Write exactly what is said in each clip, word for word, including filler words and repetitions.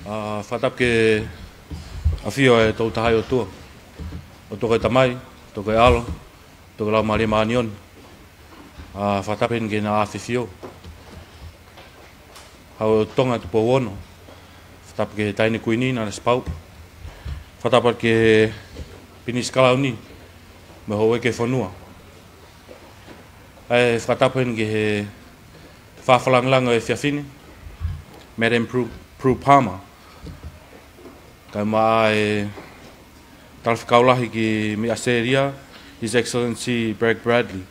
ʻA, fakatapu ki he ʻafio ʻa e Tolu Tahaʻi ʻOtua. ʻOtua ko e Tamai, ʻOtua ko e ʻAlo, ʻOtua ko e Laumālie Māʻoniʻoni. ʻA, fakatapu heni ki he Naʻa ʻAfio. Hau ʻo Tonga Tupou Ono. Fakatapu ki he Taʻahine Kuini, Nanasipauʻu. Fakatapu ki he Pilinisi Kalauni, mo e Houʻeiki ʻo e fonua. ʻA e fakatapu heni ki he Fakalāngilangi ʻo e efiafi ni, Madam Prue, Prue Palmer. Kae ʻumaʻā e Talafekau Lahi ki mei ʻAositelēlia, His Excellency Bragg Bradley.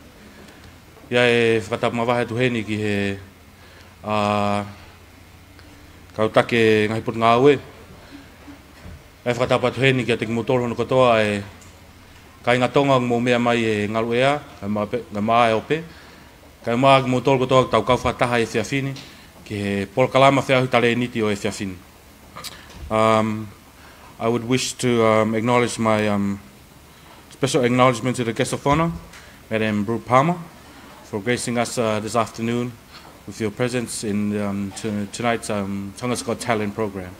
ʻA ia ʻe fakatapu mavahe atu heni ki he, ʻa, kau taki e ngaahi potungāue. ʻA e fakatapu atu heni kiate kimoutolu hono kotoa e kāinga Tonga ʻoku mou meʻa mai he ngaluʻea, kae ʻumaʻā pē, kae ʻumaʻā e ope. Kae ʻumaʻā kimoutolu kotoa ʻoku tau kau fakataha he efiafi ni, ki he polokalama feʻauhi talēniti ʻo e efiafi ni. Um, I would wish to, um, acknowledge my, um, special acknowledgement to the guest of honor, Madam Brue Palmer, for gracing us, uh, this afternoon with your presence in, um, to-, tonight's, um, Tonga's Got Talent program.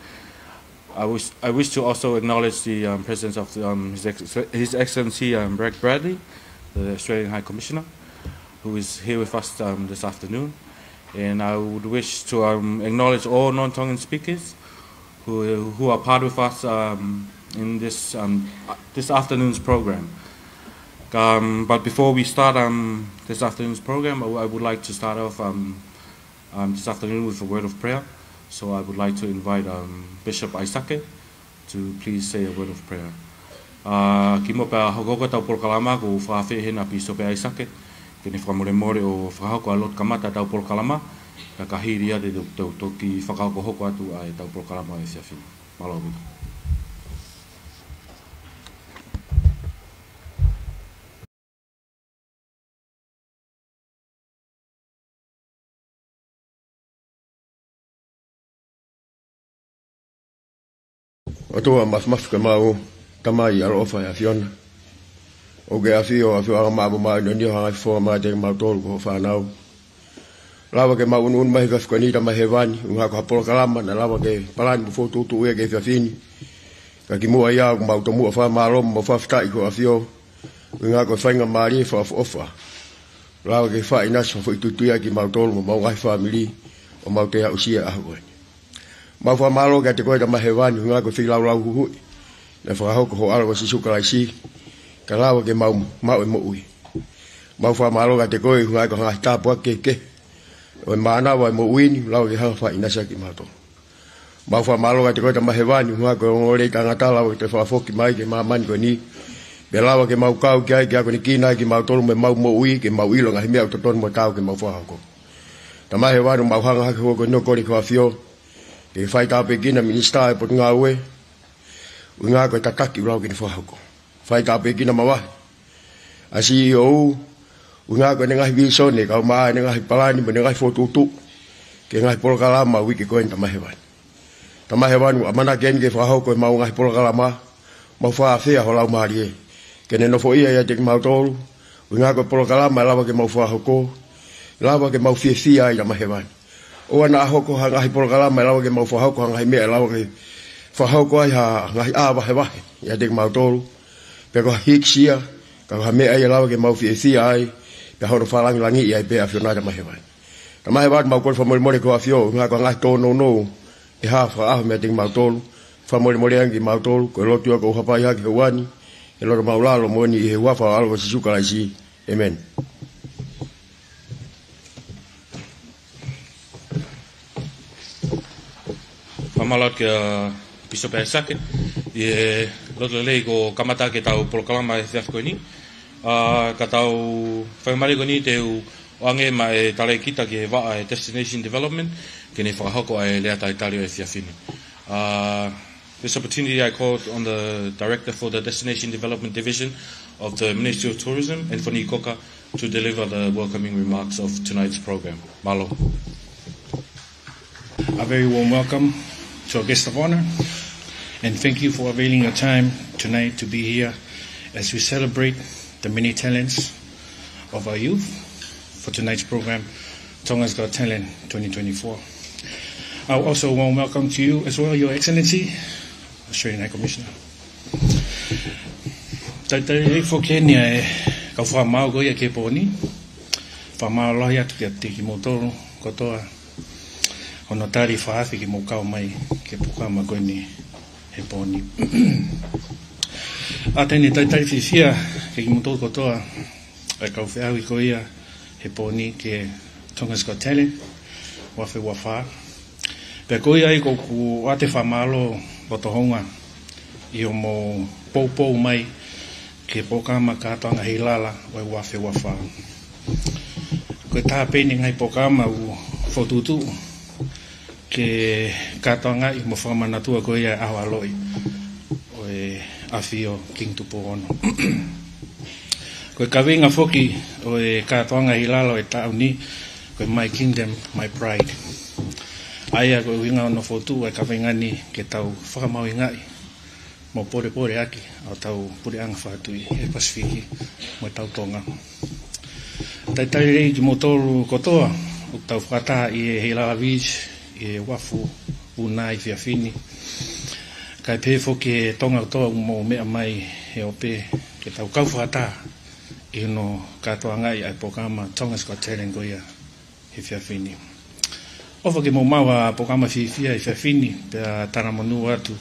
I wish, I wish to also acknowledge the, um, presence of the, um, His Ex-, His Excellency, um, Bragg Bradley, the Australian High Commissioner, who is here with us, um, this afternoon. And I would wish to, um, acknowledge all non-Tongan speakers who, who are part with us, um, in this, um, this afternoon's program. Um, but before we start, um, this afternoon's program, I, I would like to start off, um, um, this afternoon with a word of prayer. So I would like to invite, um, Bishop ʻAisake to please say a word of prayer. ʻA, kimuʻa pea hokohoko ʻetau polokalama, ʻoku ou fakaafeʻi heni ʻa Pīsope ʻAisake ke ne fakamolemole ʻo fakahoko ʻa e lotu kamata ʻetau polokalama, pea ka hili ia te tau, tau toki fakahokohoko atu ʻa ʻetau polokalama he efiafi ni. Mālō ʻaupito. ʻOtua Māfimafi ko homau Tamai ʻaloʻofa ʻa e ʻAfiona. ʻOku ke ʻafio, ʻafio ʻa e ʻAlo mo e Māʻoniʻoni ʻo hangē ko e fofonga mai ʻiate kimautolu ko hoʻo fānau. Lava ke mau ʻunuʻunu mai he efiafi ko eni Tamai Hēvani, ʻuhinga ko ha polokalama naʻe lava ke palani mo fokotuʻutuʻu ia ki he efiafi ni. Ka kimuʻa ia ʻoku mau tomuʻa fakamālō mo fakafetaʻi ko e ʻafio, ʻuhinga ko e faingamālie fakaʻofoʻofa. Lava ke fai ʻinasi ha foʻi tuitui ʻa kimautolu mo homau ngaahi fāmili ʻo mau toe aʻusia he ʻaho ko eni. Mau fakamālō kiate koe Tamai Hēvani, ʻuhinga ko e feilaulau huhuʻi naʻe fakahoko ʻe ho ʻAlo ko Sīsū Kalaisi, ka lava ke mau maʻu e moʻui. Mau fakamālō kiate koe, ʻuhinga ko e ngaahi tāpuaki kehekehe ʻo e mānava ʻo e moʻui ni, lava ke hanga ʻo fai ʻinasi ʻa kimautolu. Mau fakamālō kiate koe Tamai Hēvani, ʻuhinga ko e ongoongolelei taʻengata lava ke toe fakafoki mai ki he māmani ko eni. Pea lava ke mau kau ki ai ke akonekina ai kimautolu mo ʻemau moʻui, ke mau ʻilo e ngaahi meʻa ʻoku totonu mo taau ke mau fakahoko. Tamai Hēvani, mau hanga hake he houa ko eni ʻo kole ki ho ʻAfio ke faitāpuekina e Minisitā ʻo e Potungāue, ʻuhinga ko e tataki ʻoku lava ke ne fakahoko. Faitāpuekina mavahe ʻa e C E O, ʻuhinga ko ʻene ngaahi vīsone, kae ʻumaʻā ʻene ngaahi palani mo ʻene ngaahi fokotuʻutuʻu ki he ngaahi polokalama ʻo e uike ko eni Tamai Hēvani. Tamai Hēvani, ʻoku ʻamanaki eni ke fakahoko ʻemau ngaahi polokalama, mau fakaafeʻi ho Laumālie ke ne nofoʻia ʻiate kimautolu, ʻuhinga ko e polokalama ʻe lava ke mau fakahoko, lava ke mau fiefia ai Tamai Hēvani. ʻOua naʻa hoko ha ngaahi polokalama ʻe lava ke mau fakahoko ha ngaahi meʻa ʻe lava ke fakahoko ai ha ngaahi ʻā vahevahe ʻiate kimautolu, pe ko ha hīkisia, ka ko ha meʻa ia ʻe lava ke mau fiefia ai, pea hono fakalangilangiʻi ai pē ʻa e ʻAfiona Tamai Hēvani. Tamai Hēvani, mau kole fakamolemole ki ho ʻAfio, ʻuhinga ko e ngaahi tōnounou ʻe hā fakaʻaho meiate kimautolu, fakamolemole ange kimautolu, ko e lotu ia ʻoku ou hapai hake he houa ni, he loto māʻulalo moʻoni ʻi he huafa ʻo ho ʻAlo ko Sīsū Kalaisi. ʻĒmeni. Fakamālō kia Pīsope ʻAisake ʻi he loto lelei kuo kamata ʻaki ʻetau polokalama he efiafi ko eni. ʻA, ka tau faingamālie ko eni te u ʻoange maʻa e talēkita ki he vaʻa ʻo e Destination Development ke ne fakahoko ʻa e lea talitali ʻo e efiafi ni. ʻA, this opportunity I called on the Director for the Destination Development Division of the Ministry of Tourism, Anthony Cocker, to deliver the welcoming remarks of tonight's program. Mālō. A very warm welcome to our guest of honor, and thank you for availing your time tonight to be here as we celebrate the many talents of our youth for tonight's program, Tonga's Got Talent twenty twenty-four. I also warm welcome to you as well, Your Excellency, Australian High Commissioner. Talitali lelei foki eni ʻa e kau fakamaau ko ia ki he pō ni. Fakamālō lahi atu kiate kimoutolu kotoa hono tali fakaafe ke mou kau mai ki he polokalama ko eni he pō ni. ʻOatu eni e talitali fiefia kiate kimoutolu kotoa ʻa e kau feʻauhi ko ia he pō ni ki he Tonga's Got Talent, ua afe ua fā. Pea ko ia ai ʻoku ou ʻoatu e fakamālō loto houngaʻia ʻi hoʻomou poupou mai ki he polokalama kātoanga Heilala ʻo e ua afe ua fā. Ko e taha pē eni e ngaahi polokalama ʻoku fokotuʻutuʻu ke kātoangaʻi mo fakamanatua ko ia e ʻaho ʻaloʻi ʻo e ʻAfio Kingi Tupou Ono. Ko e kaveinga foki ʻo e kātoanga Heilala ʻo e taʻu ni, ko e My Kingdom, My Pride. ʻA ia ko e ʻuhinga hono fokotuʻu ʻa e kaveinga ni ke tau fakamahuʻingaʻi mo polepole ʻaki ʻa hotau puleʻanga fakatuʻi he Pasifiki mo e tau Tonga. Talitali lelei kimoutolu kotoa ʻoku tau fakataha ʻi he Heilala Village ʻi he uafu ʻo e efiafi ni. Kae pehē foki ki he Tonga kotoa ʻoku mou meʻa mai he ope ke tau kau fakataha ʻi hono kātoangaʻi ʻa e polokalama Tonga's Got Talent ko ia he efiafi ni. ʻOfa ke mou maʻu ha polokalama fiefia he efiafi ni, pea talamonū atu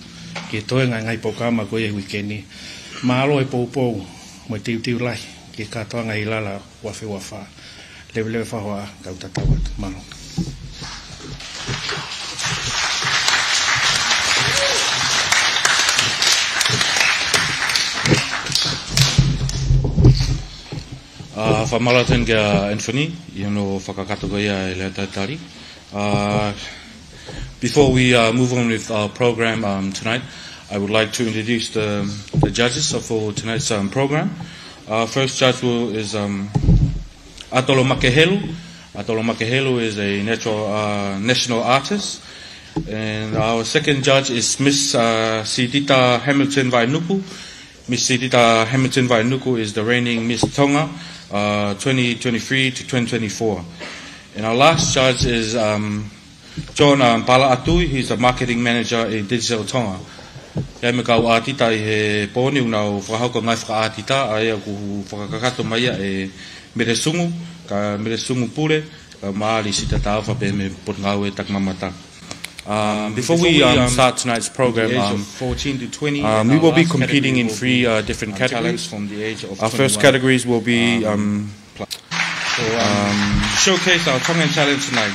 ki he toenga e ngaahi polokalama ko ia he uike ni. Mālō e poupou mo e teuteu lahi ki he kātoanga Heilala ua afe ua fā. Leveleva e fakahohaʻa, kau tatau atu. Mālō. Uh, fakamālō atu kia Anthony ʻi hono fakakakato ko ia e lea talitali. Uh, before we, uh, move on with our program, um, tonight, I would like to introduce the, the judges of, for tonight's, um, program. Our first judge will, is, um, ʻAtolo Makehelu. ʻAtolo Makehelu is a natural, uh, national artist. And our second judge is Miss, uh, Sitita Hamilton Vainuku. Miss Sitita Hamilton Vainuku is the reigning Miss Tonga, uh, twenty twenty-three to twenty twenty-four. And our last judge is, um, John, um, Palaʻatui. He's the marketing manager in Digicel Tonga. ʻI ai mo e kau ʻātita ʻi he pō ni ʻoku nau fakahoko e ngaahi fakaʻātita, ʻa ia ʻoku fakakakato mai ia ʻe Mele Sungu, ka Mele Sungu Pule, ka Maali Sita Taufa pea mo e Potungāue Takimamata. Um, before we, um, start tonight's program, um, um, we will be competing in three, uh, different categories. Our first categories will be, um, pl- So, um, showcase our Tongan talent tonight.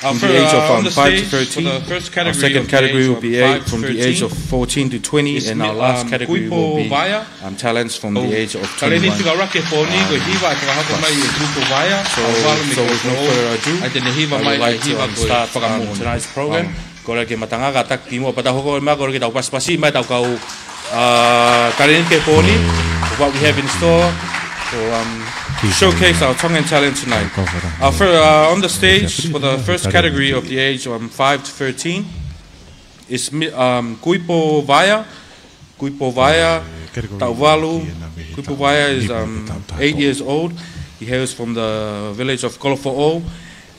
Our from the fir-, age of, uh, on um, the five to stage for thirteen. The first category of the age of five to thirteen is Mi-, um, Kuipo Vaea. Our second category will be, um, talents from the age of twenty-one. Taleni fika ʻuluaki he pō ni, ko e hiva ʻe fakahoko mai ʻe Kuipo Vaea, so, ʻa Valu Mei Kolofoʻou, ʻa ia te ne hiva mai ʻa e hiva ko e Fakamoʻoni. Kole ke matangaʻaki atu ki muʻa pea tau hoko mai, kole ke tau pasipasi mai ʻetau kau, uh, taleni ki he pō ni, what we have in store. So, um, showcase our Tongan talent tonight. Our fir-, uh, on the stage for the first category of the age, um, five to thirteen is Mi-, um, Kuipo Vaea. Kuipo Vaea, taʻu valu. Kuipo Vaea is, um, eight years old. He hails from the village of Kolofoʻou.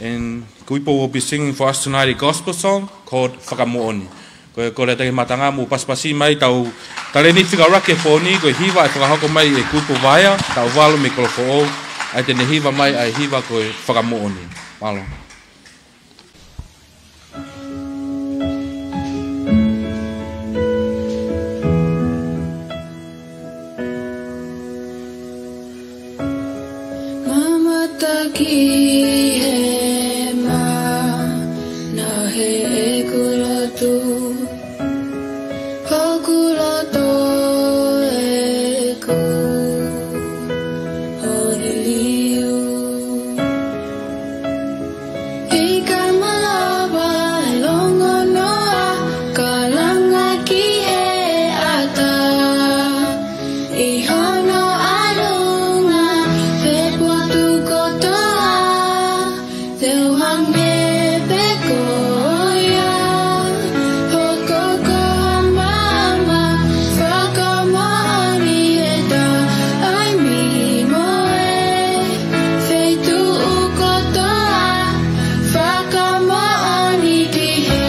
And Kuipo will be singing for us tonight a gospel song called Fakamoʻoni. Ko e kole atu ke matangaʻaki mo pasipasi mai ʻetau taleni fika ʻuluaki he pō ni, ko e hiva ʻe fakahoko mai ʻe Kuipo Vaea, taʻu valu mei Kolofoʻou, ʻa ia te ne hiva mai ʻa e hiva ko e Fakamoʻoni. Mālō. Mamata ki hema, naʻe ʻi heʻeku lotu, hoku loto ʻeku ʻohiliu. ʻIkai malava e longonoa, kalanga ki he ʻatā. ʻI hono ʻalunga, he potu kotoa, te u hangē pē ko ia. Hoko ko ha maama, fakamoʻoni he taimi mo e feituʻu kotoa, fakamoʻoni ki he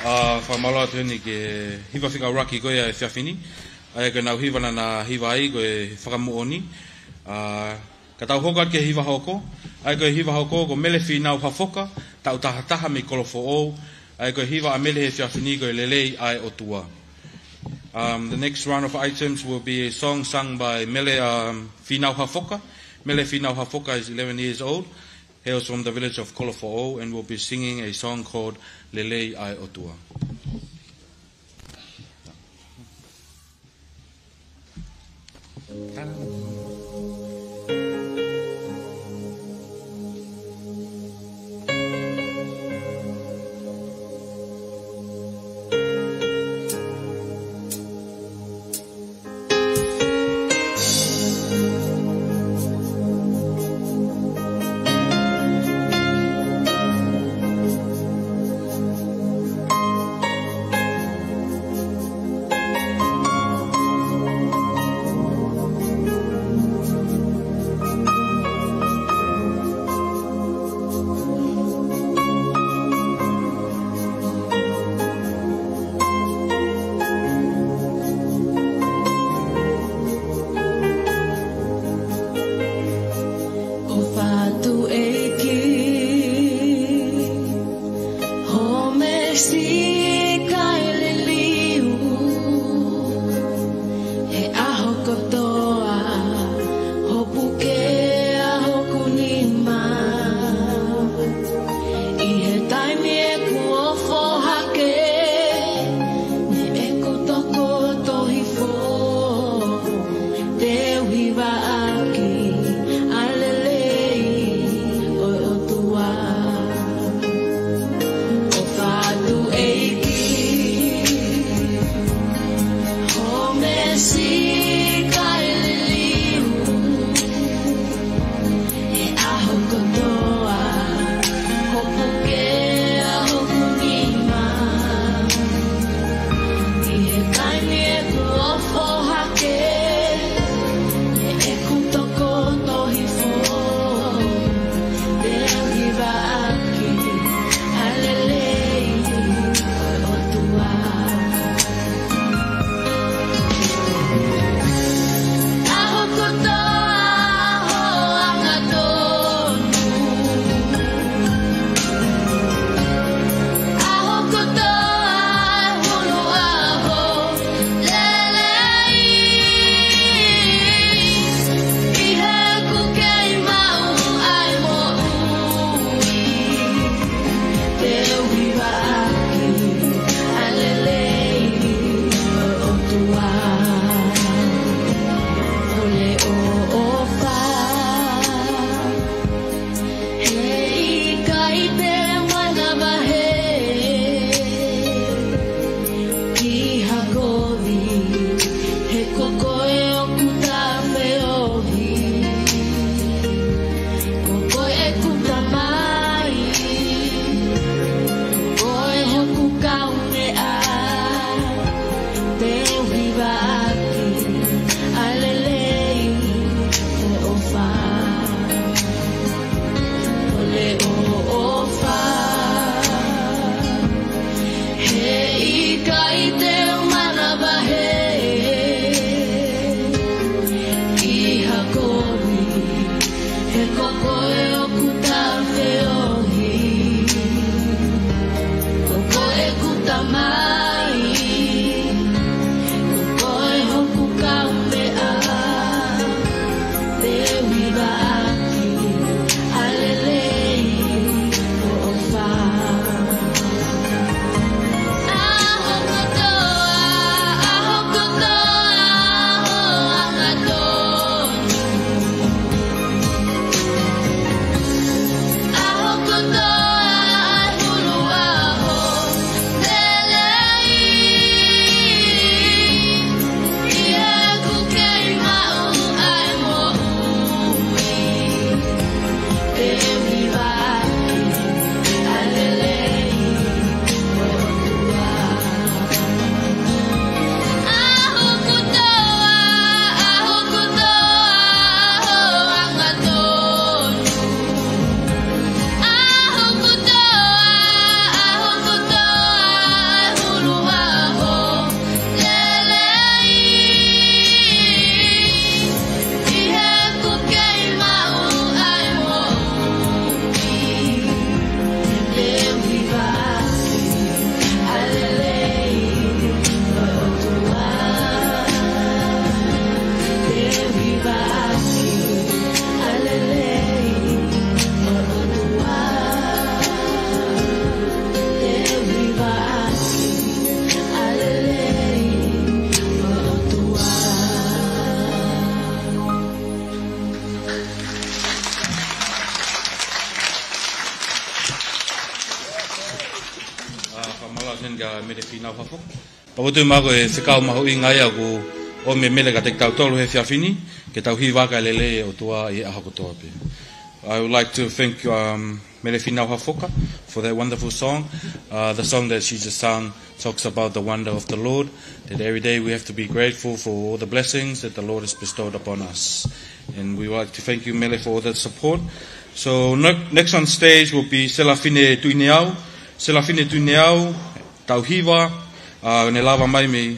ʻA, fakamālō atu heni ki he hiva fika ʻuluaki ko ia ʻo e efiafi ni. ʻA ia ko ʻenau hiva naʻa na hiva ai ko e Fakamoʻoni. ʻA, ka tau hoko atu ki he hiva hoko. ʻA ia ko e hiva hoko ko Mele Fīnau Hafoka, taʻu taha taha mei Kolofoʻou. ʻA ia ko e hiva ʻa Mele he efiafi ni ko e Lelei ʻa e ʻOtua. Um, the next round of items will be a song sung by Mele, um, Fīnau Hafoka. Mele Fīnau Hafoka is eleven years old, hails from the village of Kolofoʻou, and will be singing a song called Lelei ʻa e ʻOtua. ʻOfa atu ʻEiki, home sika e liliu, he ʻaho kotoa, hoʻo puke ʻa hoku nima. ʻI he taimi ʻeku ofo hake, ne ʻeku toko tohi fō, te u hivaʻaki ʻa e lelei ʻo e ʻOtua. ʻOfa atu ʻEiki, home sika e liliu, he ʻaho kotoa, hoʻo puke ʻa hoku nima. ʻI he taimi ʻeku ofo hake, ne ʻeku toko tohi fō, te u hivaʻaki ʻa e lelei ʻo e ʻOtua. ʻAho kotoa hoʻo angatonu, ʻaho kotoa hulu ʻaho lelei. ʻI heʻeku kei maʻu ʻa e moʻui, te u hivaʻaki ʻa e lelei ʻo e ʻOtua. Kole ʻoʻofa, heʻikai te u manavahē ki ha kovi, he ko koe ʻoku ta feohi. Ko koe ʻeku Tamai, ko koe hoku Kaumeʻa, te u hivaʻaki ʻa e lelei ʻa Mele Fīnau Hafoka. Pea ʻoku ou tui ko e fekau mahuʻinga ia ʻoku ʻomi ʻe Mele kiate kitautolu he efiafi ni, ke tau hiva ʻaki e lelei ʻo e ʻOtua ʻi he ʻaho kotoa pē. I would like to thank, um, Mele Fīnau Hafoka for that wonderful song. Uh, the song that she just sung talks about the wonder of the Lord, that every day we have to be grateful for all the blessings that the Lord has bestowed upon us. And we would like to thank you, Mele, for all that support. So ne-, next on stage will be Selafine Tuʻineau. Selafine Tuʻineau, tau hiva, uh, ne lava mai mei,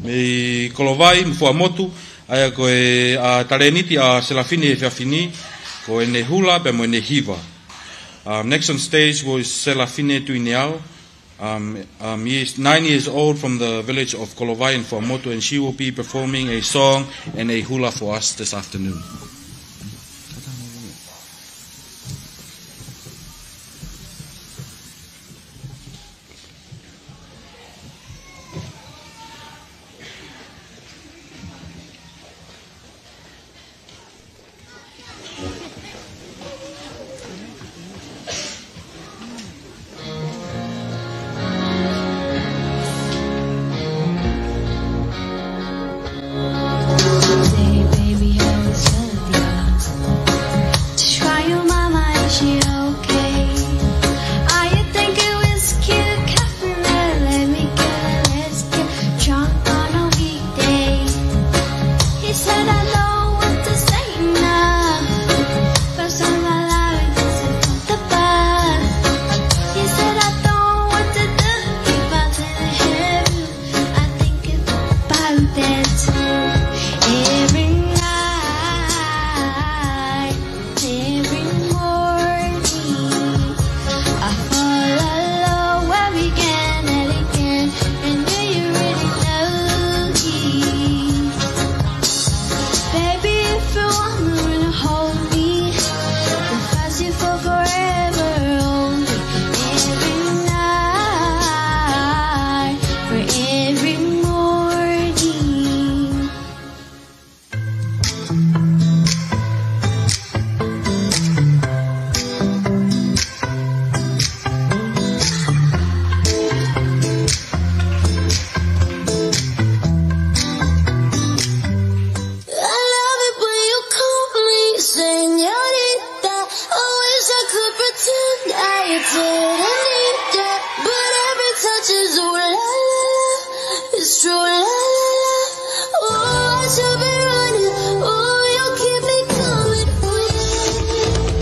mei Kolovai mo Fuaʻamotu, ʻa ia ko e, uh, talēniti ʻa Selafine he efiafi ni, ko ʻene hula pea mo ʻene hiva. Um, next on stage was Selafine Tuʻineau. Um, um, he is nine years old from the village of Kolovai in Fuaʻamotu, and she will be performing a song and a hula for us this afternoon. Say, baby, how is your love? Just call your mama, is she okay? Are you thinking whiskey, coffee, man? Let me get a, let's get drunk on a weekday. He said, "I don't want to say no, but somehow I just hit the bus." He said, "I don't want to do it, but then I think about that every night, every morning. I fall in love every again and again, and do you really know me? Baby, if you want me, wanna hold me, we'll fast it for forever, only every night, for every morning." I love it when you call me señorita. I wish I could pretend I didn't need ya, but every touch is ooh la la la. It's true, ooh la la la. Ooh, I should be running. Ooh, you keep me coming. Ooh, yeah.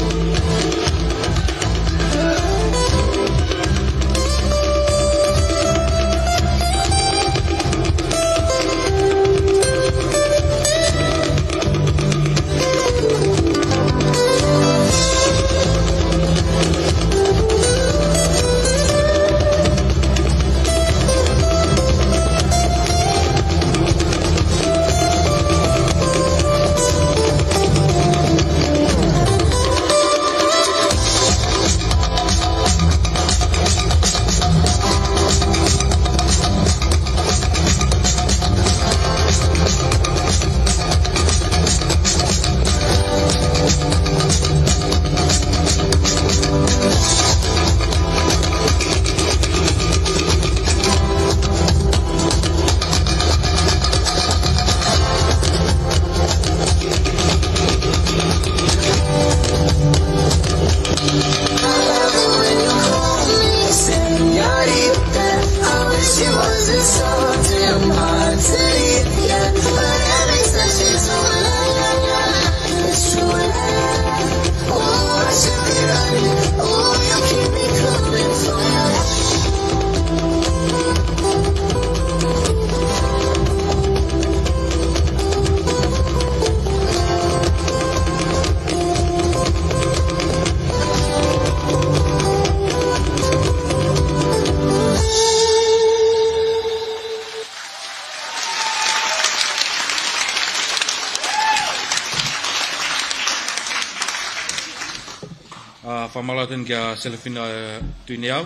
ʻA, fakamālō atu kia Selafine, ē, Tuʻineau,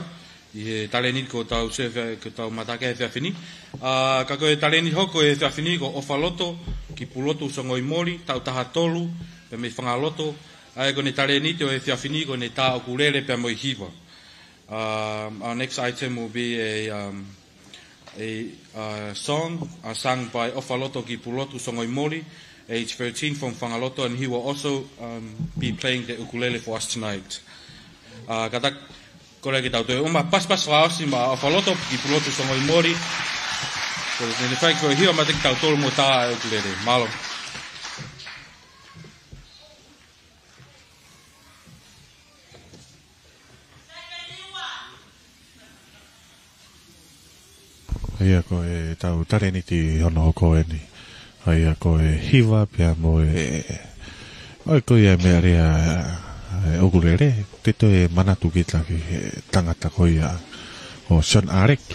ʻi he talēniti kuo tau sio, kuo tau mamata ki ai he efiafi ni. ʻA, ka ko e talēniti hoko he efiafi ni ko ʻOfaloto Kipulotu Songoimoli, taʻu taha tolu, pea mei Fangaloto. ʻA ia ko ʻene talēniti ʻo e efiafi ni ko ʻene tā ʻokulele pea mo e hiva. Um, our next item will be a, um, a, uh, song, uh, sung by ʻOfaloto ki Pulotu Songoimoli, age thirteen, from Fangaloto, and he will also, um, be playing the ukulele for us tonight. Uh, ka ta kole ke tau toe ʻuma pasipasi fakaʻosi maʻa ʻOfaloto ki Pulotu Songoimoli. Ko e nene fai ko e hiva mate kitautolu mo tā e ukulele. Mālō. ʻA ia ko e tau talēniti hono hoko eni. ʻA ia ko e hiva pea mo e, ʻa ia ko ia e meʻa lea e ukulele, te toe manatu kita ki he tangata ko ia ʻo Sione ʻAleki.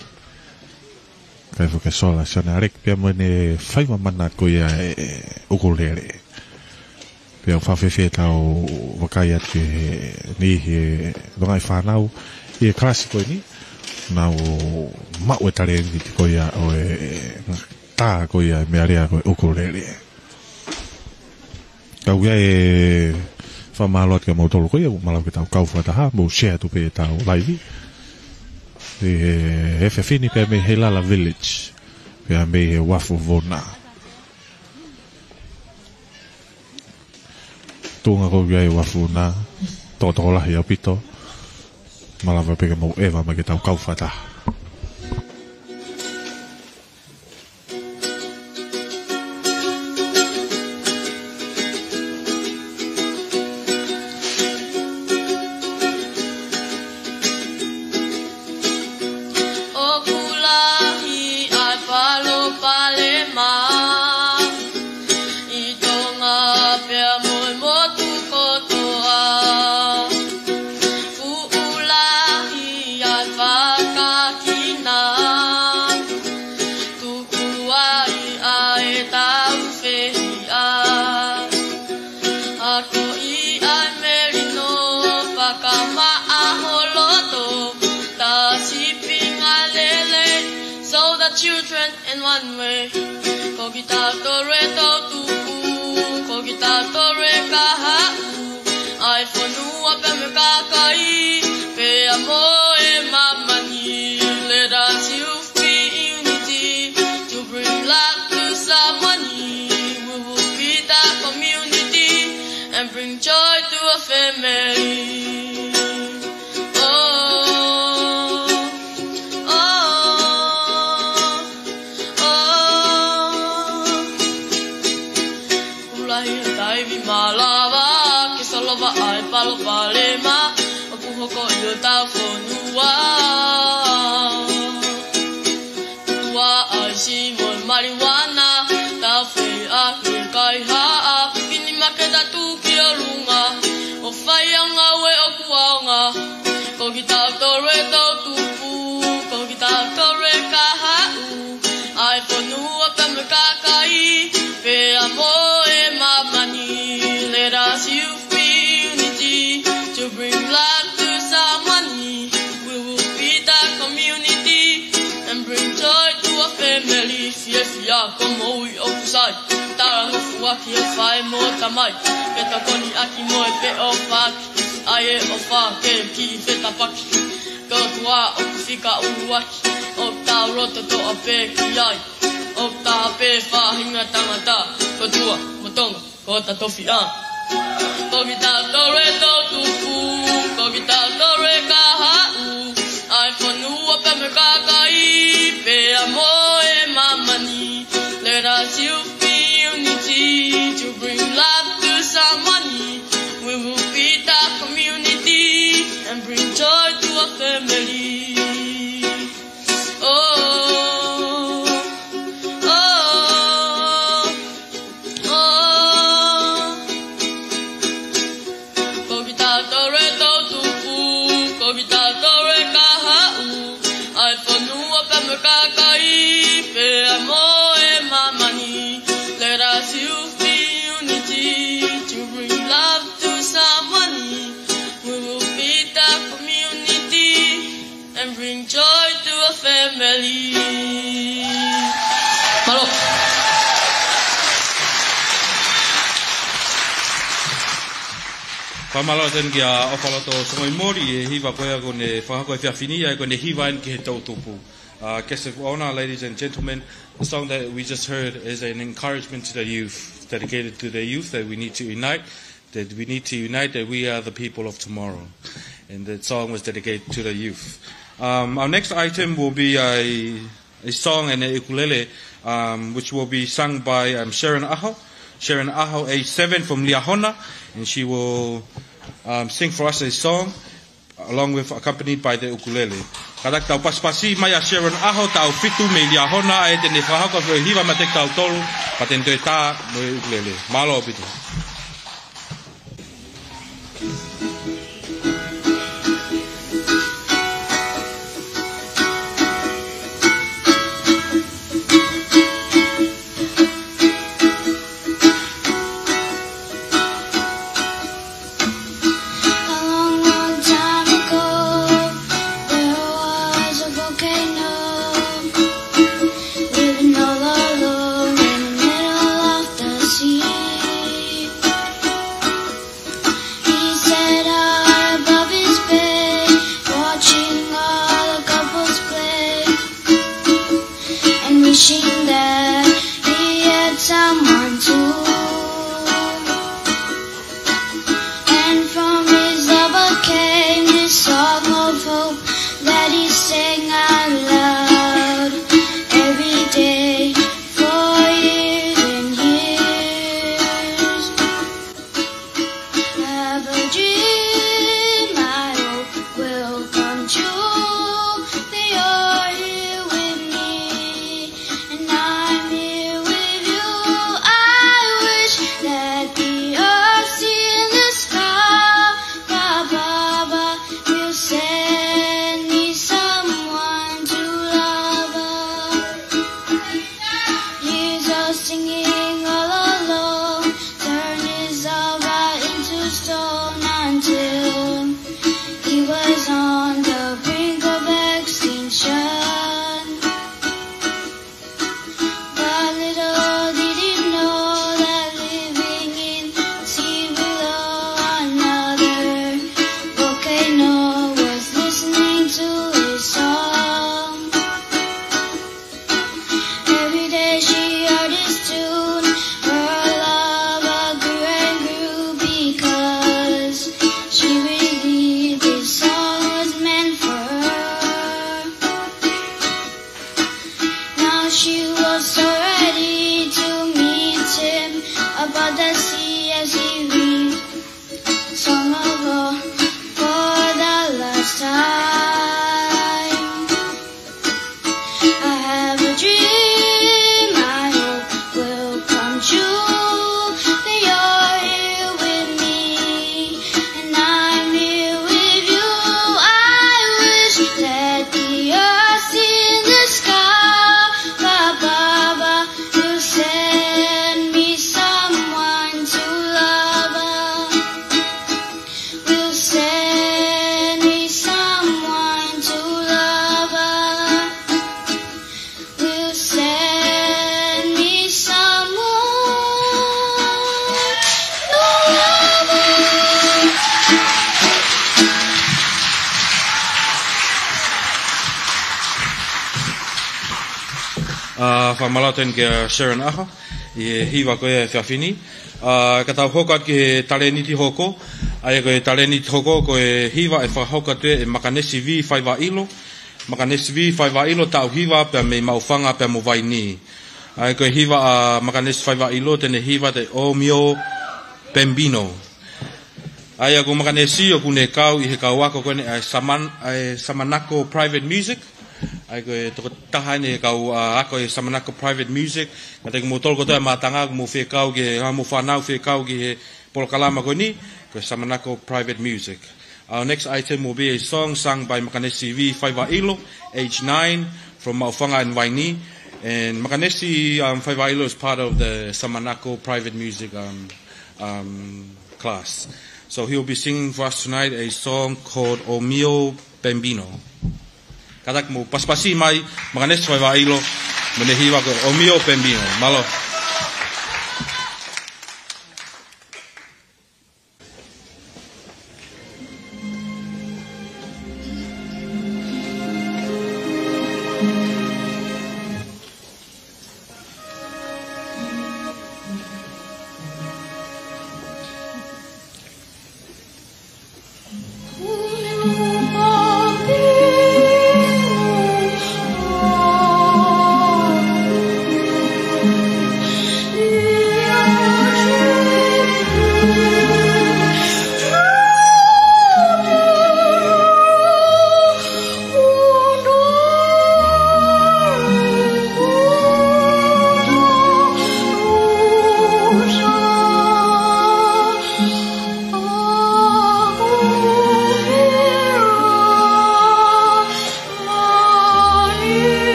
Kae fo ke sola Sione ʻAleki pea mo ʻene faiva mana ko ia e, e ukulele. Pea ʻoku fakafiefia ʻetau vakai atu ki he niʻihi e longaʻi fānau ʻi he kalasi ko eni. Nau maʻu e talēniti ko ia ʻo e tā ko ia e meʻa lea ko e ukulele. Ka ʻoku ʻi ai e fakamālō atu kia moutolu ko ia, ʻoku malava ke tau kau fakataha, mou share atu pē ʻetau live. ʻI he efiafi ni pea mei Heilala Village, pea mei he uafu Vona. Tuʻunga ko ia ʻi he uafu na, tokotokolahi ʻaupito, malava pē ke mou ʻeva mai ke tau kau fakataha. ʻOku lahi ʻa e palopalema ʻi Tonga pea mo e motu kotoa. Fuʻu lahi ʻa e fakakina tuku ai ʻa e tau fehiʻa. Akoʻi ʻa e melino, fakamaʻa ho loto, tā sīpinga lelei, so the children in one way. Ko kitautolu e toʻutupu, ko kitautolu e kahaʻu, ʻa e fonua pea mo e kakai, pea mo e māmani. Let us youth be unity to bring love to Samoa ni. We will feed the community and bring joy to our family. Oh, oh, oh. Kuo lahi e taimi malava ke solova ʻa e palopalema ʻoku hoko ʻi hotau fonua. Ua ʻaisi mo e maliuana, tau fei ʻa e kaihaʻa, pini maketa tuki ʻolunga, ʻo fai ʻa e ngāue ʻoku ʻaonga. Ko kitautolu e toʻutupu, ko kitautolu e kahaʻu, ʻa e fonua pea mo e kakai, pea mo e māmani. Let us youth be unity to bring love to Samoa ni. We will feed the community and bring joy to our family. Fiefia ko moʻui ʻoku sai, talangofuʻaki ʻo fai mo tamai. Ke tokoniʻaki mo e pē ʻofa, ʻa e ʻofa ke kiʻi fetapaki. Ko e ʻOtua ʻoku fika ʻuluaki, ʻoku tau loto toʻa pē ki ai. ʻOku taha pē faʻahinga tangata, ko Tua mo Tonga, ko hota tofiʻa. Ko kitautolu e toʻutupu, ko kitautolu e kahaʻu, ʻa e fonua pea mo e kakai, pea mo e māmani. Let us youth be unity to bring love to Samoa ni. We will feed the community and bring joy to our family. Oh, oh, oh. Ko kitautolu e toʻutupu, ko kitautolu e kahaʻu, ʻa e fonua pea mo e kakai, Fakamālō atu kia ʻOfaloto Songoimoli ʻi he hiva ko ia kuo ne fakahoko he efiafi ni, ʻa ia ko ʻene hiva eni ki he toʻutupu. Uh, guest of honor, ladies and gentlemen, the song that we just heard is an encouragement to the youth, dedicated to the youth, that we need to unite, that we need to unite, that we are the people of tomorrow. And that song was dedicated to the youth. Um, our next item will be a a song and a ukulele, um, which will be sung by, um, Sharon Aho. Sharon Aho, age seven, from Liahona, and she will, um, sing for us a song, along with, accompanied by the ukulele. Kātaki tau pasipasi mai ʻa Sharon Aho, taʻu fitu, mei Liahona, ʻa ia te ne fakahoko e hiva maʻa kitautolu, pea te ne toe tā mo e ukulele. Mālō ʻaupito. A long, long time ago, there was a volcano living all alone in the middle of the sea. He sat high above his bed, watching all the couples play, and wishing that he had someone too. And from his lover came this song of hope that he sang out loud every day for years and years. I have a dream I hope will come true, that you're here with me, and I'm here with you. I wish that the earth's in the sky, Baba, Baba, you send me someone to love. He's all singing all alone, turned his heart into stone until he was on the brink of extinction. But little did he know that living in sea below another volcano was listening to his song. Every day she heard his tune, her love grew and grew because she believed this song was meant for her. Now she was so ready to meet him above the sea as he read song of love for the last time. I have a dream I hope will come true, that you're here with me, and I'm here with you. I wish that the earth's in the sky, Baba, Baba, you send me someone to love. Will send me someone to love her. Will send me someone to love her. Uh, fakamālō atu kia Sharon Aho ʻi he hiva ko ia he efiafi ni. Uh, ka tau hoko atu ki he talēniti hoko. ʻA ia ko e talēniti hoko ko e hiva ʻe fakahoko atu ʻe Makanesi V Faivaʻilo. Makanesi V Faivaʻilo, taʻu hiva pea mei Maʻufanga pea mo Vainī. ʻA ia ko e hiva ʻa Makanesi Faivaʻilo te ne hiva te ʻOmio Pembino. ʻA ia ko Makanesi ʻoku ne kau ʻi he kau ako ko eni ʻa e Saman-, ʻa e Samanako Private Music. ʻA ia ko e tokotaha eni he kau, uh, ako ʻi he Samanako Private Music. Kātaki kimoutolu kotoa e mātanga, ʻoku mou fekau ki he, ha mou fānau fekau ki he polokalama ko eni, ko e Samanako Private Music. Our next item will be a song sung by Makanesi V Faivaʻilo, age nine, from Maʻufanga and Vainī. And Makanesi, um, Faivaʻilo is part of the Samanako Private Music, um, um, class. So he'll be singing for us tonight a song called ʻOmio Pembino. Kātaki mou pasipasi mai Makanesi Faivaʻilo mo ʻene hiva ko e ʻOmio Pembino. Mālō.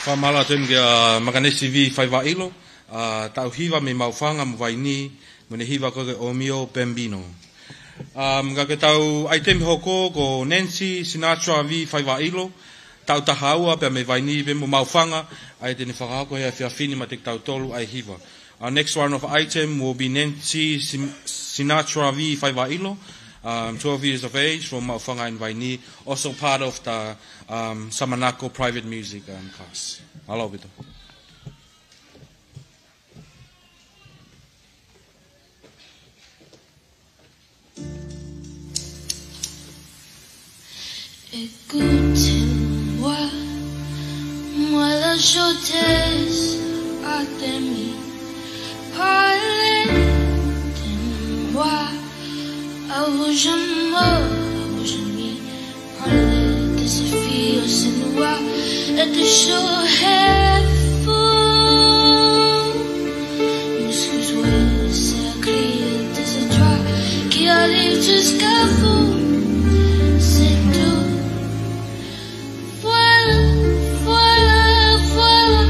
Fakamālō atu kia Makanesi V Faivaʻilo, ʻa, taʻu hiva mei Maʻufanga mo Vainī, mo ʻene hiva ko ē ko e ʻOmio Bambino. Um, ka ko ʻetau ʻaitemi hoko ko Nancy Sinatra V Faivaʻilo, taʻu taha ua pea mei Vainī pē mo Maʻufanga, ʻa ia te ne fakahoko he efiafi ni maʻa kitautolu ʻa e hiva. Our next round of item will be Nancy Sin-, Sinatra V Faivaʻilo, um, twelve years of age, from Maʻufanga in Vainī, also part of the, um, Samanako private music, um, class. Mālō ʻaupito. Écoutez-moi, moi la chanteuse Artemie. Parlez de moi à vos jumeaux, à vos amis. Parlez de ces filles aux yeux noirs et de cheveux fous. Muscles, c'est un cri de joie qui arrive jusqu'à vous. C'est tout. Voilà, voilà, voilà.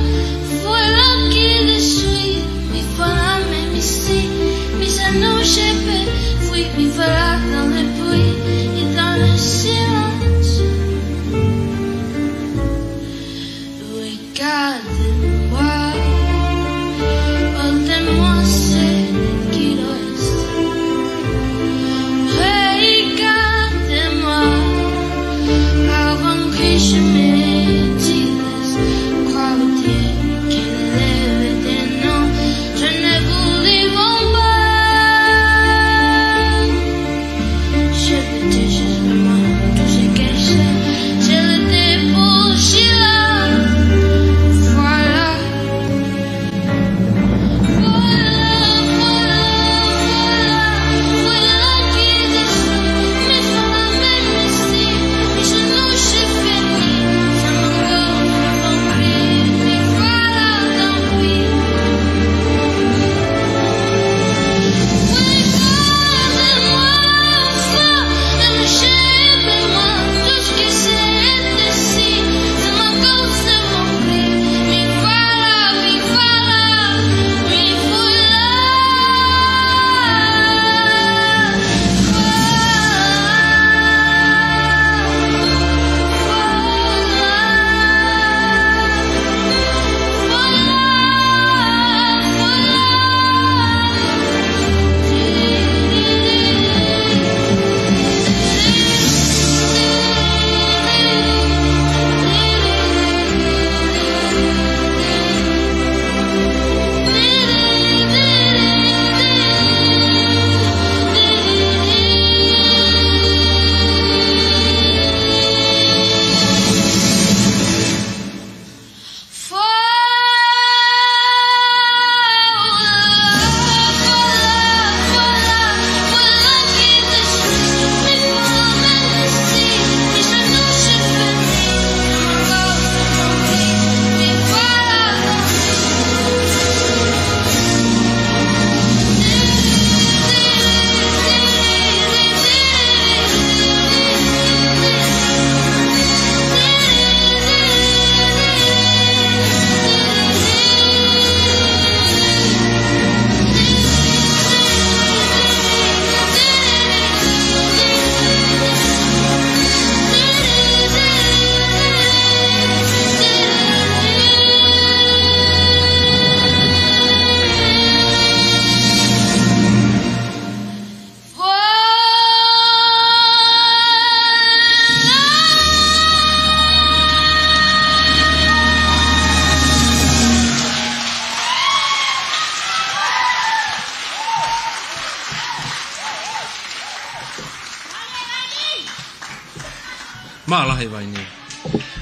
Mālō e vai nei.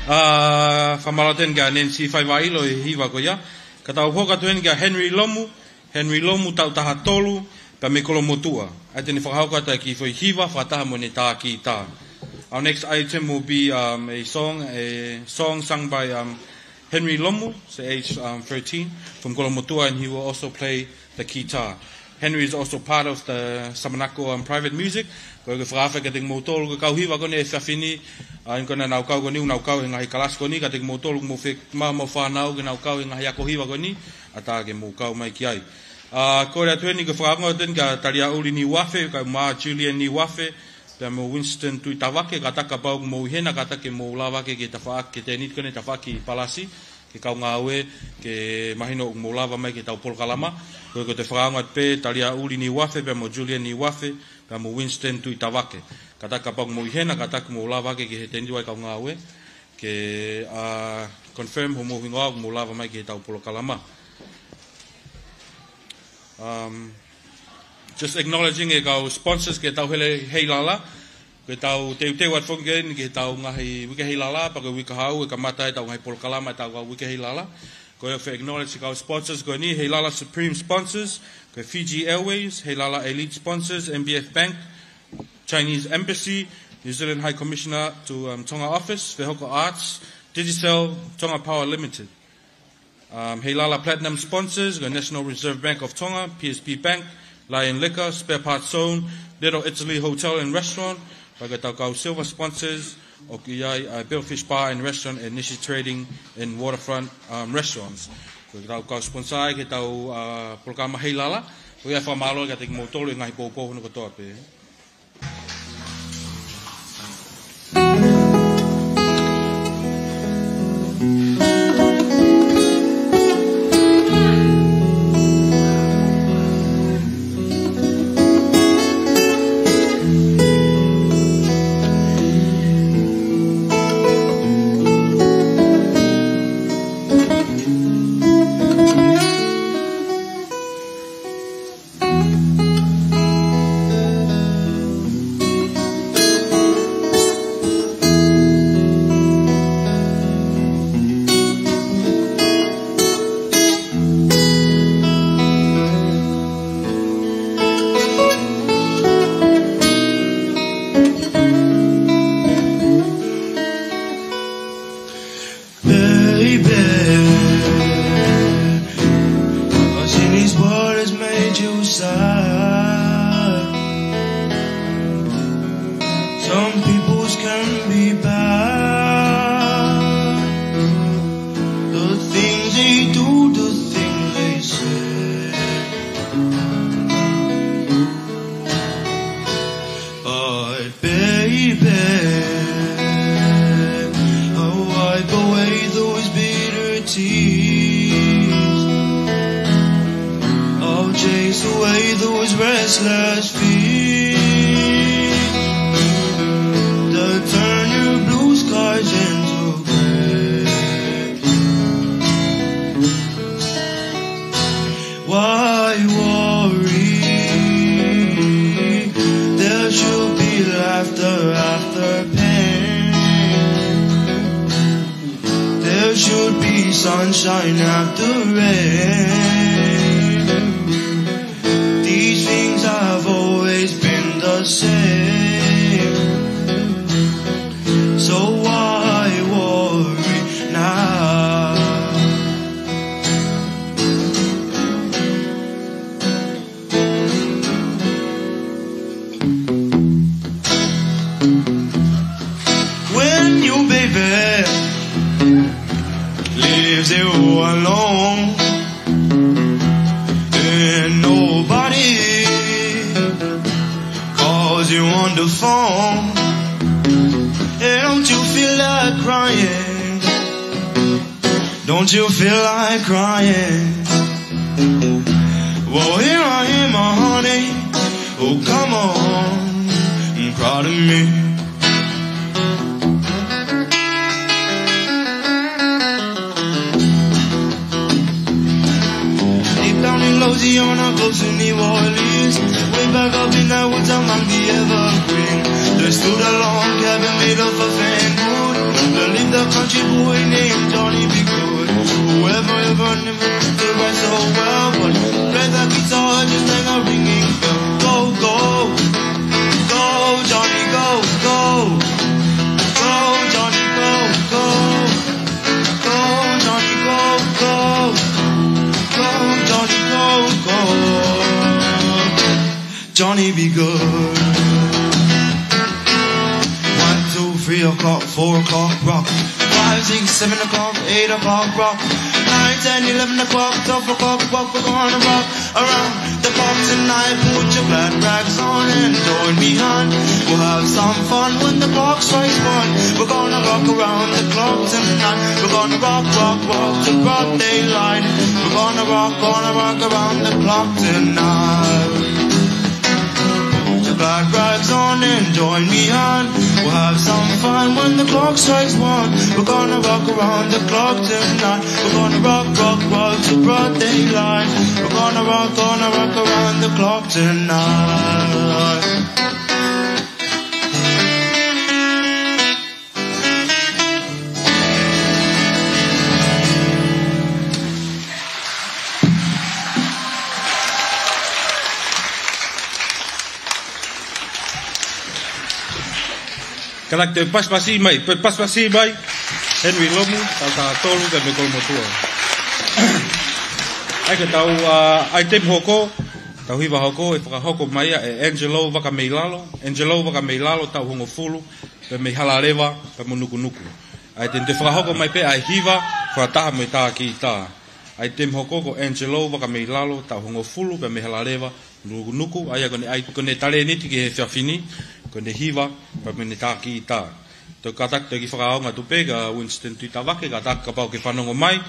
ʻA, fakamālō atu eni kia Nancy Faivailo ʻi he hiva ko ia. Ka tau hoko atu eni kia Henry Lomu, Henry Lomu taʻu taha tolu, pea mei Kolomotuʻa. ʻA ia te ne fakahoko atu e kiʻi foʻi hiva, fakataha mo ʻene tā kītā. Our next item will be, um, a song, a song sung by, um, Henry Lomu, so age, um, thirteen, from Kolomotuʻa, and he will also play the guitar. Henry is also part of the Samanako, um, private music. Ko e fakaafe kiate kimoutolu, ko e kau hiva ko eni he efiafi ni, ʻa, ʻi he ko ena nau kau ko eni, nau kau he ngaahi kalasi ko eni, kiate kimoutolu, mou fe-, mou, mou fānau ke nau kau he ngaahi ako hiva ko eni, ʻatā ke mou kau mai ki ai. ʻA, kole atu eni ke fakaongo atu eni kia Taliaʻuli Niuafe, kae ʻumaʻā Julian Niuafe, pea mo Winston Tuʻitavake, kātaki kapau ʻoku mou ʻi hena, kātaki ke mou lava ʻaki e tafaʻaki, ke tēniti ko eni e tafaʻaki palasi, ke kau ngāue, ke mahino ʻoku mou lava mai ki heʻetau polokalama. Ko ia ko e toe fakaongo atu pē, Taliaʻuli Niuafe, pea mo Julian Niuafe, pea mo Winston Tuʻitavake. Kātaki kapau ʻoku mou ʻi hena, kātaki ke mou lava ʻaki ke he tēniti ʻa e kau ngāue, ke, ʻa, confirm homou hingoa ʻoku mou lava mai ki heʻetau polokalama. Um, just acknowledging e kau sponsors ki heʻetau hele Heilala. Ko ʻetau teuteu atu foki eni ki heʻetau ngaahi uike Heilala, pea ko e uike kahaʻu ʻe kamata ai ʻetau ngaahi polokalama ʻetau kau uike Heilala. Ko ia ʻoku acknowledge e kau sponsors ko eni, Heilala Supreme sponsors, ko e Fiji Airways, Heilala Elite sponsors, M B F Bank, Chinese Embassy, New Zealand High Commissioner to, um, Tonga Office, Fehoko Arts, Digicel, Tonga Power Limited. Um, Heilala Platinum sponsors, the National Reserve Bank of Tonga, P S B Bank, Lion Liquor, Spare Parts Zone, Little Italy Hotel and Restaurant, pea ko ʻetau kau silver sponsors, ʻoku ʻi ai, uh, Billfish Bar and Restaurant and Nishi Trading and Waterfront, um, Restaurants. Ko ʻetau kau sponsor ai ki heʻetau, uh, polokalama Heilala, ko ia fakamālō kiate kimoutolu he ngaahi poupou hono kotoa pē. Baby, what's in these words made you sad? Some people's can be bad. The things they do, the things they say. But baby, I'll wipe away those bitter tears. I'll chase away those restless fears that turn your blue skies into gray. Why worry? There should be laughter after pain. There should be sunshine after rain. These things have always been the same. So why worry now? When your baby leaves you alone and nobody calls you on the phone, don't you feel like crying? Don't you feel like crying? Well, here I am, my honey. Oh, come on, cry to me. Deep down in Louisiana, close to New Orleans, way back up in that woods among the evergreens. They stood a log cabin made of a fan wood. There lived a country boy named Johnny B. Goode. Whoever ever knew him to write so well, but he played the guitar just like a ringing bell. Go, go, go, Johnny, go, go. Go, Johnny, go, go. Go, Johnny, go, go. Go, Johnny, go, go. Johnny B. Goode. One, two, three o'clock, four o'clock, rock. Five, six, seven o'clock, eight o'clock, rock. Nine, ten, eleven o'clock, twelve o'clock, rock. We're gonna rock around the clock tonight. Put your glad rags on and join me, hon. We'll have some fun when the clock strikes one. We're gonna rock around the clock tonight. We're gonna rock, rock, rock to broad daylight. We're gonna rock, gonna rock around the clock tonight. Put your glad rags on and join me, hon. We'll have some fun when the clock strikes one. We're gonna rock around the clock tonight. We're gonna rock, rock, rock to broad daylight. We're gonna rock, gonna rock around the clock tonight. Kātaki, toe pasipasi mai, toe pasipasi mai Henry Lomu, tautaha tolu, kae mei Kolomotuʻa. ʻA ia ko ʻetau, ā, ʻaitemi hoko, ʻetau hiva hoko, ʻe fakahoko mai ia ʻe Angelo Vakameilalo, Angelo Vakameilalo, taʻu hongofulu, pea mei Halaleva, pea mo Nukunuku. ʻA ia te ne toe fakahoko mai pē ʻa e hiva, fakataha mo e tā kītā. ʻAitemi hoko ko Angelo Vakameilalo, taʻu hongofulu, pea mei Halaleva, Nukunuku, ʻa ia ko ʻene ʻai-, ko ʻene talēniti ki he efiafi ni, ko ʻene hiva, pea mo ʻene tā kītā. Toe kātaki toe kiʻi fakaʻaonga atu pē kia Winston Tuʻitavake, kātaki kapau ʻokú ke fanongo mai,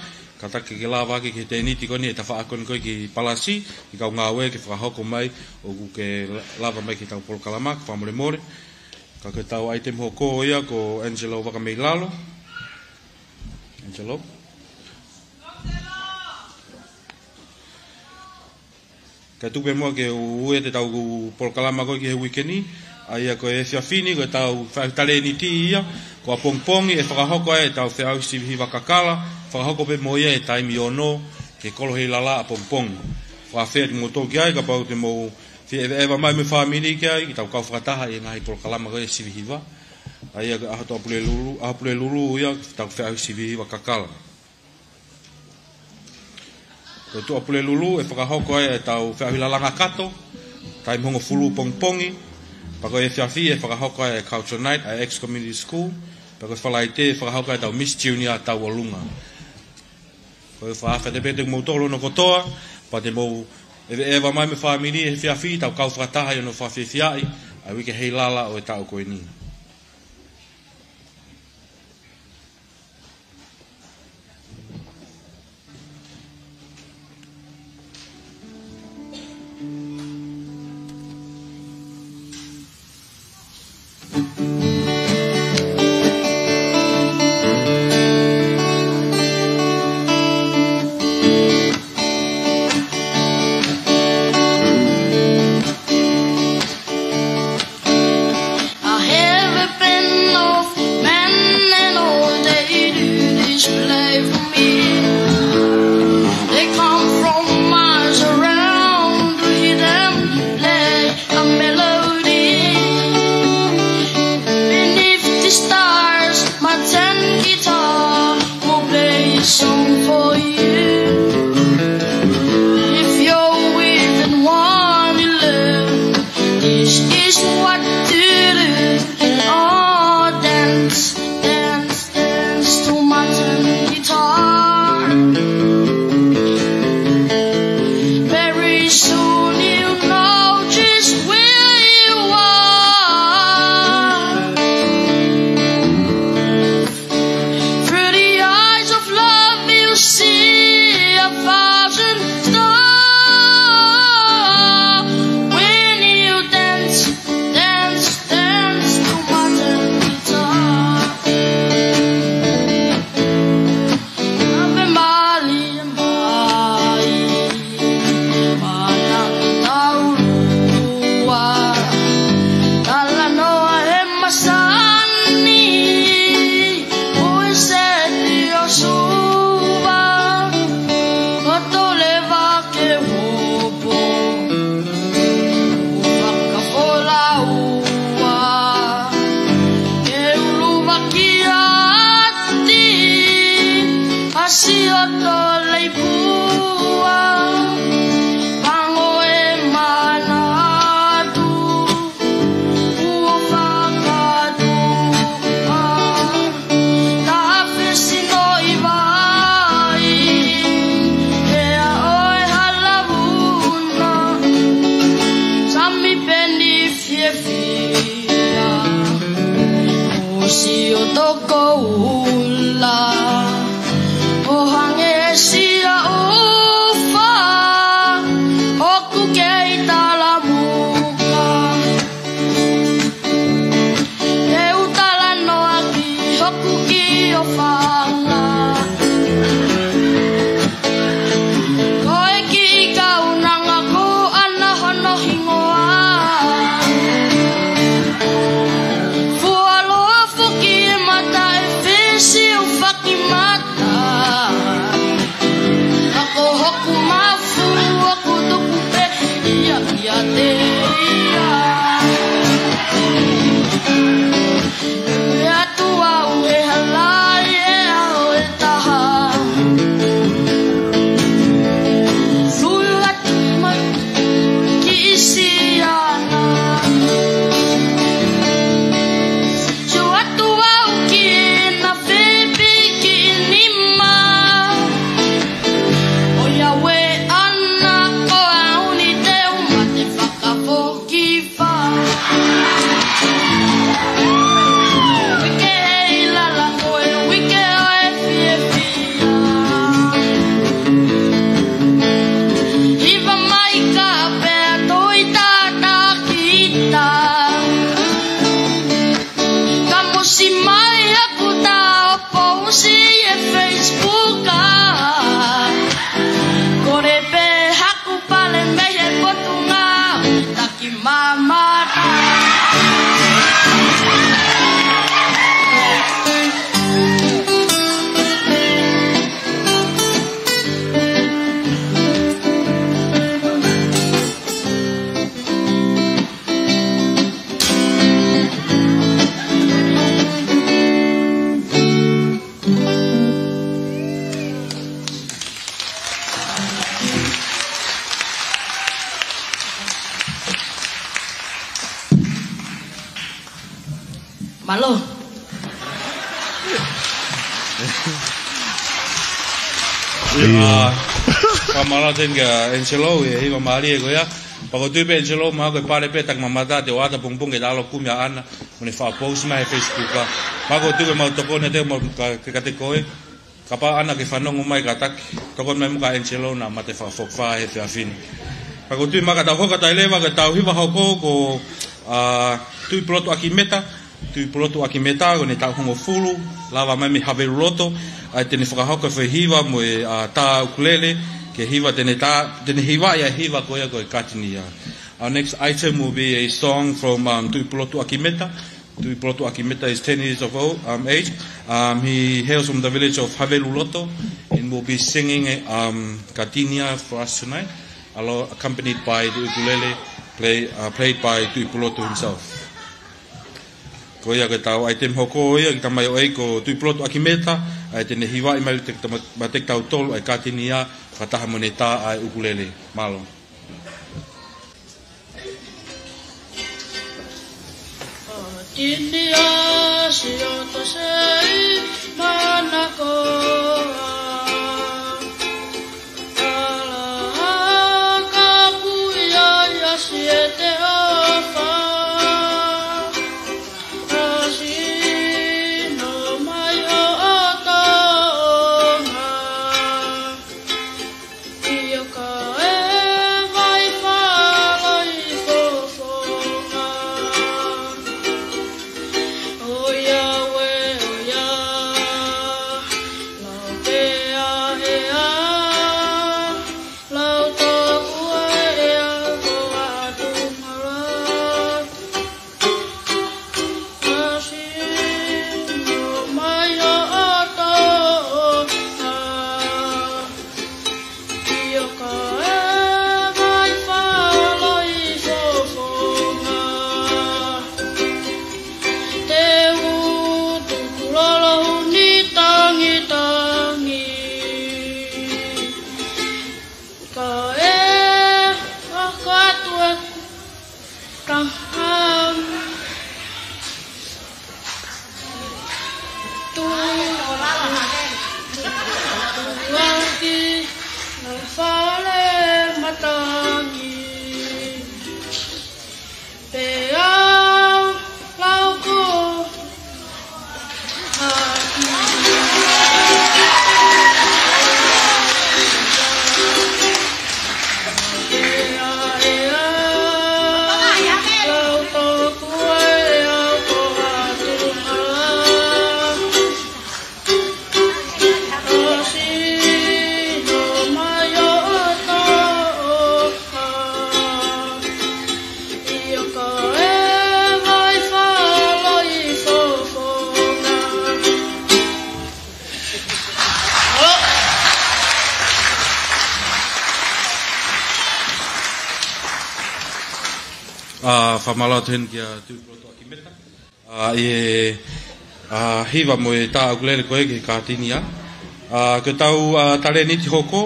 kātaki ke lava ʻaki ki he tēniti ko eni ʻe tafaʻaki ko eni ko ē ki Palasi, ʻi he kau ngāue ke fakahoko mai, ʻoku ke la-, lava mai ki heʻetau polokalama, ke fakamolemole. Ka ko ʻetau ʻaitemi hoko ia ko Angelo Vakameilalo. Angelo. Kae tuku pē muʻa ke u ui atu ʻetau polokalama ko ē ki he uike ni, ʻa ia ko e efiafi ni, ko ʻetau feʻauhi talēniti ia, ko ʻapongipongi ʻe fakahoko ai ʻetau feʻauhi sivi hiva kakala, fakahoko pē mo ia he taimi ono, ki he kolo Heilala ʻapongipongi. Fakaafeʻi atu kimoutolu ki ai, kapau te mou fie ʻeveʻeva mai mo e fāmili ki ai, ke tau kau fakataha ʻi he ngaahi polokalama ko ē sivi hiva. ʻA ia ko e ʻaho Tuʻapulelulu, ʻaho Pulelulu ia, ʻetau feʻauhi sivi hiva kakala. Ko e Tuʻapulelulu ʻe fakahoko ai ʻetau feʻauhi lalanga kato, taimi hongofulu pongipongi, pea ko e efiafi ʻe fakahoko ai e Culture Night ʻa e Ex Community School, pea ko e Falaite ʻe fakahoko ai ʻetau Miss Junior Tauʻolunga. Ko e fakaafeʻi atu pē kimoutolu hono kotoa, pea te mou ʻeveʻeva mai mo e fāmili he efiafi, tau kau fakataha ʻi hono fakafiefiaʻi ʻa e Uike Heilala ʻo e taʻu ko eni. Mālō. ʻIo. Fakamālō atu kia Angelo, ʻi he hiva mālie ko ia. Pea ʻoku ou tui pē Angelo, mahalo ko e pale pē ʻetau mamata, te u ʻoatu pongipongi ke ta ʻalu ʻo kumi ʻa ʻAna, mo ʻene faʻa post mai he Facebook. Pea ʻoku ou tui pē ʻoku mau tokoni atu mo ka, ke kate koe. Kapau ʻAna ke fanongo mai kātaki, tokoni mai muʻa kia Angelo naʻa ma te fakafokifā he efiafi ni. Pea ʻoku ou tui mai ka tau hoko atu ai leva ki heʻetau hiva hoko ko, ā, Tuʻipulotu ʻAkimeta, Tuʻipulotu ʻAkimeta ko ʻene taʻu hongofulu, lava mai mei Haveluloto, ʻa ia te ne fakahoko e foʻi hiva mo e, ā, tā ʻukulele, ke hiva te ne tā, te ne hivaʻi ʻa e hiva ko ia ko e Kātini Ia. Our next item will be a song from, um, Tuʻipulotu ʻAkimeta. Tuʻipulotu ʻAkimeta is ten years of old, um, age. Um, he hails from the village of Haveluloto and will be singing, um, Kātini Ia for us tonight, alo-, accompanied by the ukulele play, uh, played by Tuʻipulotu himself. Ko ia ko ʻetau item hoko ia ki tamai o ei ko Tuʻipulotu ʻAkimeta, ʻa ia te ne hivaʻi mai te tama-, ma te tau tolu ʻa e Kātini Ia, fakataha mo ʻene tā ʻa e ukulele. Mālō. Kātini Ia, siʻoto sei manakoa. Ala ka pui ai ʻa siʻete ʻofa. Ka sino mai ʻo ʻotonga. ʻIo ka e vai fāloi fofonga. ʻOiauē, ʻoia. Lau pē ʻa e ʻea. Lau tō kuo e ʻea ko ʻAtunga. Ka sino mai ʻo ʻotonga. ʻIo ka e vai fāloi fofonga. Te u tukulolo huni tangitangi. Ka e hoko atu e taha tu-, tuʻaki ʻa e fale matangi. Pea lau ko ʻIo ka e vai fāloi fofonga. ʻA, fakamālō atu heni kia Tuʻipulotu ʻAkimeta. ʻA, ʻi he, ʻa, hiva mo e tā ʻukulele ko ē ki he Kātini Ia. ʻA, ko ʻetau, ʻa, talēniti hoko.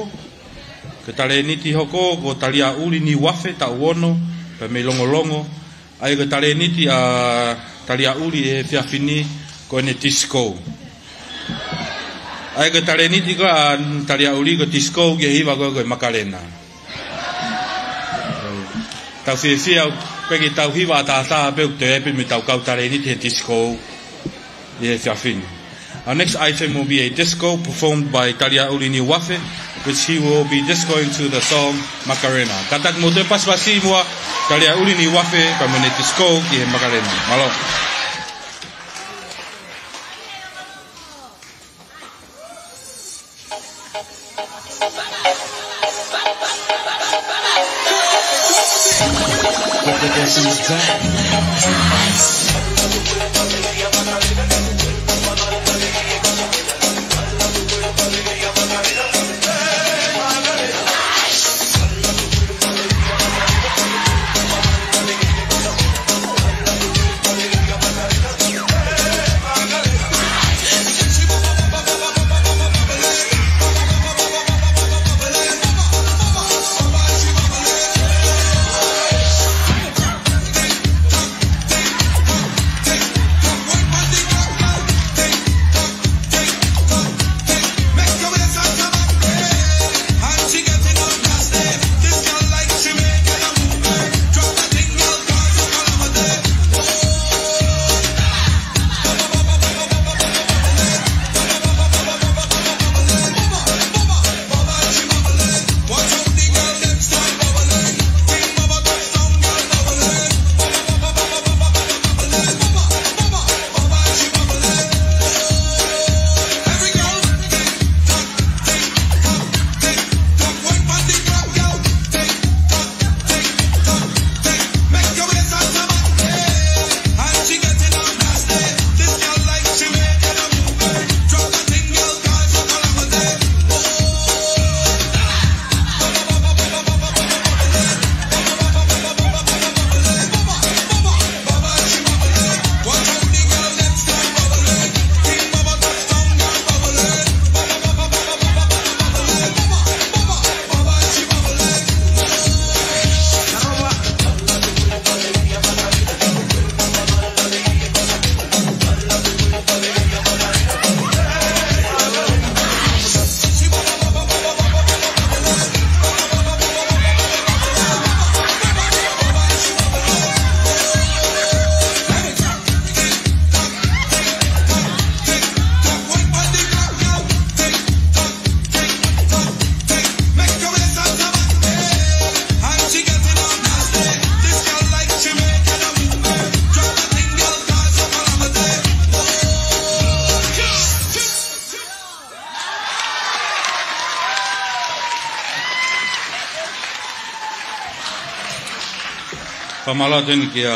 Ko e talēniti hoko ko Taliaʻuli Niuafe, taʻu ono, pea mei Longolongo. ʻA ia ko e talēniti ʻa Taliaʻuli he efiafi ni ko ʻene tisikō. ʻA ia ko e talēniti ko ē ʻa Taliaʻuli ko e tisikō ki he hiva ko ē ko e Makalena. Tau fiefia pē ke tau hiva ʻataʻatā pē ʻoku toe ʻi ai pē mei heʻetau kau talēniti he tisikō ʻi he efiafi ni. Our next item will be a disco performed by Taliaʻuli Niuafe, which he will be discoing to the song Macarena. Kātaki mou toe pasipasi muʻa Taliaʻuli Niuafe pea mo ʻene tisikō ki he Makalena. Mālō. Fakamālō atu eni kia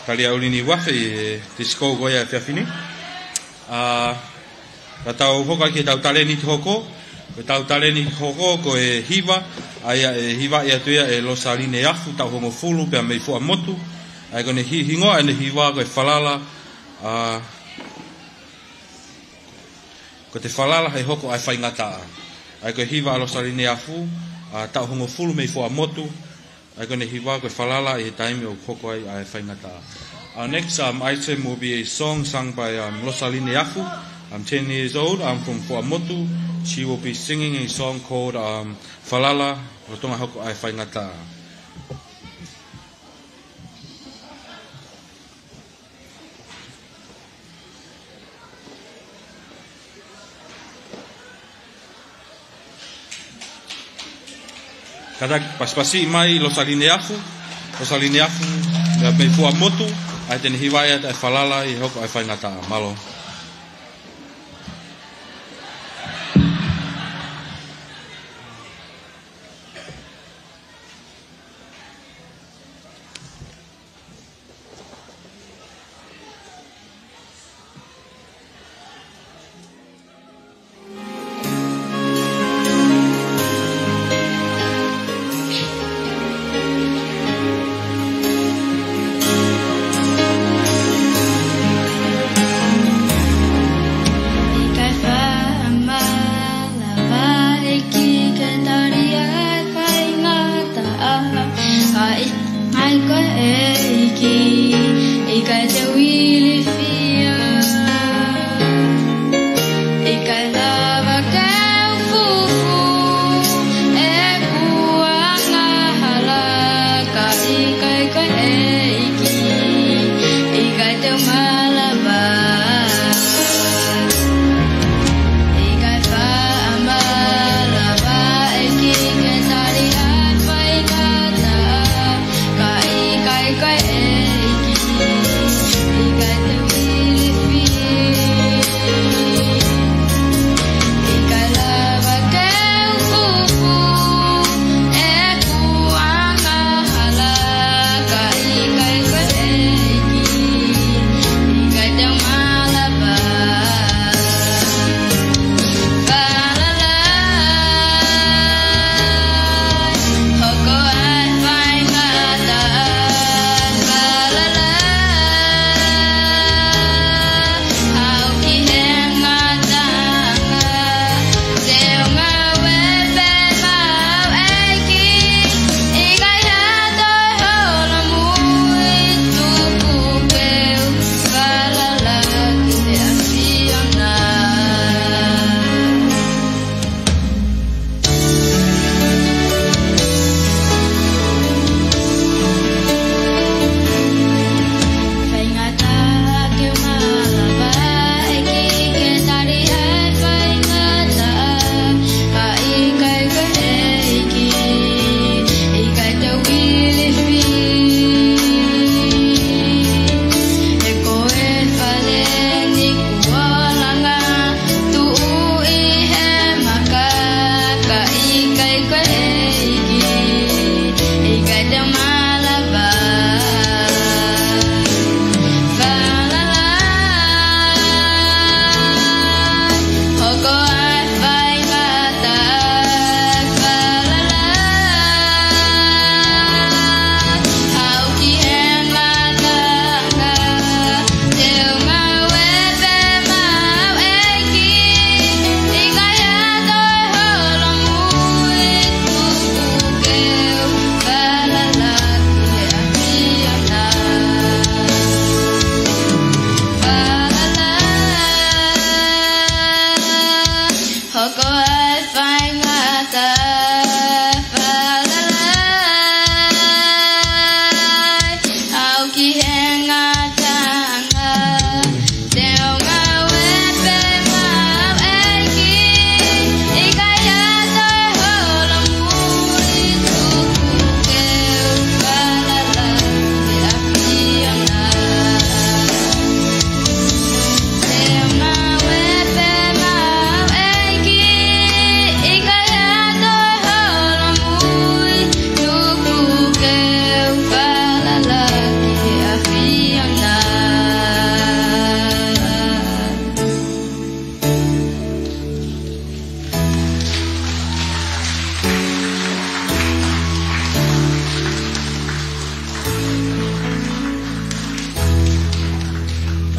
Taliaʻuli Niuafe ʻi he tisikou ko ia he efiafi ni. ʻA, ka tau hoko ai ki heʻetau taleni hoko, ko ʻetau taleni hoko ko e hiva, ʻa ia ʻe hivaʻi atu ia ʻe Losaline Afu, taʻu hongofulu pea mei Fuaʻamotu, ʻa ia ko ʻene hi-, hingoa ʻene hiva ko e Falala, ʻa, Ko te falala he hoko ʻa e faingataʻa. ʻA ia ko e hiva ʻa Losaline Afu, ʻa, taʻu hongofulu mei Fuaʻamotu, ʻa ia ko ʻene hiva ko e Falala ʻi he taimi ʻoku hoko ai ʻa e faingataʻa. Our next, um, item will be a song sung by, um, Losaline Afu. I'm ten years old, I'm from Fuaʻamotu. She will be singing a song called, um, Falala, lolotonga hoko ʻa e faingataʻa. Kātaki pasipasi mai Losaline Afu, Losaline Afu, mei Fuaʻamotu, ʻa ia te ne hivaʻi atu ʻa e Falala ʻi he hoko ʻa e faingataʻa. Mālō. ʻIkai faʻa malava ʻEiki ke tali ʻa e faingataʻa, ka ʻi- ʻIkai ko e ʻEiki, ʻikai te u ilifia. ʻIkai lava ke u fufū ʻeku angahala, ka ʻikai ko e ʻEiki, ʻikai te u malava. ʻIkai faʻa malava ʻEiki ke tali ʻa e faingataʻa, ka ʻikai ko e ʻEiki, ʻikai te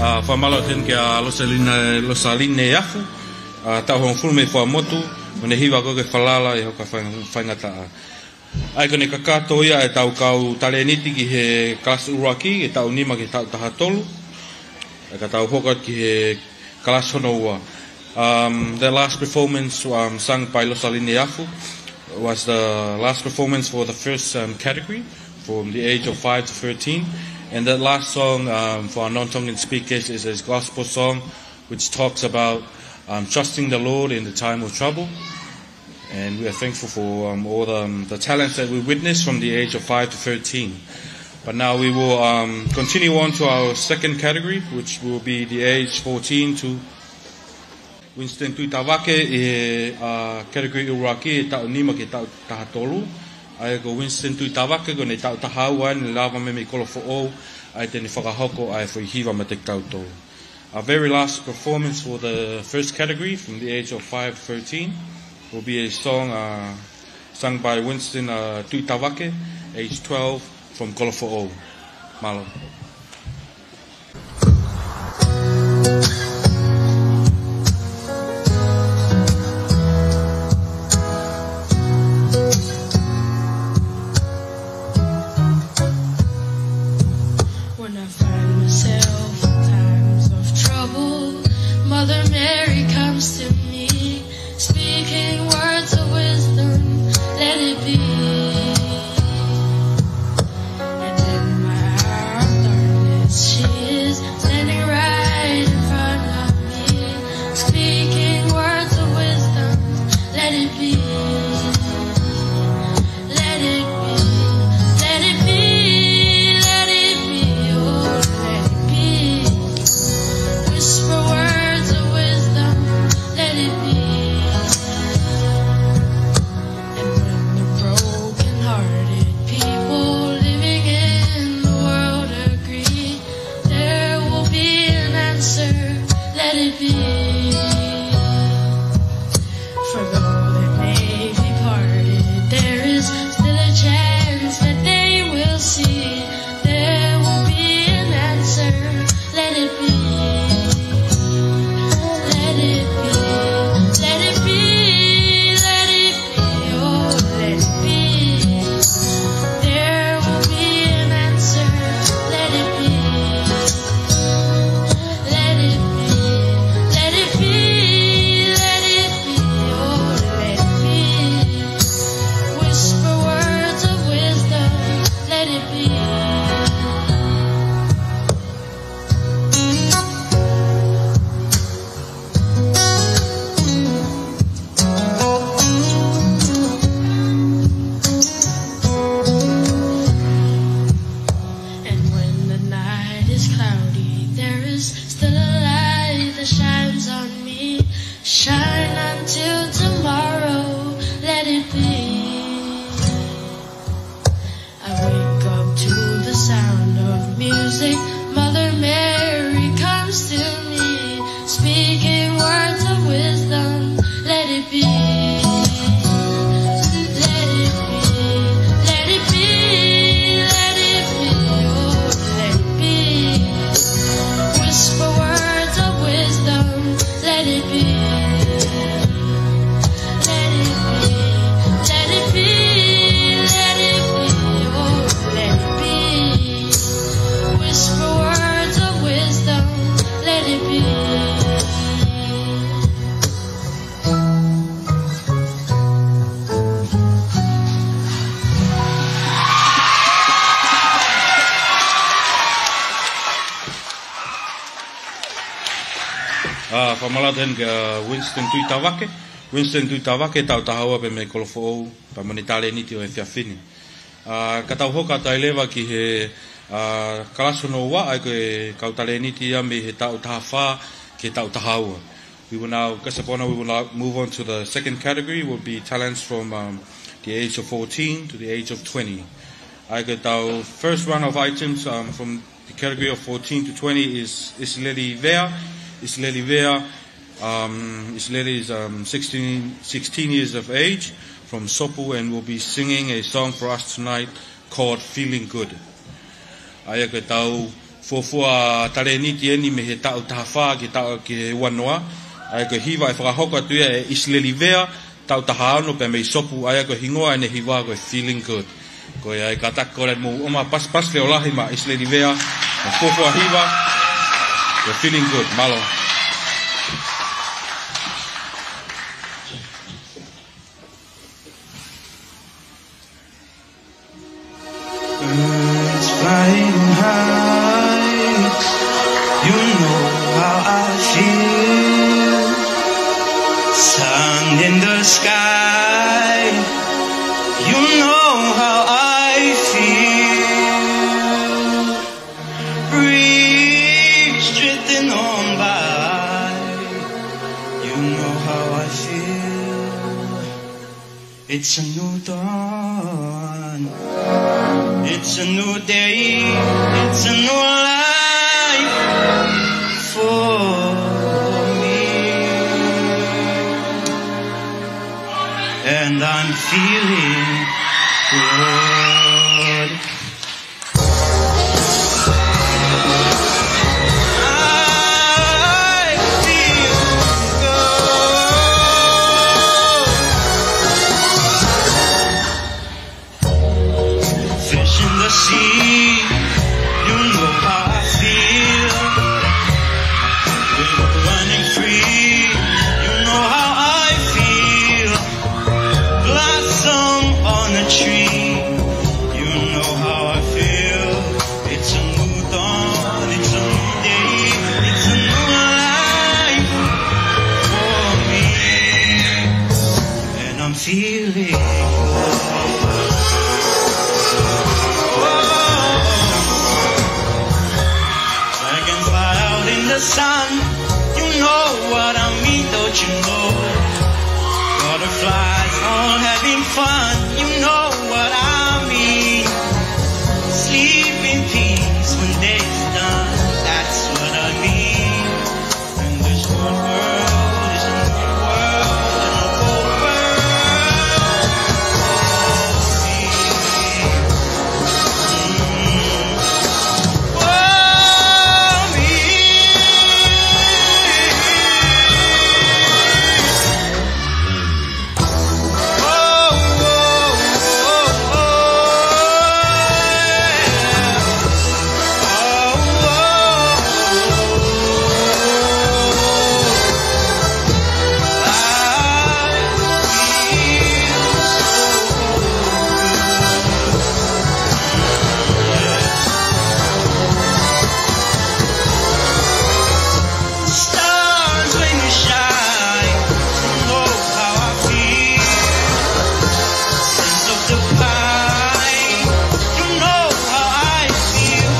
ʻA, fakamālō atu heni kia Losaline, Losaline Afu, ʻa, taʻu hongofulu mei Fuaʻamotu, mo ʻene hiva ko ē ko e Falala ʻi Hoku Faing-, Faingataʻa. ʻA ia ko ʻene kakato ia ʻetau kau talēniti ki he kalasi ʻuluaki, he taʻu nima ki he taʻu taha tolu. ʻA ia ka tau hoko atu ki he kalasi hono ua. Um, the last performance, um, sung by Losaline Afu was the last performance for the first, um, category, from the age of five to thirteen. And that last song, um, for our non-Tongan speakers is a gospel song which talks about, um, trusting the Lord in the time of trouble. And we are thankful for, um, all the, um, the talents that we witnessed from the age of five to thirteen. But now we will, um, continue on to our second category, which will be the age fourteen to Winston Tuʻitavake ʻi he, uh, category ʻuluaki, he taʻu nima ki he taʻu taha tolu. ʻA ia ko Winston Tuʻitavake ko ʻene taʻu taha ua eni, lava mei, mei Kolofoʻou, ʻa ia te ne fakahoko ʻa e foʻi hiva maʻatautolu. Our very last performance for the first category, from the age of five to thirteen, will be a song, uh, sung by Winston, uh, Tuʻitavake, age twelve, from Kolofoʻou. Mālō. When I find myself in times of trouble, Mother Mary comes to me, speaking words of wisdom, let it be. And in my hour of darkness, she is standing right in front of me, speaking words of wisdom, let it be. Let it be, let it be, let it be, oh, let it be. Whisper words of wisdom, let it be. And when the broken-hearted people living in the world agree, there will be an answer, let it be. For though they may be parted, there is still a chance that they will see. There will be an answer, let it be. Let it be, let it be, let it be, oh, let it be. There will be an answer, let it be. Let it be, let it be, let it be, oh, let it be. Whisper words of wisdom, let it be. And when the night is cloudy, there is still a light that shines on me. Shine until tomorrow, let it be. I wake up to the sound of music. Mother Mary comes to me, speaking words of wisdom. Let it be. Let it be. Let it be. Let it be. Oh, let it be. Whisper words of wisdom. Let it be. Let it be, let it be, let it be, oh, let it be. Whisper words of wisdom, let it be. ʻA, fakamālō atu heni kia Winston Tuʻitavake. Winston Tuʻitavake, taʻu taha ua pē mei Kolofoʻou, pea mo ʻene talēniti ʻo e efiafi ni. ʻA, ka tau hoko atu ai leva ki he, ʻa, kalasi hono ua, ʻa ia ko e kau talēniti ia mei he taʻu taha fā ki he taʻu taha ua. We will now, Kasapona, we will now move on to the second category, will be talents from, um, the age of fourteen to the age of twenty. ʻA ia ko ʻetau first round of items, um, from the category of fourteen to twenty is ʻIsileli Vea. ʻIsileli Vea, um, ʻIsileli is, um, sixteen, sixteen years of age from Sopu and will be singing a song for us tonight called Feeling Good. ʻA ia ko ʻetau Fuofua talēniti eni mei he taʻu taha fā ki he taʻu ki he ua noa. ʻA ia ko e hiva ʻe fakahoko atu ia ʻe ʻIsileli Vea, taʻu taha ono pea mei Sopu, ʻa ia ko e hingoa ʻene hiva ko e Feeling Good. Ko ia ai kātaki kole mou ʻomai pasipasi leʻo lahi maʻa ʻIsileli Vea, mo e fuofua hiva, ko e Feeling Good, mālō. Birds flying high, you know how I feel. Sun in the sky, you know how I feel. Breeze drifting on by, you know how I feel. It's a new dawn. It's a new day. It's a new life for me. And I'm feeling good. I feel good. Fish in the sea, you know how I feel. River running free, you know how I feel. Blossom on a tree, you know how I feel. It's a new dawn, it's a new day, it's a new life for me. And I'm feeling good. Whoa. Dragonfly out in the sun, you know what I mean, don't you know? Butterflies all having fun, you know what I mean. Sleep in peace when day's done, that's what I mean. And this whole world is a new world, a whole world for me. Stars when you shine, you know how I feel. Sense of the pine, you know how I feel.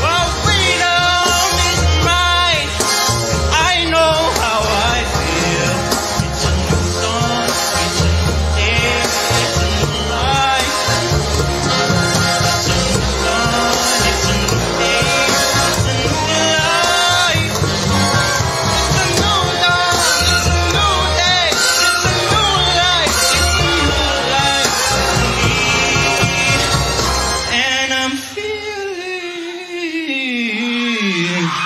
Oh, freedom is mine. I know how I feel. It's a new dawn, it's a new day, it's a new life. It's a new dawn, it's a new day, it's a new life. It's a new dawn, it's a new day, it's a new life, it's a new life for me. And I'm feeling good.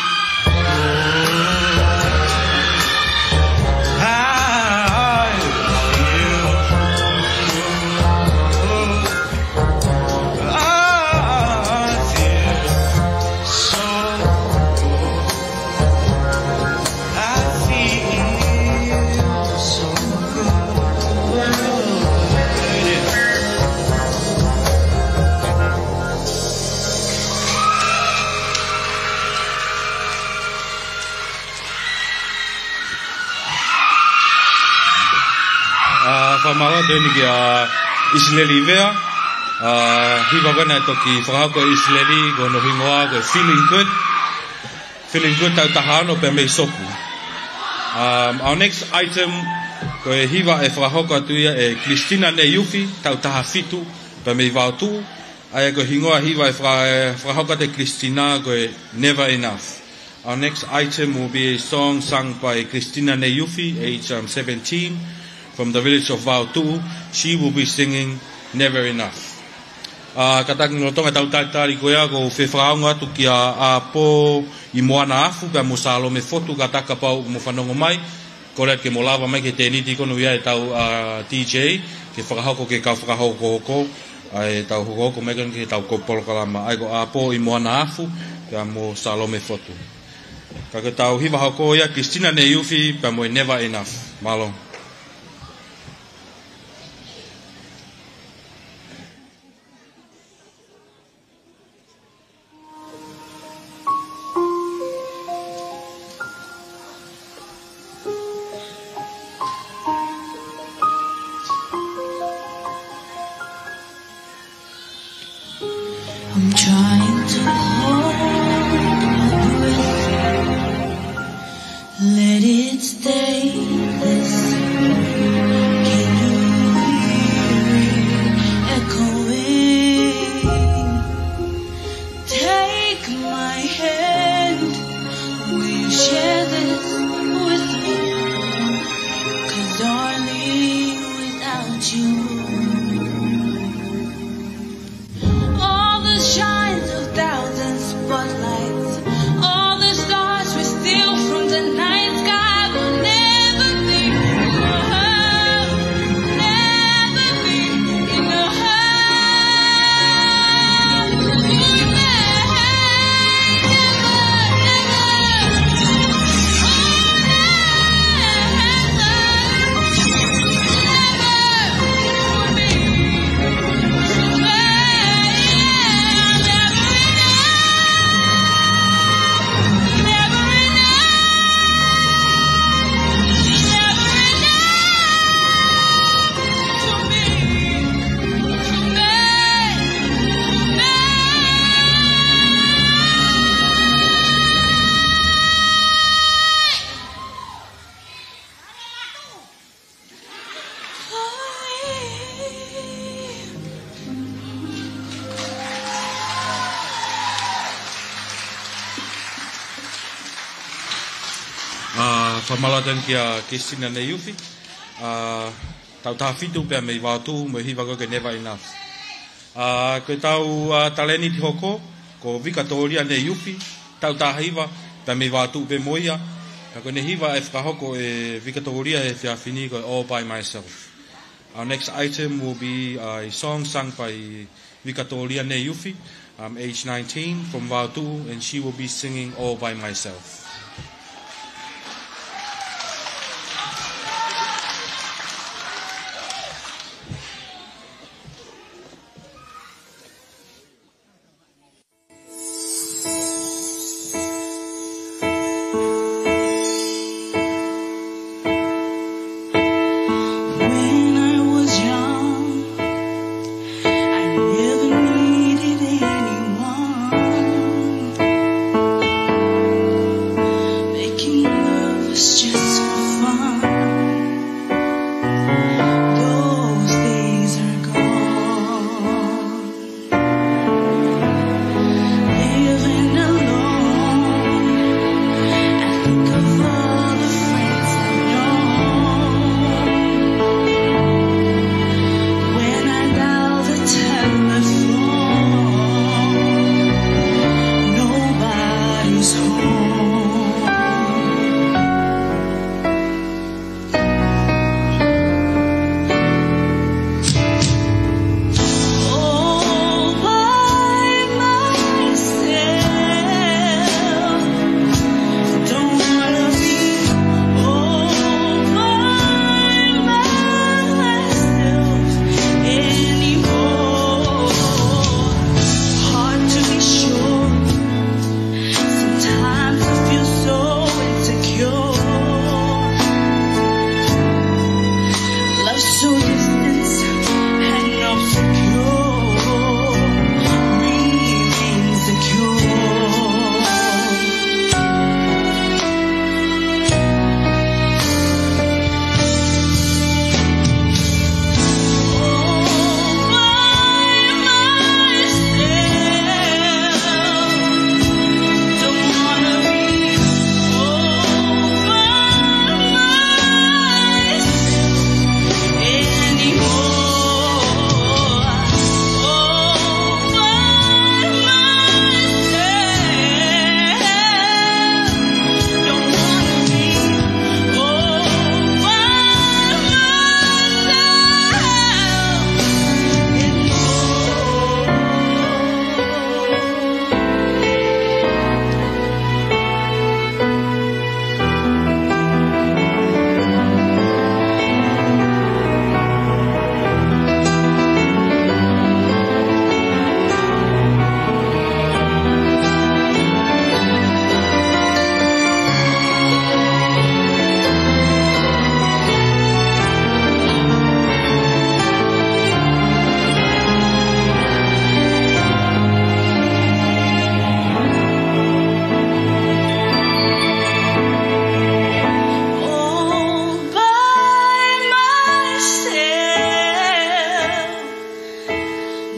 I feel good. I feel so good. I feel so good. ʻA, fakamālō atu eni kia ʻIsileli Vea. ʻA, hiva ko ena ʻe toki fakahoko ʻe ʻIsileli, ko hono hingoa ko e Feeling Good. Feeling Good, taʻu taha ono pea mei Sopu. Um, our next item, ko e hiva ʻe fakahoko atu ia ʻe Christina Neiufi, taʻu taha fitu pea mei Vaotuʻu. ʻA ia ko e hingoa hiva ʻe faka-, ʻe fakahoko atu ʻe Christina ko e Never Enough. Our next item will be a song sung by Christina Neiufi, age, um, seventeen, from the village of Vaotuʻu. She will be singing Never Enough. ʻA, kātaki lolotonga ʻetau talitali ko ia, ʻoku ou fie fakaongo atu kia ʻApō ʻi Moana Afu, pea mo Salome Fotu, kātaki kapau ʻoku mo fanongo mai, kole atu ke mo lava mai ki he tēniti ko eni ʻoku ʻi ai ʻetau, ʻa, D J, ke fakahoko ki he kau fakahokohoko, ʻa, ʻetau hokohoko mai ko eni ki heʻetau ko polokalama, ʻa ia ko ʻApō ʻi Moana Afu, pea mo Salome Fotu. Ka ko ʻetau hiva hoko ia, Christina Neiufi, pea mo e Never Enough. Mālō. I'm trying to hold my breath. Let it stay this way. Can you hear it echoing? Take my hand. Will you share this with me? 'Cause darling, without you, all the shines of thousand spotlights, all the stars we steal from the night sky will never be enough, never be enough. ʻA, fakamālō atu kia Christina Neiufi. ʻA, taʻu taha fitu pea mei Vaotuʻu, mo e hiva ko e Never Enough. ʻA, ko ʻetau, ʻa, talēniti hoko, ko Vikatōlia Neiufi, taʻu taha hiva, pea mei Vaotuʻu pē mo ia. Ka ko ʻene hiva ʻe fakahoko ʻe Vikatōlia he efiafi ni ko e All By Myself. Our next item will be, uh, a song sung by Vikatōlia Neiufi, um, age nineteen, from Vaotuʻu, and she will be singing All By Myself. When I was young, I never needed anyone.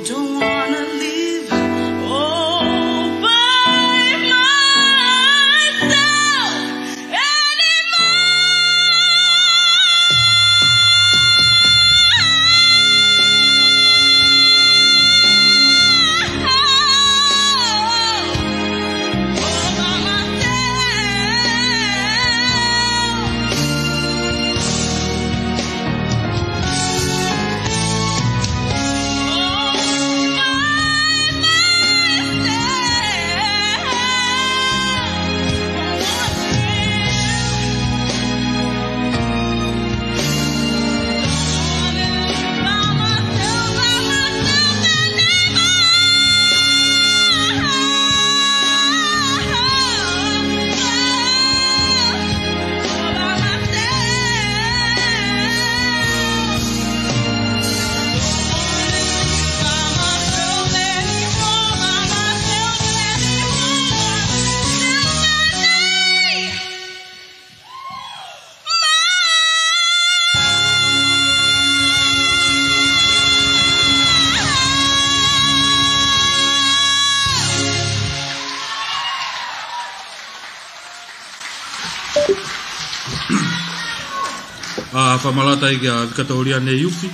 Don't wanna live all by myself anymore. ʻA, fakamalata ai kia Vikatōlia Neiufi.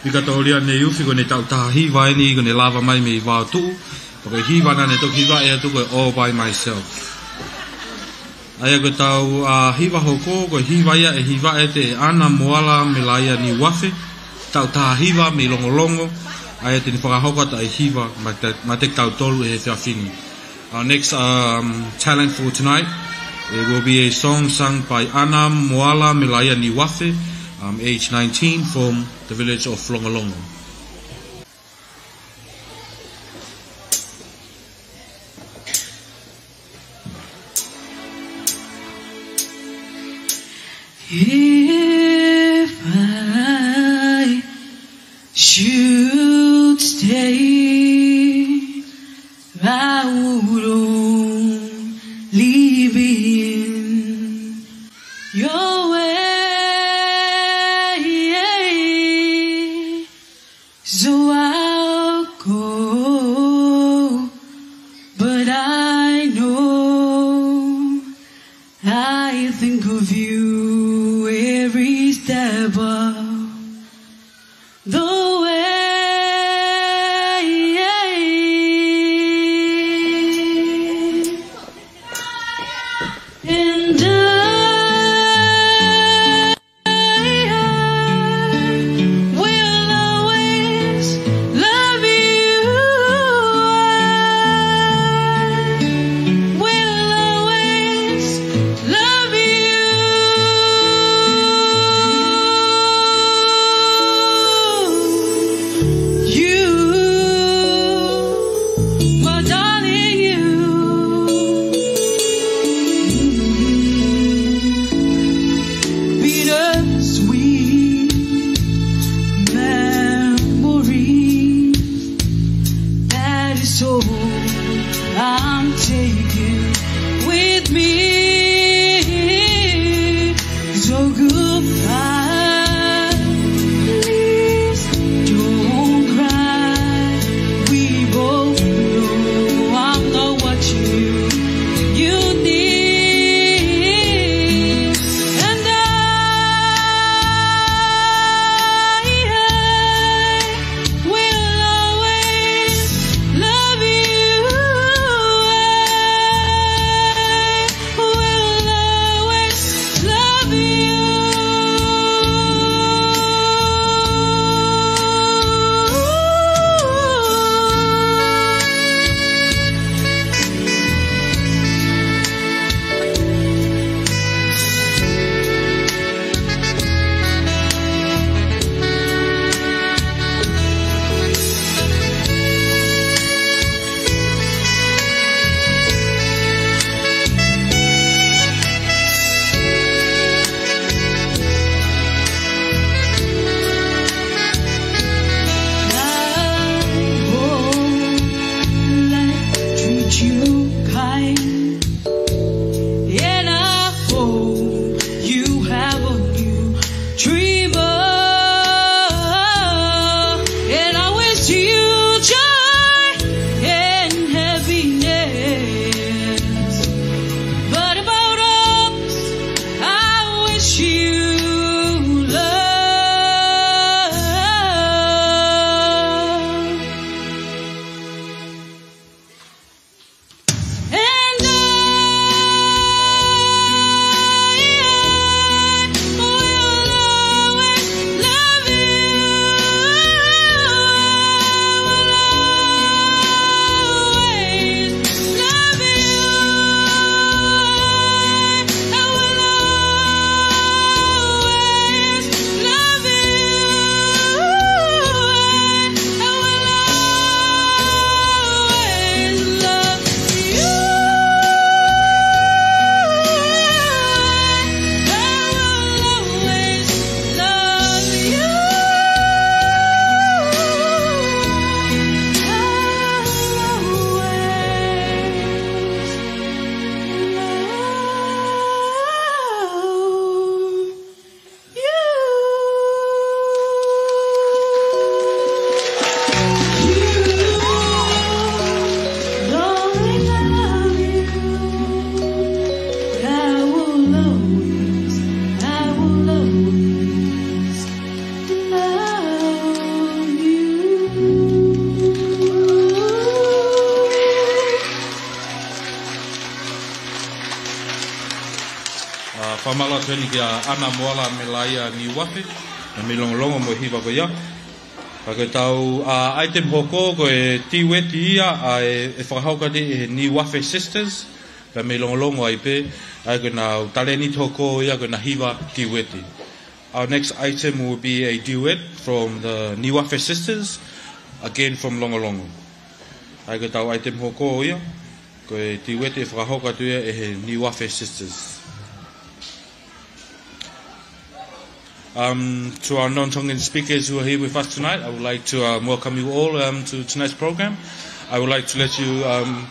Vikatōlia Neiufi, ko ʻene taʻu taha hiva eni, ko ʻene lava mai mei Vaotuʻu. Ko e hiva naʻa ne toki hivaʻi atu ko e All by Myself. ʻA ia ko ʻetau, ʻa, hiva hoko, ko e hiva ia ʻe hivaʻi ʻe ʻAna Moala Melaia Niuafe, taʻu taha hiva mei Longolongo, ʻa ia te ne fakahoko atu ʻa e hiva maʻa, maʻa kitautolu he efiafi ni. Our next, um, talent for tonight, it will be a song sung by ʻAna Moala Melaia Niuafe, um, age nineteen, from the village of Longolongo. If I should stay, I would only be in your way. So I'll go, but I know I think of you every Mālō atu heni kia ʻAna Moala Melaia Niuafe, naʻa mei Longolongo mo e hiva ko ia. Pea ko ʻetau, ā, item hoko ko e duet ia, ā, ʻe, ʻe fakahoko atu ʻe he Niuafe Sisters, pea mei Longolongo ai pē, ʻa ia ko ʻenau talēniti hoko ia ko ʻena hiva duet. Our next item will be a duet from the Niuafe Sisters, again from Longolongo. ʻA ia ko ʻetau item hoko ia, ko e duet ʻe fakahoko atu ia ʻe he Niuafe Sisters. Um, to our non-Tongan speakers who are here with us tonight, I would like to, um, welcome you all, um, to tonight's program. I would like to let you, um,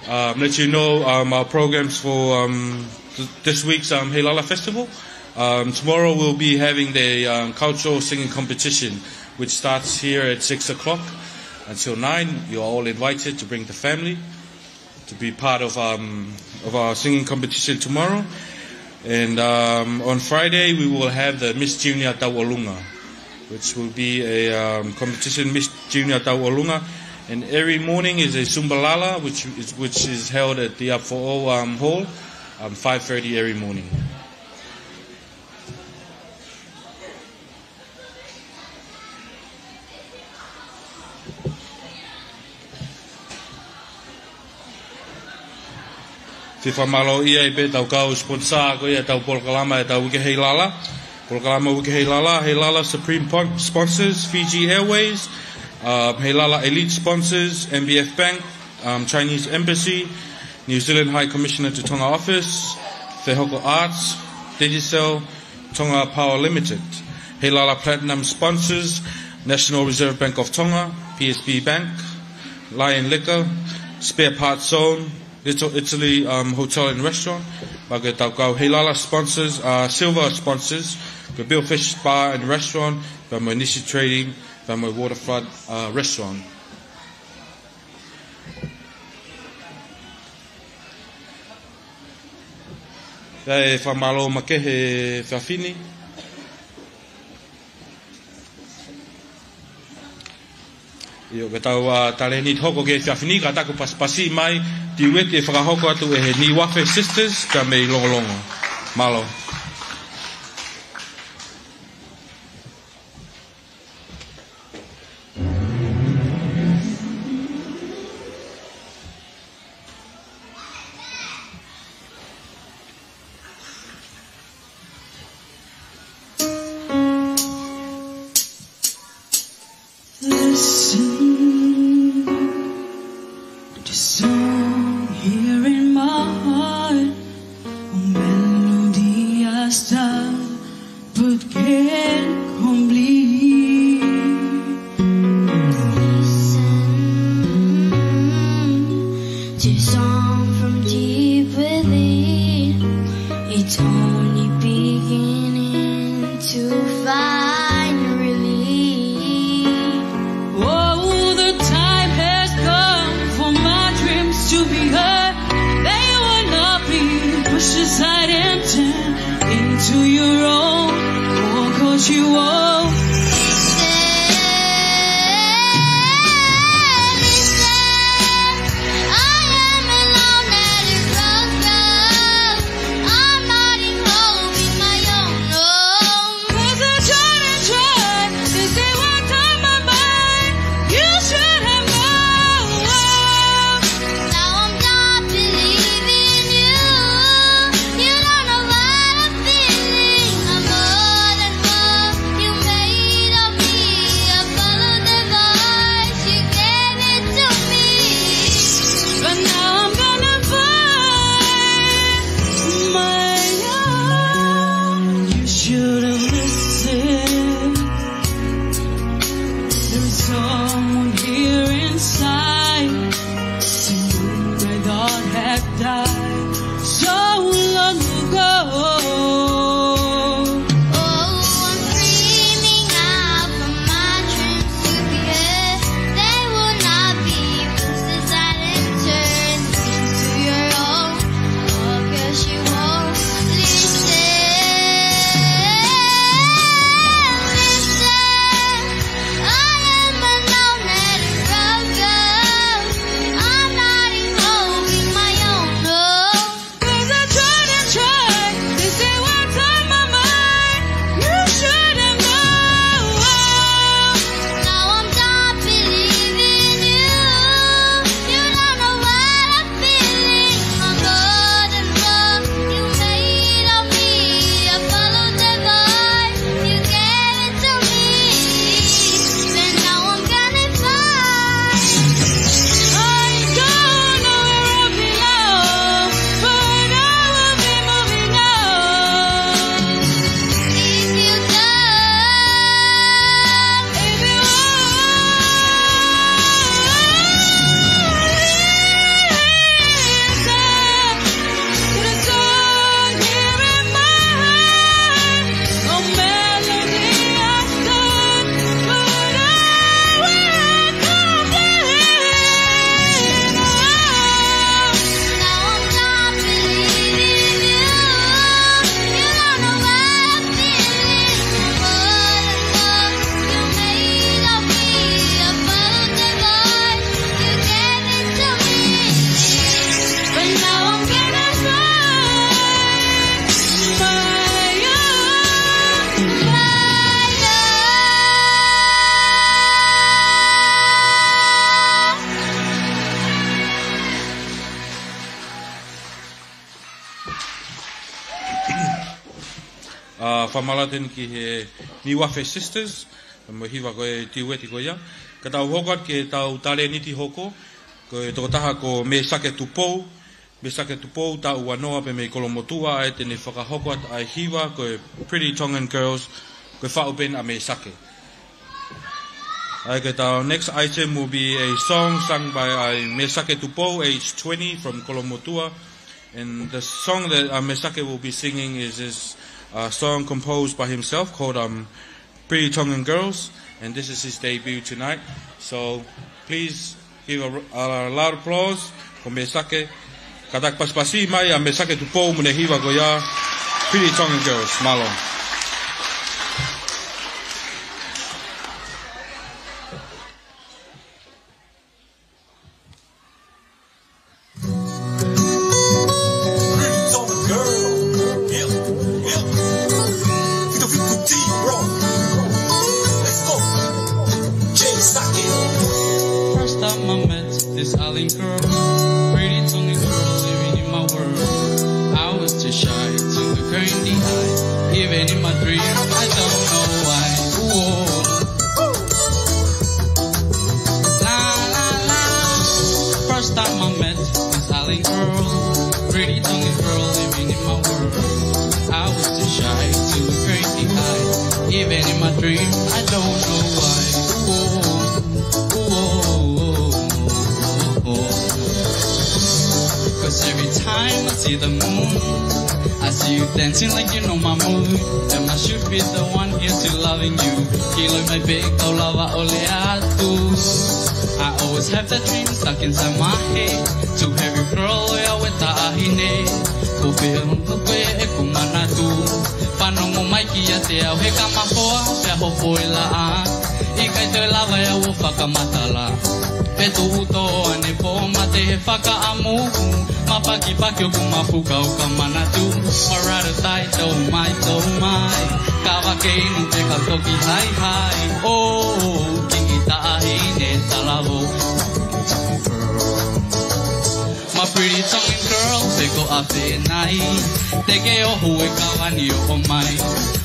um, let you know, um, our programs for, um, th-, this week's, um, Heilala Festival. Um, tomorrow we'll be having the, um, cultural singing competition, which starts here at six o'clock until nine. You are all invited to bring the family to be part of, um, of our singing competition tomorrow. And, um, on Friday, we will have the Miss Junior Tauʻolunga, which will be a, um, competition, Miss Junior Tauʻolunga. And every morning is a Zumbalala, which is, which is held at the Up for All, um, Hall, um, five thirty every morning. Fie fakamālōʻia ai pē ʻetau kau sponsor ko ia ʻetau polokalama ʻetau Uike Heilala. Polokalama Uike Heilala, Heilala Supreme Pon-, sponsors, Fiji Airways, uh, Heilala Elite sponsors, M B F Bank, um, Chinese Embassy, New Zealand High Commissioner to Tonga Office, Fehoko Arts, Digicel, Tonga Power Limited. Heilala Platinum sponsors, National Reserve Bank of Tonga, P S B Bank, Lion Liquor, Spare Parts Zone, Little Italy, um, Hotel and Restaurant. Pea ko ʻetau kau Heilala sponsors, uh, silver sponsors, ko e Billfish Bar and Restaurant, pea mo e Nisi Trading, pea mo e Waterfront, uh, Restaurant. Pea ʻe fakamālō makehe he efiafi ni. ʻIo, ko ʻetau, ā, talēniti hoko ki he efiafi ni, kātaki pasipasi mai, duet ʻe fakahoko atu ʻe he Niuafe Sisters, pea mei Longolongo. Mālō. Listen, the song here in my heart, un melody I start, but can't complete. Listen, the song from deep within, it's only beginning to find relief. Oh, the time has come for my dreams to be heard. They will not be pushed aside and turned into your own. Oh, 'cause you owe. Listen, listen. I am alone and broken. I'm not in love with my own home. With a joy and joy, this is what on my mind. You should have known. Now I'm not believing you. You don't know what I'm feeling. I'm more than what you made of me. I followed the voice you gave it to me. But now I'm gonna find my own. You should have listened. There's someone here inside. Someone I thought had died so long ago. Oh, I'm screaming out for my dreams to be heard. They will not be pushed aside and turned into your own. Oh, 'cause you won't listen. Listen, I am alone and broken. ʻA, fakamālō atu ki he Niuafe Sisters, mo e hiva ko e tiueti ko ia. Ka tau hoko atu ki heʻetau talēniti hoko, ko e tokotaha ko Mēsake Tupou. Mēsake Tupou, taʻu ua noa pē mei Kolomotuʻa, ʻa ia te ne fakahoko atu ʻa e hiva ko e Pretty Tongan Girls, ko e faʻu pē eni ʻa Mēsake. Okay, the next item will be a song sung by, uh, Mēsake Tupou, age twenty, from Kolomotuʻa. And the song that, uh, Mēsake will be singing is this, uh, song composed by himself called, um, Pretty Tongan Girls. And this is his debut tonight. So please give a, a loud applause for Mēsake. Kātaki pasipasi mai ʻa Mēsake Tupou mo ʻene hiva ko ia, Pretty Tongan Girls. Mālō. Pretty Tongan Girl. Hip, hip. Fito fito T, bro. Let's go. Jay Sake. First time I met this island girl, pretty Tongan girl living in my world. I was too shy to look her in the eye. Even in my dream, I don't know why. Whoa. La, la, la. First time I met this island girl, pretty Tongan girl living in my world. I was too shy to look her in the eye. Even in my dream, I don't know why. Ooh, ooh, ooh, ooh, ooh. 'Cause every time I see the moon, I see you dancing like you know my mood. Then I should be the one here to loving you. Kilo mai pē kau lava ʻo lea atu. I always have that dream stuck inside my head. To have you girl, ʻo e taʻahine. Ko pē ʻoku ʻeku manatu. Fanongo mai kiate au he kama hoa, pea hopo e laʻā. ʻIkai toe lava ʻe au ʻo fakamatala. Pe tuʻu tō ane pō mate he fakaʻamu. Mapakipaki ʻoku mafuka ʻo ka manatu. Marata tai tau mai, tau mai. Kava ke inu pē kau toki haihai. Oh, kiʻi taʻahine talavou. My pretty Tongan girl, pe ko ʻafē nai. Te ke ʻohu e kava ni ʻo ʻomai.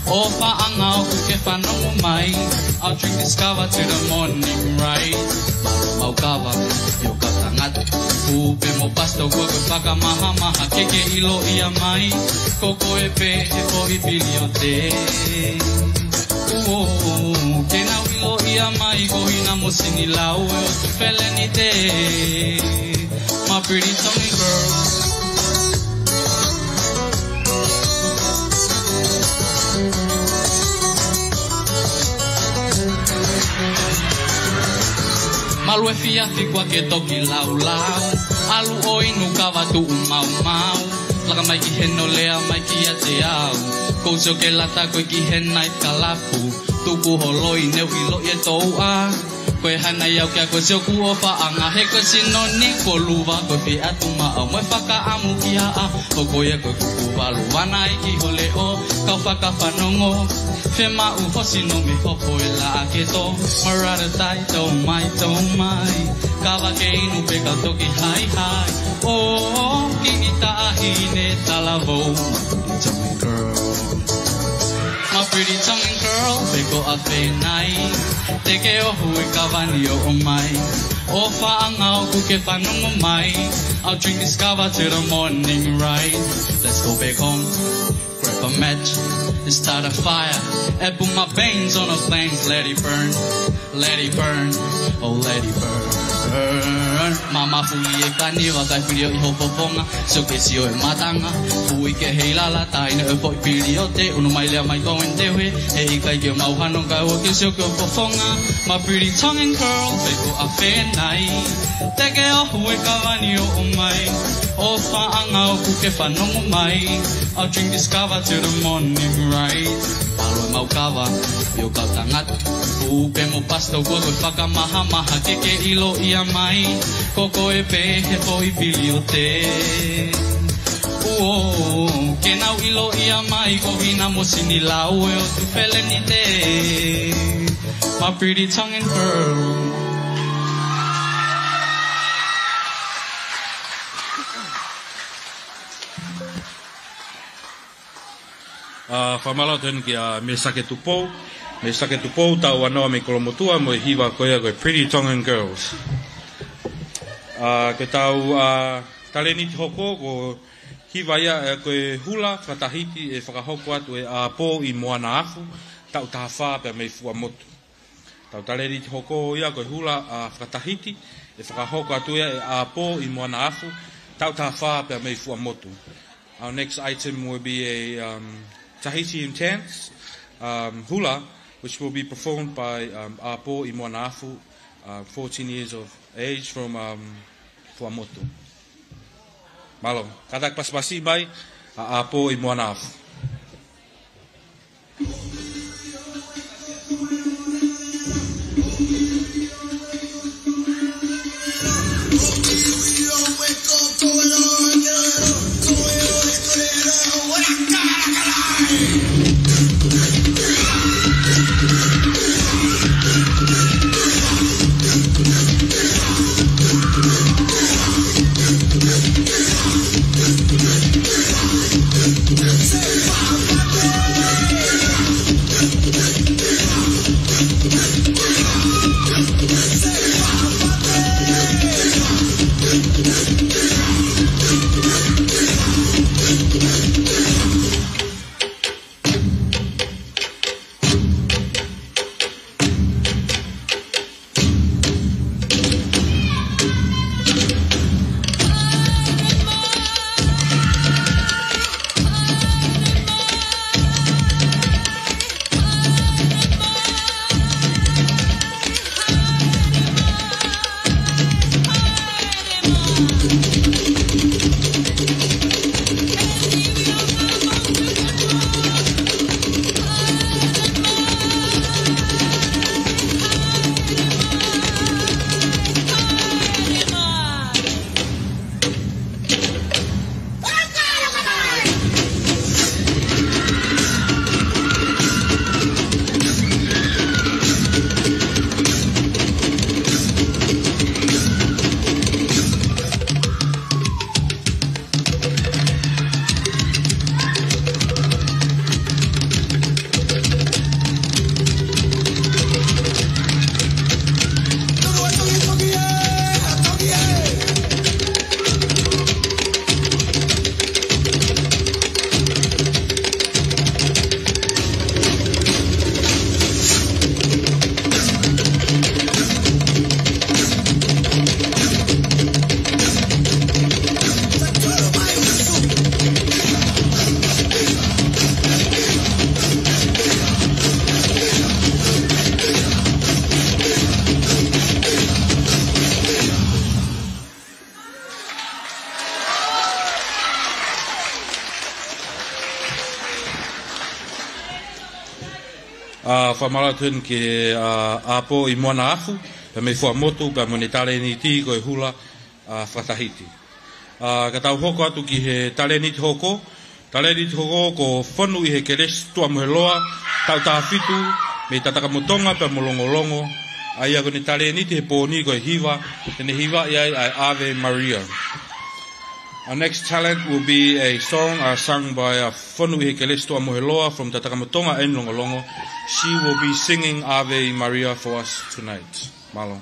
ʻOfaʻanga ʻoku ke fanongo mai. I'll drink this kava to the morning rise. Mau kava, ʻio kau tangata. Kupe mo pastor ko e fakamahamaha ke ke ʻiloʻi mai. Ko koe pē he foʻi piliote. Uo, ke nau ʻiloʻi mai ko hina mo sini lau e o tu felenite. My pretty Tongan girl. Malu e fiafi kuo ke toki laulau. ʻAlu ʻo inu kava tuʻu maumau. Laka mai ki heni ʻo lea mai kiate au. Kou sio ke lata koe ki he night club. Tuku holoi ne u ʻiloʻi e touʻa. Ko e hana i au kia koe sio kuo ʻofaʻanga he ko e sino ni ko luva ko e fie atu maʻau mo e fakaʻamu kia ʻa. Ko koe ia ko e kuku valu wana i ki ho leʻo kau fakafanongo. Femaʻu ho sino mei hopo e laʻā ke tō. Marata tai tau mai tau mai. Kava ke inu pē kau toki haihai. Oh, kiʻi taʻahine talavou. Tongan girl. My pretty Tongan girl, pe ko ʻafē nai. Te ke ʻohu e kava ni ʻo ʻomai. ʻOfaʻanga ʻoku ke fanongo mai. I'll drink this kava to the morning rise. Let's go back home. Grab a match and start a fire. And put my veins on the flames, let it burn. Let it burn, oh let it burn. Mamafu ʻi he kani vakai fili ʻo ʻi ho fofonga. Sio ke sio e matanga. Fui ke hei lala, taʻahine ʻo e foʻi piliote. Unu mai lea mai ko en te ue. He ʻikai ke mau hano kai ua ke sio ke o fofonga. My pretty Tongan girl, pe ko ʻafē nai. Te ke ʻohu e kava ni ʻo ʻomai. ʻOfaʻanga ʻoku ke fanongo mai. I'll drink this kava to the morning rise. Alo mau kava, ʻio kau tangata. Kupe mo pastor kuo ke fakamahamaha ke ke ʻiloʻi mai. Ko koe pē he foʻi piliote. Uo, ke nau ʻiloʻi mai ko hina mo sini lau e o tu felenite. My pretty Tongan girl. ʻA, fakamālō atu heni kia Mesake Tupou. Mesake Tupou, taʻu ua noa mei Kolomotuʻa, mo e hiva ko ia ko e Pretty Tongan Girls. ʻA, ko ʻetau, ʻa, talēniti hoko ko e hiva ia, ʻe, ko e hula fakatahiti ʻe fakahoko atu ʻe ʻApō ʻi Moanaafu, taʻu taha fā pea mei Fuaʻamotu. ʻEtau talēniti hoko ia ko e hula, ʻa, fakatahiti ʻe fakahoko atu ia ʻe ʻApō ʻi Moanaafu, taʻu taha fā pea mei Fuaʻamotu. Our next item will be a, um, Tahitian dance, um, hula, which will be performed by, um, ʻApō ʻi Moanaafu, uh, fourteen years of age from, um, Fuaʻamotu. Mālō, kātaki pasipasi mai ʻa ʻApō ʻi Moanaafu. ʻA, fakamālō atu heni kia, ʻa, ʻApō ʻi Moanaafu, pea mei Fuaʻamotu, pea mo ʻene talēniti ko e hula, ʻa, fakatahiti. ʻA, ka tau hoko atu ki he talēniti hoko, talēniti hoko ko Fonuʻihekelesi Tuʻamoheloa, taʻu taha fitu, mei Tatakamotonga pea mo Longolongo, ʻa ia ko ʻene talēniti he pō ni ko e hiva, te ne hivaʻi ai ʻa e Ave Maria. Our next talent will be a song, uh, sung by, uh, Fonuʻihekelesi Tuʻamoheloa from Tatakamotonga and Longolongo. She will be singing Ave Maria for us tonight. Mālō.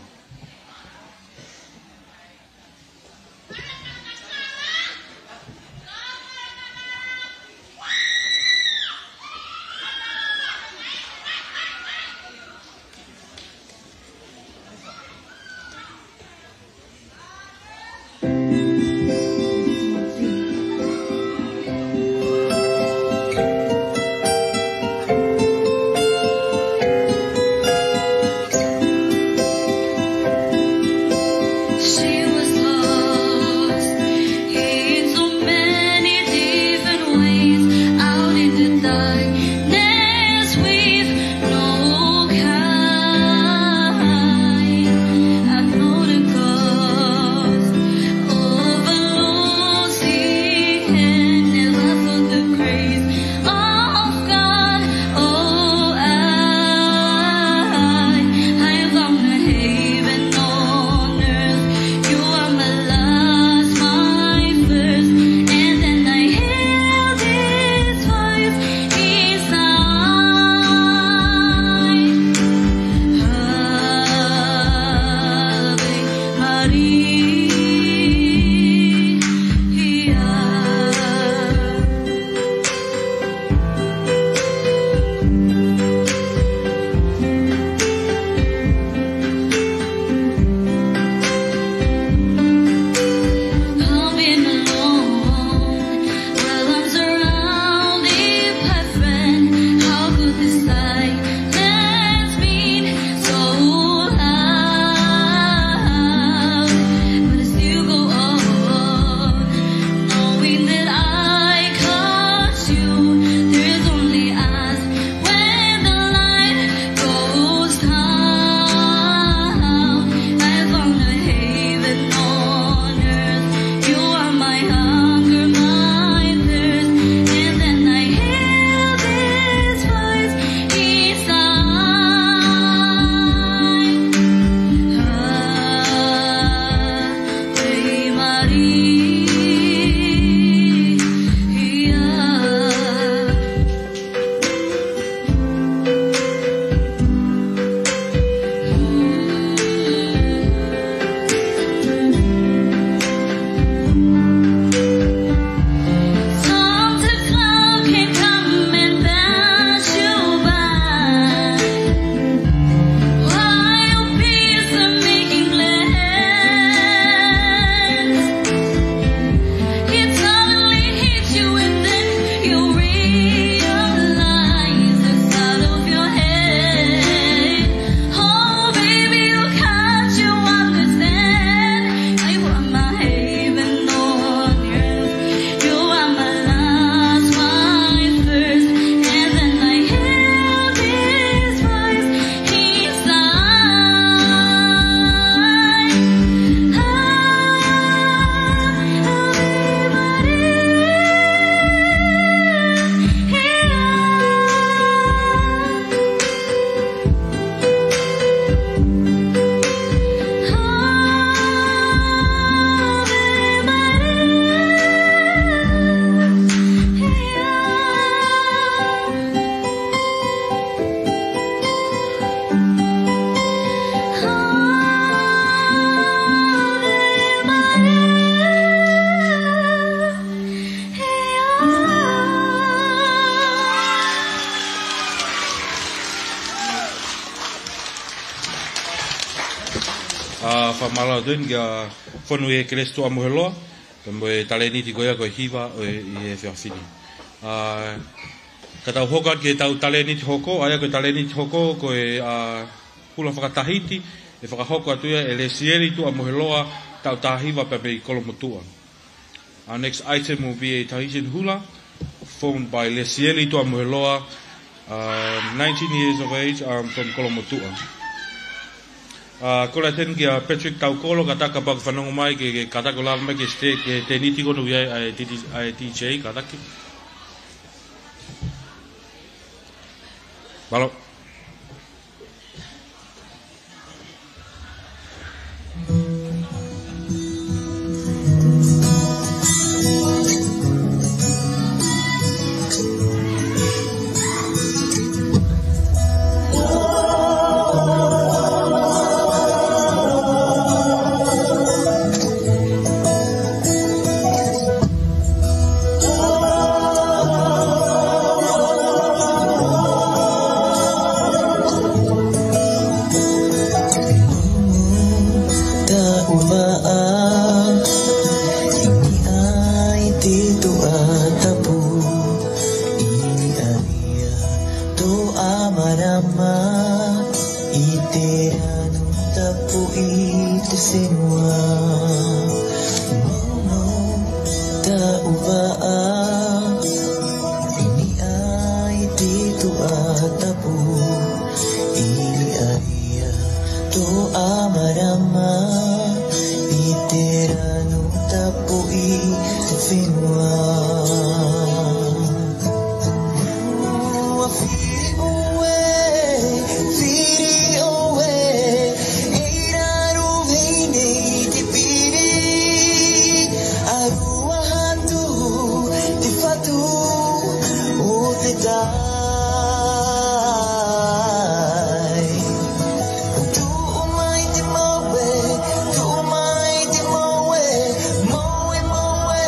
Mālō atu eni kia Fonu ʻi he Kelesi Tuʻamoheloa, pea mo e talēniti ko ia ko e hiva ʻo e, ʻi he efiafi ni. ʻA, ka tau hoko atu ki heʻetau talēniti hoko, ʻa ia ko e talēniti hoko ko e, ʻa, hula fakatahiti, ʻe fakahoko atu ia ʻe Lesieli Tuʻamoheloa, taʻu taha hiva pea mei Kolomotuʻa. Our next item will be a Tahitian hula, performed by Lesieli Tuʻamoheloa, um, nineteen years of age, um, from Kolomotuʻa. Uh, kole atu eni kia Patrick Taukolo, kātaki kapau ʻoku fanongo mai ke, ke kātaki ʻo lava mai ki he sta-, ki he tēniti ko eni ʻoku ʻi ai ʻa e D J, ʻa e D J, kātaki. Mālō. Taʻu vaʻa, ʻi niʻa i te toʻa tapu, ʻi niʻa ia Toʻa Marama, ʻi te lanu tapu ʻi te fenua. Momo taʻu vaʻa, ʻi niʻa i te toʻa tapu, ʻi niʻa ia Toʻa Marama, ʻi te lanu tapu ʻi te fenua. Ua fili ʻoe, fili ʻoe, ʻi lalo vei nei te pili, ʻalua atu te fatu ʻo te tai. Tuʻu mai te maue, tuʻu mai te maue, maue, maue.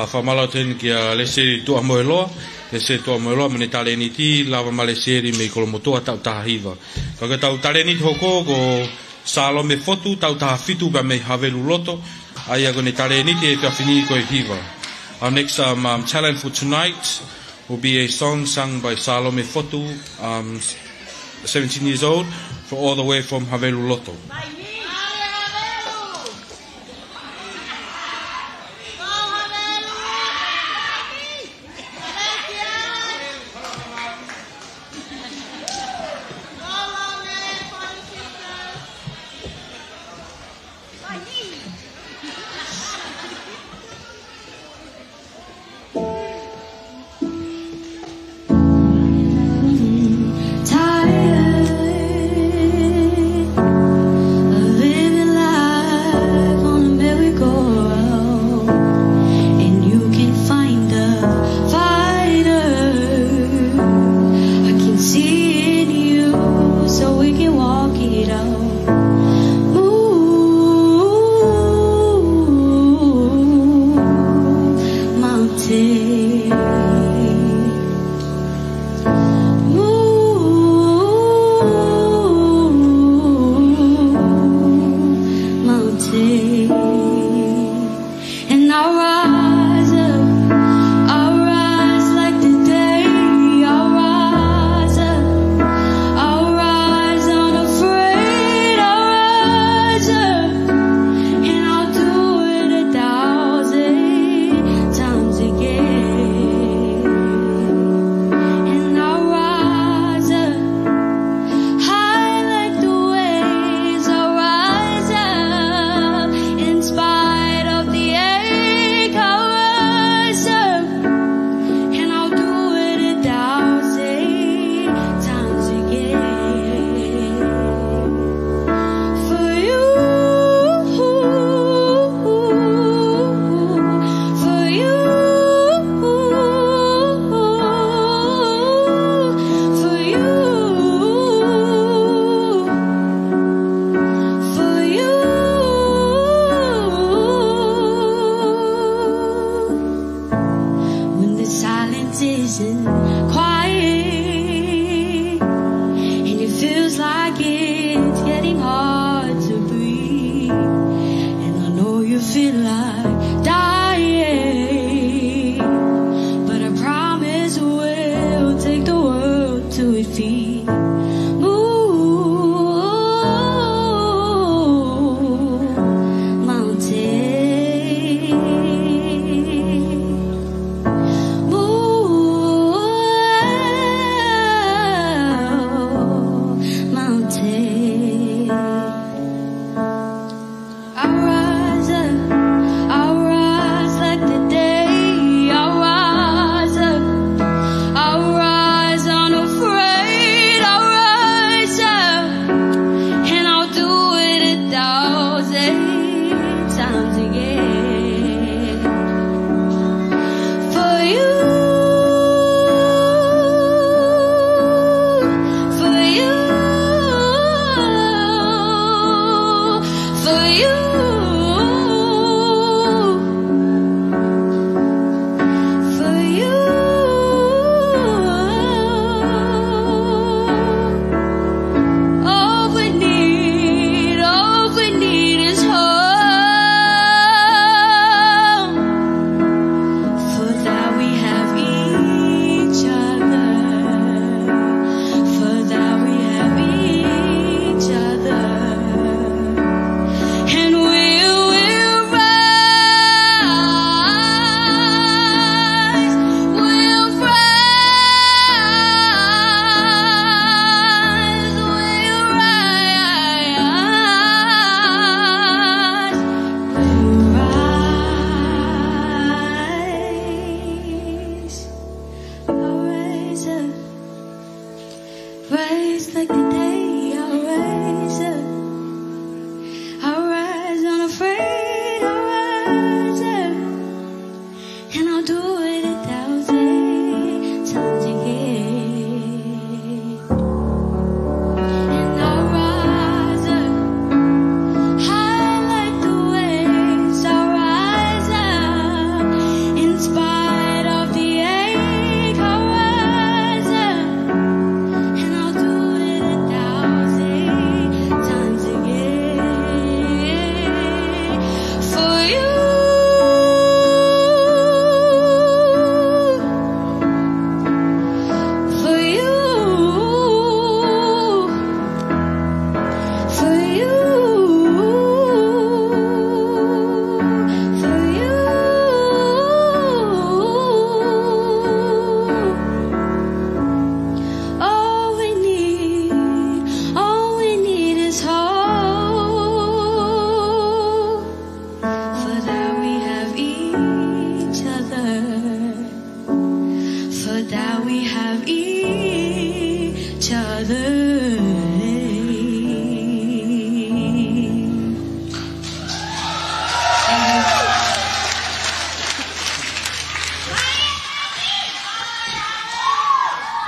Fakamālō atu heni kia Lesieli Tuʻamoheloa, Lesieli Tuʻamoheloa mo ʻene talēniti, lava mai Lesieli mei Kolomotuʻa taʻu taha hiva. Ka ko ʻetau talēniti hoko ko Salome Fotu, taʻu taha fitu pea mei Haveluloto, ʻa ia ko ʻene talēniti he efiafi ni ko e hiva. Our next, um, um, talent for tonight will be a song sung by Salome Fotu, um, seventeen years old, for all the way from Haveluloto. Tired of living life on a merry-go-round, and you can find a fighter. I can see in you, so we can walk it out. Move mountains. Move mountains. And I'll rise up, I'll rise like the day, I'll rise up, I'll rise unafraid, I'll rise up, and I'll do it a thousand times again. And I'll rise up, high like the waves, I'll rise up. In spite of the ache, I'll rise up, and I'll do it a thousand times again. For you, for you, for you, for you. When the silence isn't quiet and it feels like it's getting hard to breathe, and I know you feel like dying, but I promise we'll take the world to its feet. Move mountains. Move mountains. I'll rise up, I'll rise like the day, I'll rise up, I'll rise unafraid, I'll rise up, and I'll do it a thousand times again. For you, for you, for you, for you. All we need, all we need is hope. For that we have each other. For that we have each other. And we will rise, we'll rise, we'll rise, we'll rise. I'll rise up. Rise like the day, I'll rise up. I'll rise unafraid, I'll rise up. And I'll do it a thousand times again. And I'll rise up, high like the waves, I'll rise up. In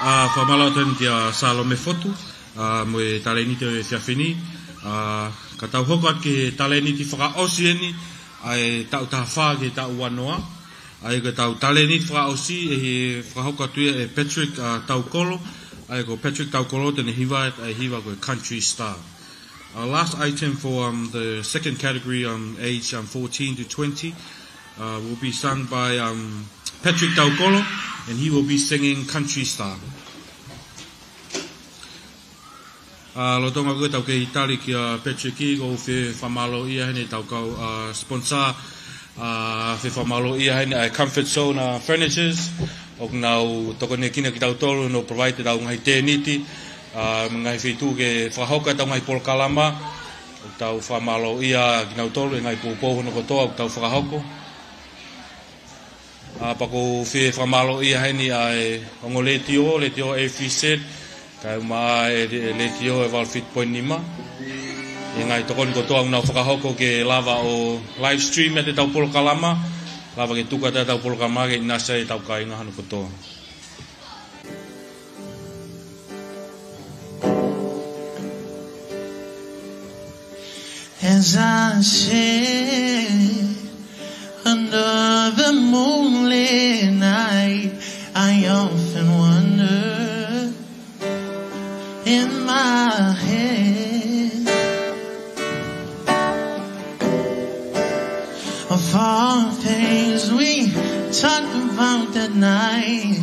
ʻA, fakamālō atu heni kia Salome Fotu, ʻa, mo e talēniti ʻo e efiafi ni. ʻA, ka tau hoko atu ki he talēniti fakaʻosi eni, ʻa e taʻu taha fā ki he taʻu ua noa. ʻA ia ko ʻetau talēniti fakaʻosi ʻe fakahoko atu ia ʻe Patrick, ʻa, Taukolo. ʻA ia ko Patrick Taukolo te ne hiva ʻa e hiva ko e Country Star. Our last item for, um, the second category, um, age, um, fourteen to twenty, uh, will be sung by, um, Patrick Taukolo, and he will be singing Country Star. ʻA, lolotonga ko ē ʻetau kei tali kia Patrick, ʻoku ou fie fakamālōʻia heni ʻetau kau, ʻa, sponsor, ʻa, fie fakamālōʻia heni ʻa e Comfort Zone, ʻa, Furnitures, ʻoku nau tokoniʻi kitautolu ʻo provide ʻetau ngaahi tēniti, ʻa, mo e ngaahi feituʻu ke fakahoko ʻetau ngaahi polokalama. ʻOku tau fakamālōʻia kinautolu he ngaahi poupou hono kotoa ʻoku tau fakahoko. ʻA, pea ʻoku ou fie fakamālōʻia heni ʻa e ongo letiō, letiō A V Z, kae ʻumaʻā e, e letiō ʻe valu fitu poini nima. ʻI he ngaahi tokoni kotoa ʻoku nau fakahoko ke lava ʻo live stream ʻetau polokalama, lava ke tuku atu ʻetau polokalama ke ʻinasi ai ʻetau kāinga hono kotoa. As I sit under the moonlit night, I often wonder in my head of all things we talked about that night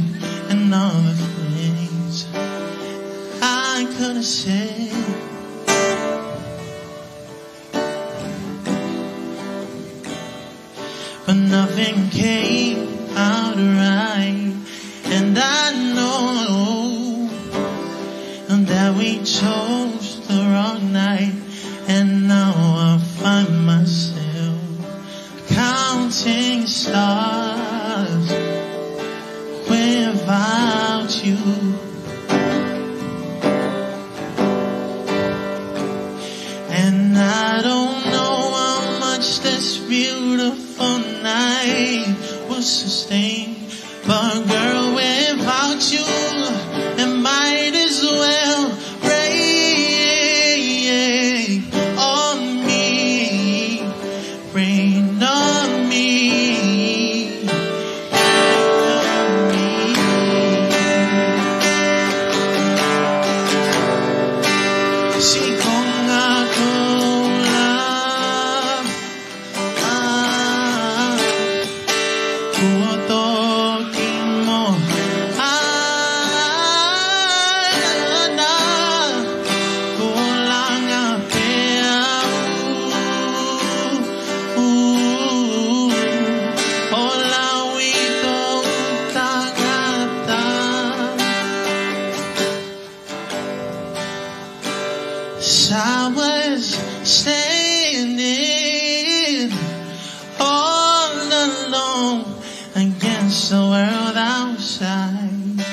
and all the things I could have said. But nothing came out right, and I know that we chose the wrong night, and now I find myself counting stars without you. And I don't know how much this beautiful night will sustain. But girl, without you, it might as well rain on me, rain on me, rain on me. Siʻi konga koula. ʻA, kuo toki mohe ʻana, kuo langa pē au. ʻO lauito tangata. So I was standing all alone against the world outside.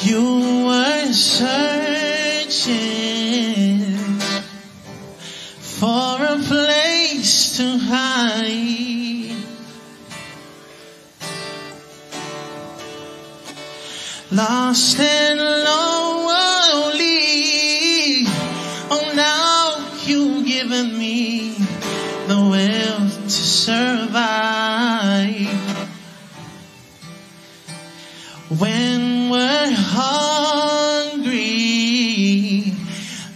You were searching for a place to hide. Lost and lonely, oh, now you've given me the will to survive. When we're hungry,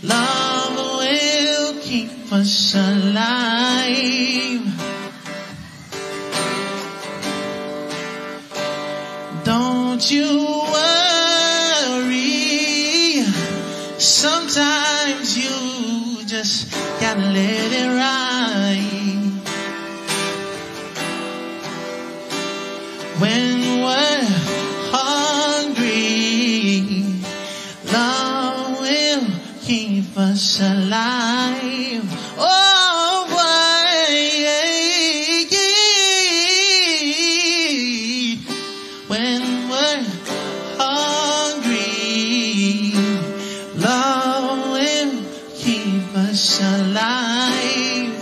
love will keep us alive. Don't you worry, sometimes you just gotta let it ride. When we're hungry, love will keep us alive. Oh, wait. When we're hungry, love will keep us alive.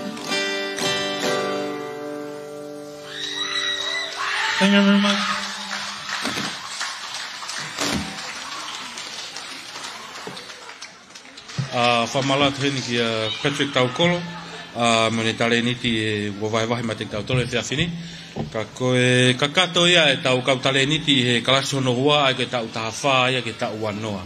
Thank you very much. ʻA, fakamālō atu heni kia Patrick Taukolo, ʻa, mo ʻene talēniti ʻe ua vahevahe maʻa kitautolu he efiafi ni. Ka ko e kakato ia ʻetau kau talēniti he kalasi hono ua, ʻa ia ko e taʻu taha fā ia ki he taʻu ua noa.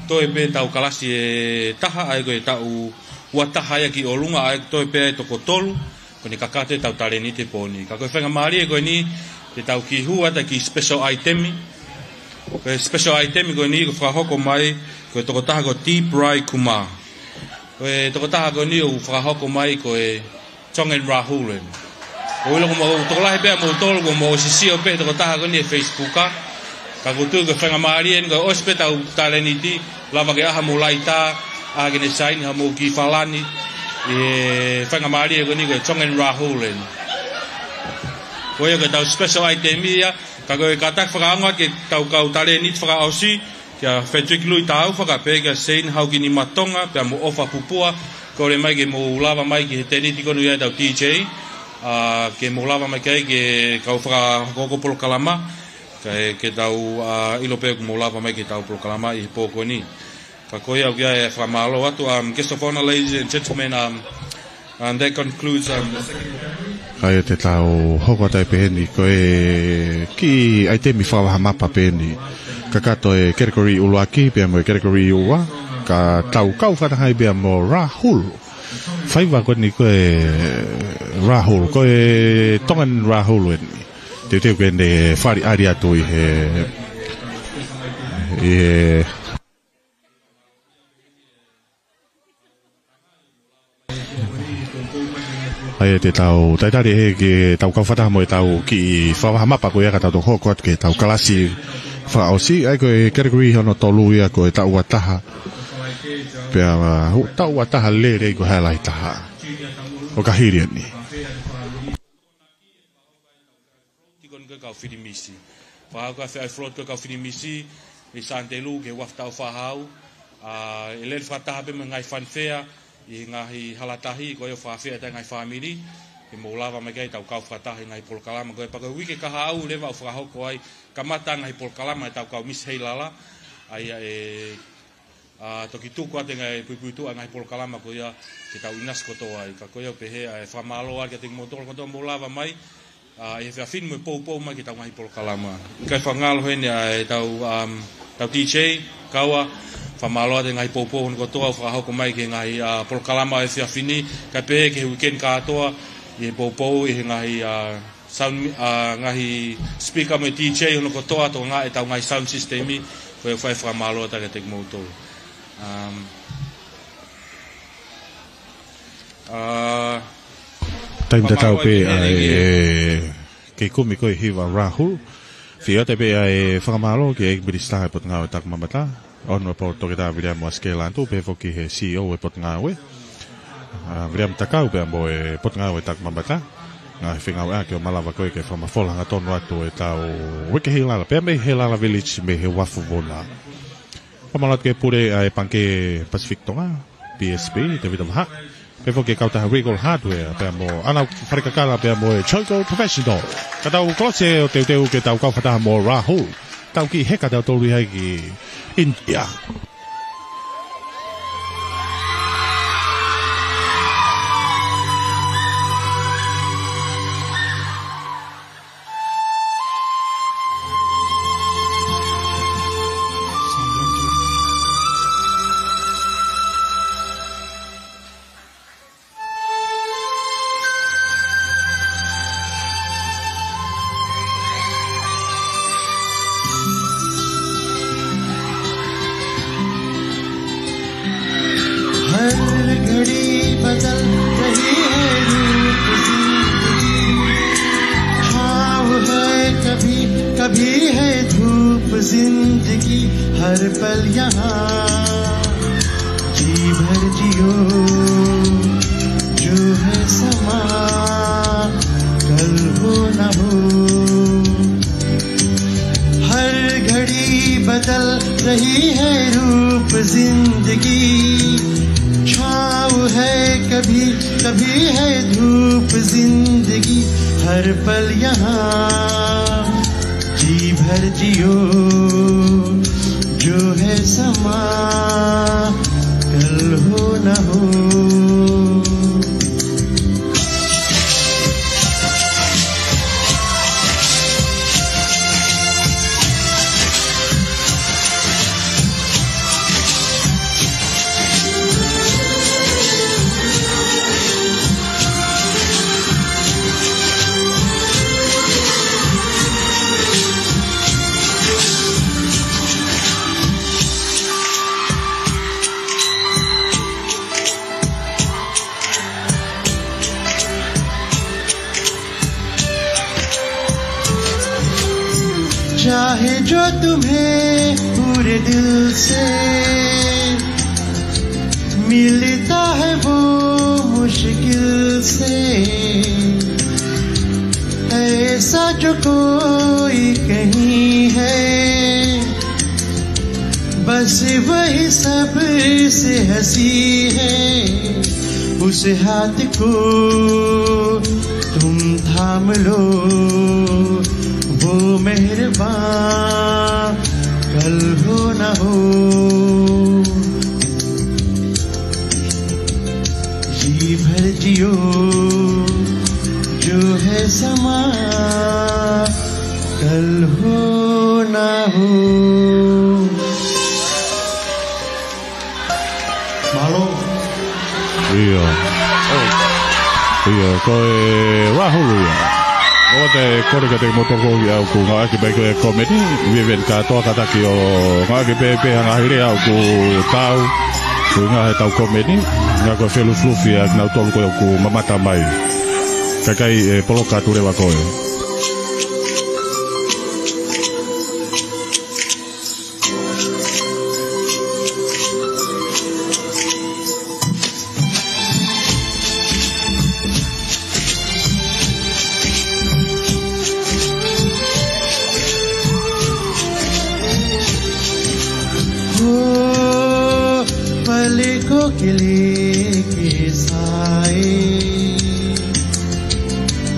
Toe pē ʻetau kalasi ʻe taha, ʻa ia ko e taʻu ua taha ia ki ʻolunga, ʻa ia toe pē ʻa e toko tolu, ko ʻene kakato ʻetau talēniti he pō ni. Ka ko e faingamālie ko eni, te tau kiʻi hū atu ki he special item. Ko e special item ko eni ʻoku fakahoko mai, ko e tokotaha ko Deep Rai Kumar. Ko e tokotaha ko eni ʻoku fakahoko mai ko e Tongan Rahul eni. ʻOku ou ʻilo ko moutolu, tokolahi pē ʻa moutolu, kuo mou ʻosi sio pē he tokotaha ko eni he Facebook, ʻa. Ka ʻoku ou tui ko e faingamālie eni, kuo ʻosi pē ʻetau talēniti, lava ke ʻai haʻamou laitā, ʻai ke ne saini haʻamou kiʻi falani, ʻi he faingamālie ko eni ko e Tongan Rahul eni. Ko ia ko ʻetau special item ia, ka ko e kātaki fakaʻaonga ki heʻetau kau talēniti fakaʻosi, kia Frederick Lui Taufa, kae pehē kia Seini Haukinimatonga, pea mo ʻOfa Pupua, kole mai ke mou lava mai ki he tēniti ko eni ʻa ʻetau D J, ʻa, ke mou lava mai ki ai ke kau fakahoko polokalama, kae, ke tau, ʻa, ʻilo pē ʻoku mou lava mai ki heʻetau polokalama ʻi he pō ko eni. Ka ko ia ʻoku ʻi ai e fakamālō atu, um, guest of honor, ladies and gentlemen, um, and that concludes, um, ʻA ia te tau hoko atu ai pē heni ko e kiʻi ʻaitemi fakavahamapa pē eni. Kakato e category ʻuluaki pea mo e category ua, ka tau kau fakataha ai pea mo Rahul. Faiva ko eni ko e Rahul, ko e Tongan Rahul eni. Teuteu ke ne fāʻeleʻi atu ʻi he, ʻi he ʻA ia te tau talitali he ke tau kau fakataha mo ʻetau kiʻi fakavahamapa ko ia ka tau toki hoko atu ki heʻetau kalasi fakaʻosi, ʻa ia ko e category hono tolu ia ko e taʻu ua taha. Pea, ʻa, hu-, taʻu ua taha lelei ko e highlight taha. ʻO ka hili eni. Tiko ni ko e kau filimisi. Fakahoko ʻa e float ko e kau filimisi, ʻi Santelu ki he uafu Taufaʻāhau, ʻa, ʻe lele fakataha pē mo e ngaahi fanfare, ʻi he ngaahi hala tahi, ko ia ʻoku fakafeʻao ai e ngaahi fāmili, ke mou lava mai ki ai ʻetau kau fakataha he ngaahi polokalama, ko e pea ko e uike kahaʻu leva ʻoku fakahoko ai, kamata e ngaahi polokalama ʻetau kau Miss Heilala, ʻa ia ʻe ʻa, toki tuku atu e ngaahi puipuituʻa e ngaahi polokalama ko ia ke tau ʻinasi kotoa ai. Ka ko ia ʻoku pehē ʻa e fakamālō atu kiate kimoutolu kotoa mou lava mai, ʻa, ʻi he efiafi ni mo e poupou mai ki heʻetau ngaahi polokalama. ʻIkai fakangalo heni ʻa ʻetau, um, tau D J, kaua, fakamālō atu e ngaahi poupou hono kotoa ʻoku fakahoko mai ki he ngaahi, ʻa, polokalama ʻo e efiafi ni, kae pehē ki he weekend kātoa, ʻi he poupou, ʻi he ngaahi, ʻa, sound, ʻa, ngaahi speaker mo e D J hono kotoa, tokangaʻi ʻetau ngaahi sound system ʻi, ko ia ʻoku fai e fakamālō atu kiate kimoutolu. Um, ʻa, Taimi tatau pē ʻa e, ʻe, kei kumi ko e hiva Rahul. Fie ʻoatu pē ʻa e fakamālō ki he ʻEiki Minisitā ʻo e Potungāue Takimamata. Honourable Toketā Viliami Uasikelantu, pehē foki ki he C E O ʻo e Potungāue, ʻa, Viliami Takau pea mo e Potungāue Takimamata. Ngaahi fengāueʻaki ʻo malava ko ē ke fakamafola hangatonu atu ʻetau uike Heilala, pea mei Heilala Village mei he uafu Vuna. Fakamālō atu ki he pule ʻa e Pangikē Pacific Tonga, P S P, Tevita Vahaʻi. Pehē foki ki he kautaha Regal Hardware, pea mo ʻAna Falekakala, pea mo e Choico Professional. Ka tau kolosi ʻo teuteu ke tau kau fakataha mo Rahul. Tau kiʻi heka tautolu ʻi he ʻaho ni ki ʻInitia. हर घड़ी बदल रही है रूप जिंदगी, छाँव है कभी, कभी है धूप जिंदगी, हर पल यहाँ जी भर जियो, जो है समा कल हो न हो। हर घड़ी बदल रही है रूप जिंदगी, छाँव है कभी, कभी है धूप जिंदगी, हर पल यहाँ जी भर जियो, जो है समा कल हो न हो। चाहे जो तुम्हें पूरे दिल से मिलता है वो मुश्किल से, ऐसा जो कोई कहीं है, बस वही सबसे हंसी है। उस हाथ को तुम थाम लो, वो मेहरबान कल हो ना हो। जी भर जियो, जो है समा कल हो ना हो। Mālō. ʻIo. ʻIo, ko e Rahulu ia. ʻOku ou kole kiate kimoutolu ʻoku ngāueʻaki pē ko e komeni, Vivian Kātoa, kātaki ʻo ngāueʻaki pē pē ha ngaahi lea ʻoku taau, ʻuhinga he ʻetau komeni, ʻuhinga ko e felufilufi ʻa kinautolu ko ē ʻoku mamata mai. Kae kehe ʻe poloka atu leva ko ē. हो पलकों के लिए के साए,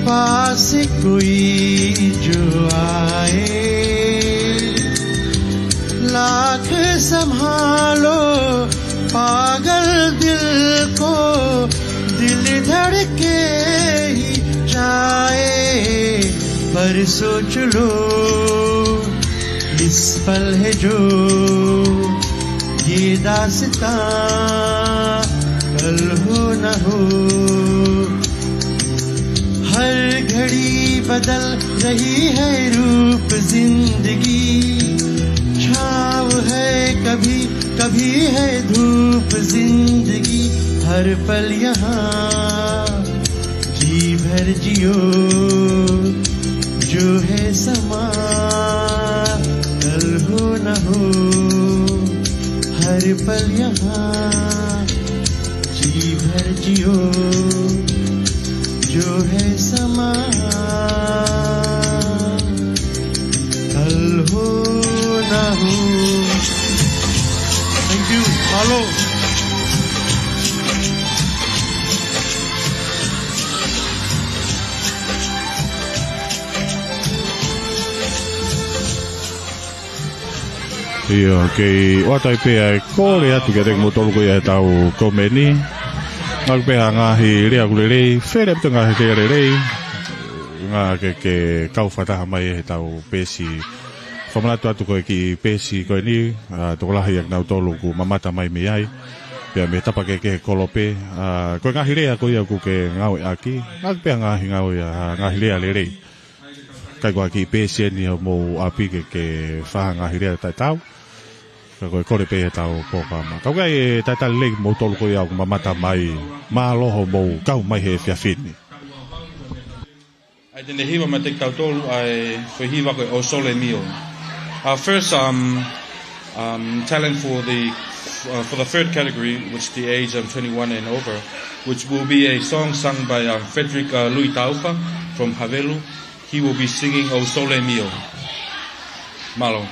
पास कोई जो आए, लाख संभालो पागल दिल को, दिल धड़के ही जाए। पर सोच लो, इस पल है जो ये दास्तां कल हो ना हो। हर घड़ी बदल रही है रूप जिंदगी, छाँव है कभी, कभी है धूप जिंदगी। हर पल यहाँ जी भर जियो, जो है समा कल हो ना हो। हर पल यहाँ जी भर जियो, जो है समा कल हो ना हो। Thank you. Mālō. ʻIo, kei ʻoatu ai pē ʻa e kole atu kiate kimoutolu ko ia ʻetau komeni. Ngāueʻaki pē ha ngaahi lea ʻoku lelei, fele ʻaupito ngaahi lea lelei. Ngāueʻaki ke kau fakataha mai ʻetau peesi. Fakamanatu atu ko e kiʻi peesi ko eni, ʻa e tokolahi ʻa kinautolu ʻoku mamata mai mei ai. Pea mei he tapa kehekehe kolope, ʻa, ko e ngaahi lea ko ia ʻoku ke ngāueʻaki. Ngāueʻaki pē ha ngaahi ngāue, ʻa, ngaahi lea lelei. Kae ko e kiʻi peesi eni homou ʻapi ke, ke fai ha ngaahi lea taʻetaau. Ka ko e kole pē ʻetau polokalama. Kau ai e talitali lelei kimoutolu ko ia ʻoku mamata mai. Mālō hoʻomou kau mai he efiafi ni. ʻAi te ne hiva maʻa kitautolu ʻa e foʻi hiva ko e ʻOsole Mio. Our first, um, um, talent for the, uh, for the third category, which is the age of twenty-one and over, which will be a song sung by, um, Frederick, uh, Lui Taufa from Havelu. He will be singing ʻOsole Mio. Mālō.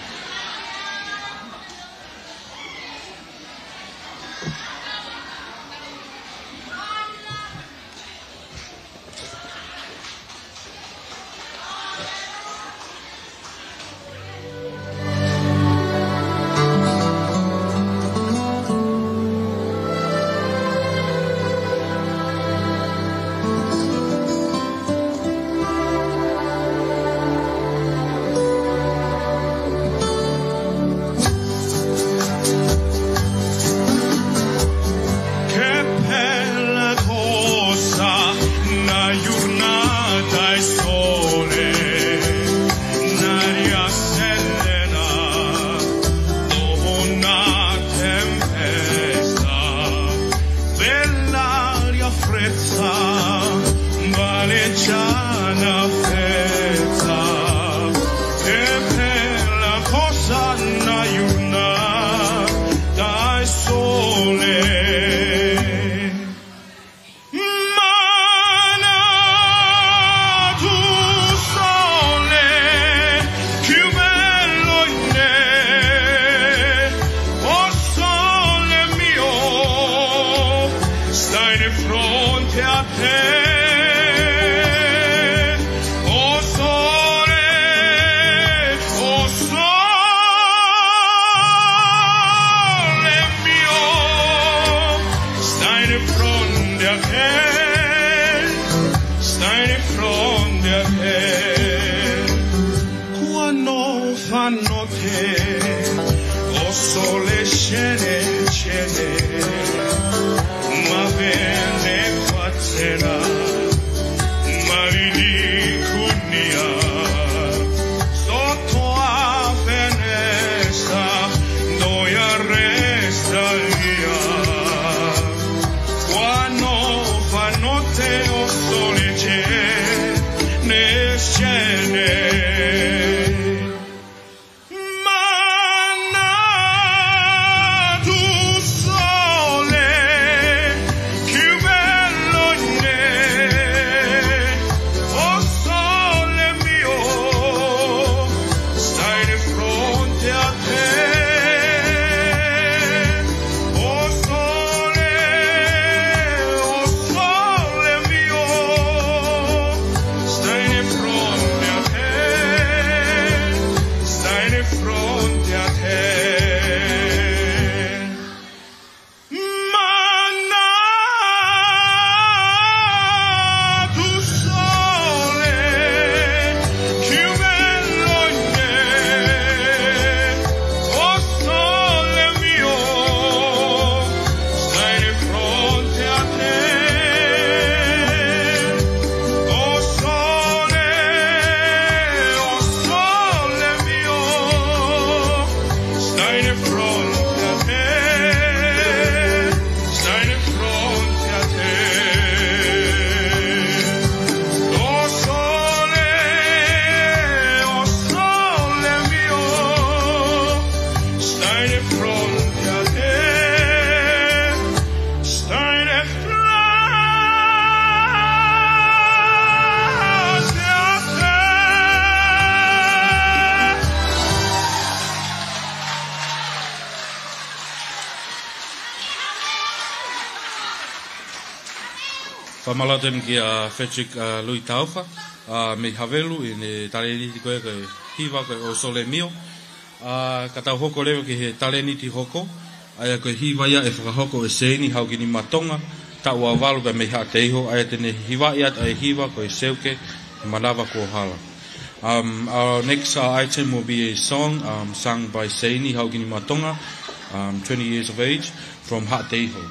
Ana feta, e pela kosana yuna, tae sole. Mana tu sole, kiumeloine, o sole mio, stai de fronte a te. O sole, o sole mio, stai de fronte a te, stai de fronte a te. Kuo nofo noa te, o sole sene sene, ma vene kuatena, ma lili kunia, soto a venesa, noia restalia. Kuo nofo noa te o sole sene sene. Mana tu sole, kiumeloine, o sole mio, stai de fronte a te. O sole, o sole mio, stai de fronte a te, stai de fronte a te. Mana tu sole, kiumeloine, o sole mio, stai de fronte a te. O sole, o sole mio, stai de fronte a te, stai de fronte a te. O sole, o sole mio, stai de fronte a te, stai de fronte a te. Fakamālō atu kia Frederick, ā, Lui Taufa, ā, mei Havelu, ʻi heʻene talēniti ko ē ko e hiva ko e O Sole Mio. Ā, ka tau hoko leva ki he talēniti hoko, ʻa ia ko e hiva ia ʻe fakahoko ʻe Seini Haukinimatonga, taʻu ua valu pea mei Haʻateiho, ʻa ia te ne hivaʻi atu ʻa e hiva ko e Seuke Manava Kuo Hala. Um, our next, uh, item will be a song, um, sung by Seini Haukinimatonga, um, twenty years of age, from Haʻateiho.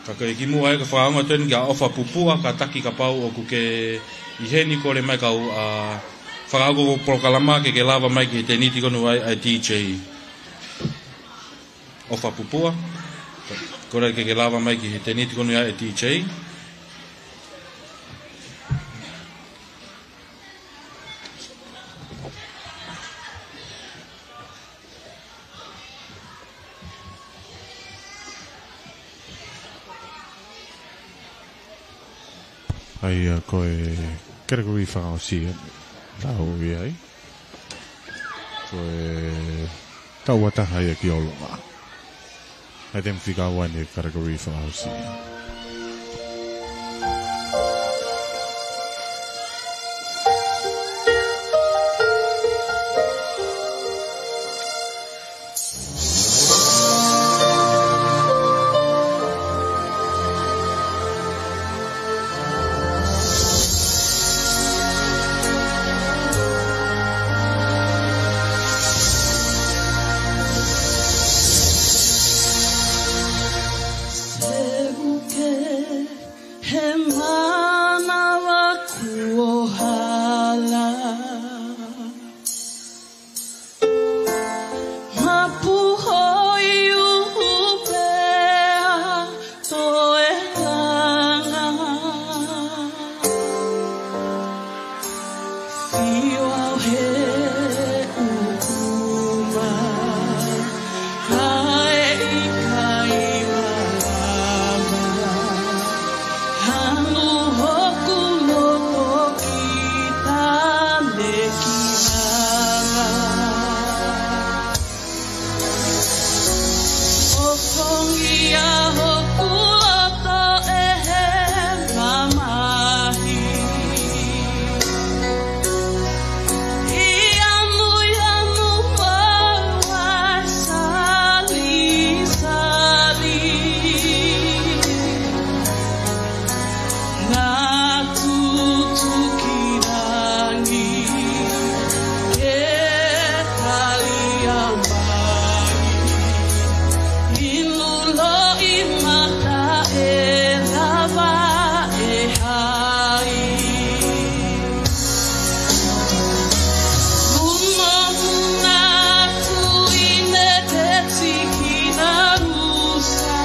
Ka ko e kimuʻa ia ko e fakaongo atu eni kia ʻOfa Pupua, kātaki kapau ʻoku ke ʻi heni, kole mai kau, ā, fakaako polokalama ke ke lava mai ki he tēniti ko eni ʻa e D J. ʻOfa Pupua, kole ke ke lava mai ki he tēniti ko eni ʻa e D J. ʻA ia ko e category fakaʻosi ia, lau ia ai. Ko e taʻu ua taha ia ki ʻolunga. ʻA ia te mou fika ua eni he category fakaʻosi ia. Sio au he ʻukuma, kae ʻikai malava. Hanu hoku loto ki Tāne ki lala. ʻOfongi ʻa hoku loto ʻe he mamahi. ʻI ʻamuʻamu mo e salisali. Naʻa tutuki langi ke tali ʻa mai. Inu loʻimata ʻe lava ʻe hai. Munomuna atu ʻi he tiki narusa.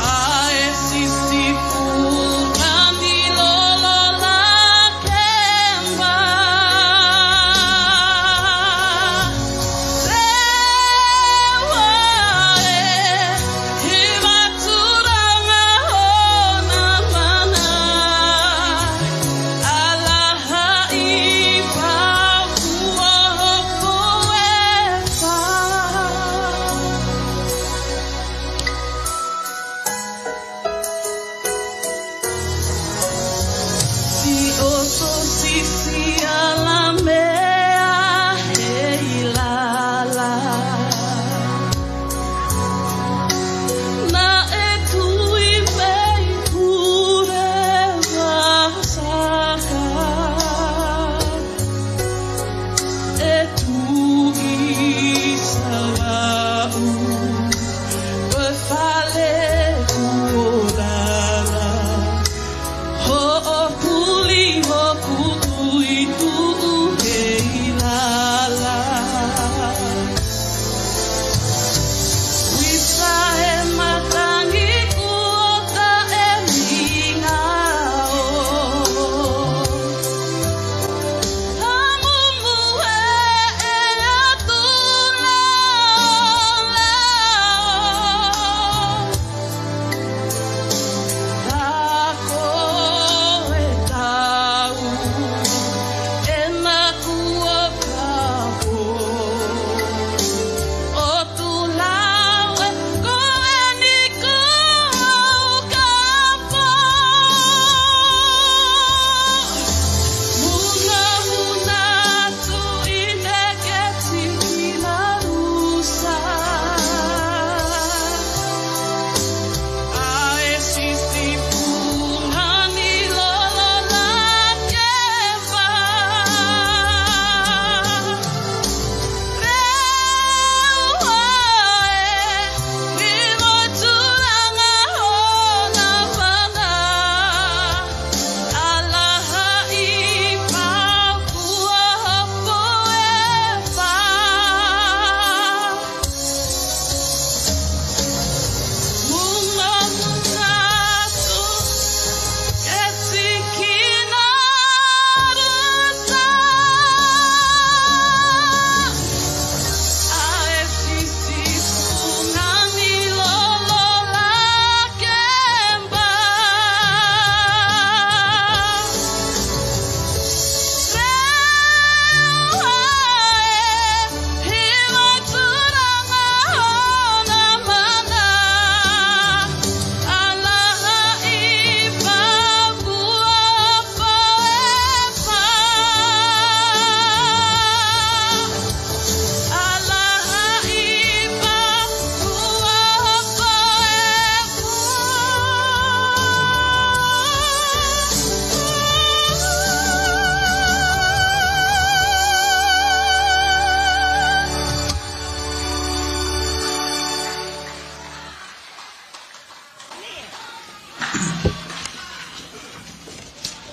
ʻA e sisipunga ni lolo la kemba. Lewa e, hiva turanga hona mana. Ala haʻi pau ua hopo e pau. Siʻoto sisi ala meʻa he ʻi lala. Naʻe tui mei pule vasaka. ʻE Tuʻi Salavaʻu, ko e fale kuo lala. Hoʻo puli hoku tui tuʻu he ʻi lala. Uisa he matangi kuo taʻe mingao. Hamumu he ʻea tula lao. Tako e tau, ʻena kuo kapo. ʻO tulau e ko eni kuo kapo. Muna, muna atu ʻi he tiki narusa. ʻA e sisipunga ni lolo la kemba. Lewa e, hiva turanga hona mana. Ala haʻi pau ua hopo e pau. Munomuna atu e tiki narusa. ʻA e sisipunga ni lolo la kemba. Lewa e, hiva turanga hona mana. Ala haʻi pau ua hopo e pau. Ala haʻi pau ua hopo e pau.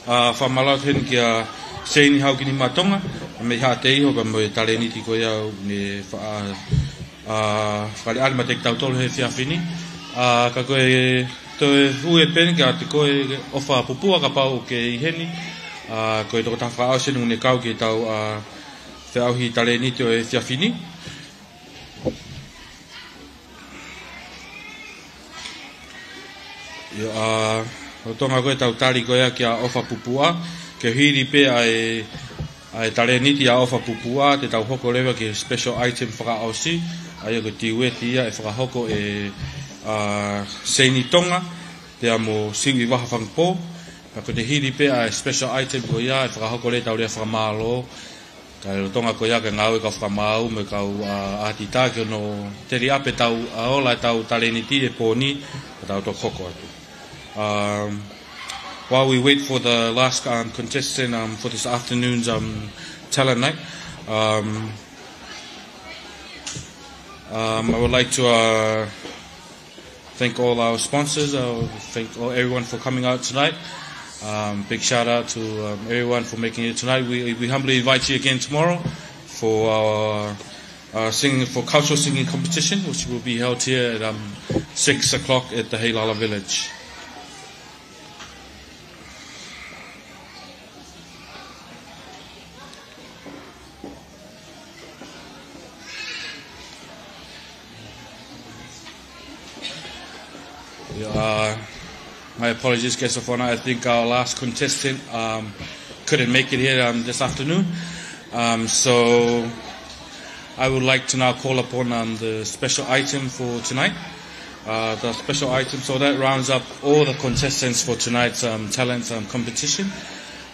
ʻA, fakamālō atu heni kia Seini Haukini Matonga, mei Haʻateiho, pea mo e talēniti ko ia ne fa-, ʻa, ʻa, faleʻali maʻa kitautolu he efiafi ni. ʻA, ka ko e Toe ui e peni kiate koe ʻOfa Pupua kapau ʻoku ke ʻi heni. ʻA, ko e tokotaha fakaʻosi ʻoku ne kau ki heʻetau, ʻa, feʻauhi talēniti ʻo e efiafi ni. ʻIo, ʻa, lolotonga ko ē ʻetau tali ko ia kia ʻOfa Pupua, ke hili pē ʻa e, ʻa e talēniti ʻa ʻOfa Pupua, te tau hoko leva ki he special item fakaʻosi, ʻa ia ko e tiueti ia ʻe fakahoko ʻe, ʻa, Seini Tonga, pea mo Siuʻi Vaha Fangupō. Pea ko ʻene hili pē ʻa e special item ko ia ʻe fakahoko leva ʻetau lea fakamālō, kae lolotonga ko ia ke ngāue kau fakamaau mo e kau, ʻa, ʻātita ki hono teli ʻapē ʻetau, ʻa, ola ʻetau talēniti he pō ni, ka tau toki hoko atu. Um, while we wait for the last, um, contestant, um, for this afternoon's, um, talent night, um, um, I would like to, uh, thank all our sponsors. I would thank all, everyone for coming out tonight. Um, big shout out to, um, everyone for making it tonight. We, we humbly invite you again tomorrow for our, uh, singing, for cultural singing competition, which will be held here at, um, six o'clock at the Heilala Village. Yeah, uh, my apologies, Kesofona. I think our last contestant, um, couldn't make it here, um, this afternoon. Um, so I would like to now call upon, um, the special item for tonight. Uh, the special item, so that rounds up all the contestants for tonight's, um, talent, um, competition.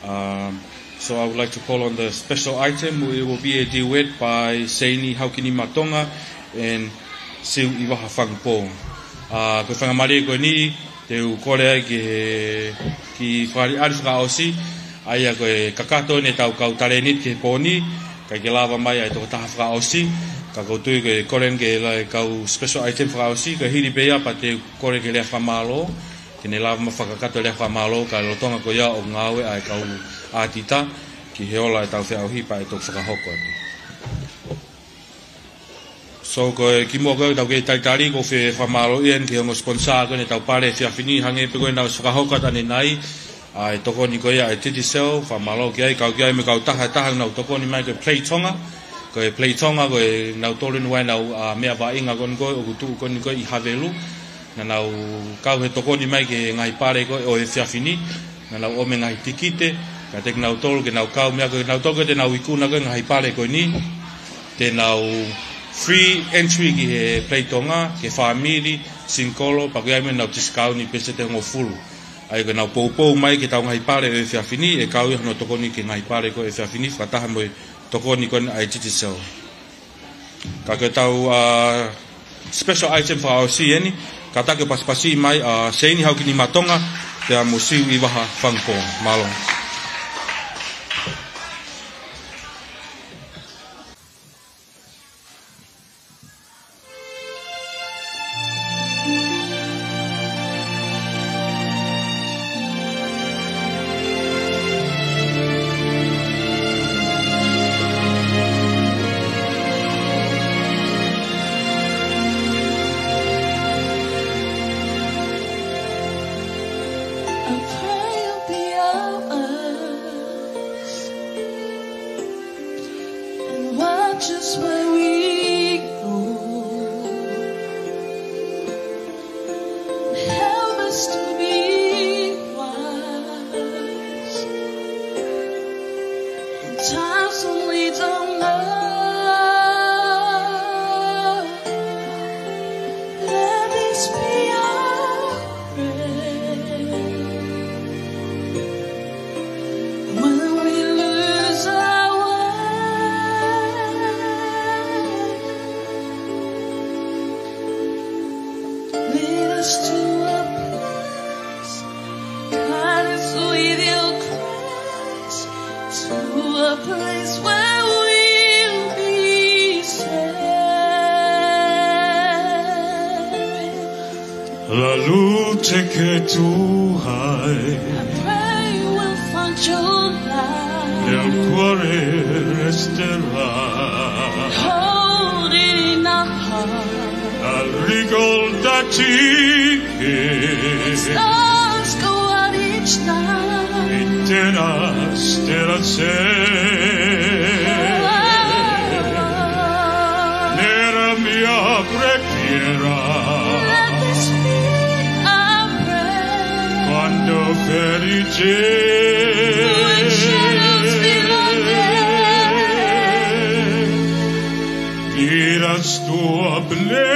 Um, so I would like to call on the special item. It will be a duet by Seini Haukinimatonga and Siuʻi Vaha Fangupō. Uh, ko e faingamālie ko eni, te u kole ai ki he, ki he fakaʻaliʻali fakaʻosi, ʻa ia ko e kakato eni ʻetau kau talēniti ki he pō ni, ʻikai ke lava mai ʻa e tokotaha fakaʻosi, ka ʻoku ou tui ko e kole eni ki he la-, kau special item fakaʻosi, ko e hili pē ia pea te u kole ki he lea fakamālō, ke ne lava mai fakakakato e lea fakamālō, kae lolotonga ko ia ʻoku ngāue ʻa e kau ʻātita ki he ola ʻetau feʻauhi pea ʻe toki fakahoko atu. So, ko e kimuʻa ko ē ʻetau kei talitali, ʻoku ou fie fakamālō eni ki he ongo sponsor ko eni ʻetau pale he efiafi ni, hangē pē ko ʻenau ʻosi fakahoko atu ʻanenai ʻa e tokoni ko ia ʻa e Digicel, fakamālō ki ai, kau ki ai mo e kautaha ʻe taha naʻa nau tokoni mai ko e Play Tonga, ko e Play Tonga ko ʻenau tolu eni ʻenau, ʻa, meʻa vaʻinga ko eni ko ē ʻoku tuʻu ko eni ko ē ʻi Havelu, naʻa nau kau he tokoni mai ki he ngaahi pale ko ē ʻo e efiafi ni, naʻa nau ʻomai e ngaahi tikite kiate kinautolu ke nau kau, meʻa ko ē kinautolu ko ē te nau ikuna ko ē ngaahi pale ko eni, te nau free entry ki he Play Tonga, ki he fāmili, single, pea ʻoku ʻi ai mo ʻenau tisikauti pēseti ʻe hongofulu. ʻA ia ko ʻenau poupou mai ki heʻetau ngaahi pale ʻo e efiafi ni, ʻe kau ia hono tokoni ki he ngaahi pale ko ē ʻo e efiafi ni, fakataha mo e tokoni ko eni ʻa e Digicel. Ka ko ʻetau, ʻa, special item fakaʻosi eni, kātaki ʻo pasipasi mai ʻa Seini Haukinimatonga, pea mo Siuʻi Vaha Fangupō. Mālō. I pray you'll be ours and watch us where we go. Help us to be wise in times when we don't know. Let this be our prayer when we lose our way. Lead us to a place, guide us with your grace, to a place where we'll be safe. Lalu teke tuʻu ai. I pray we'll find your light. El Cuore Resterá. Hold it in our heart. ʻA e liko All that he gave. Stars go out each night. Eterna stella se. Nera mia prefiera. Let this be our prayer. Quando felice. When shadows fill our way. Lead us to a place.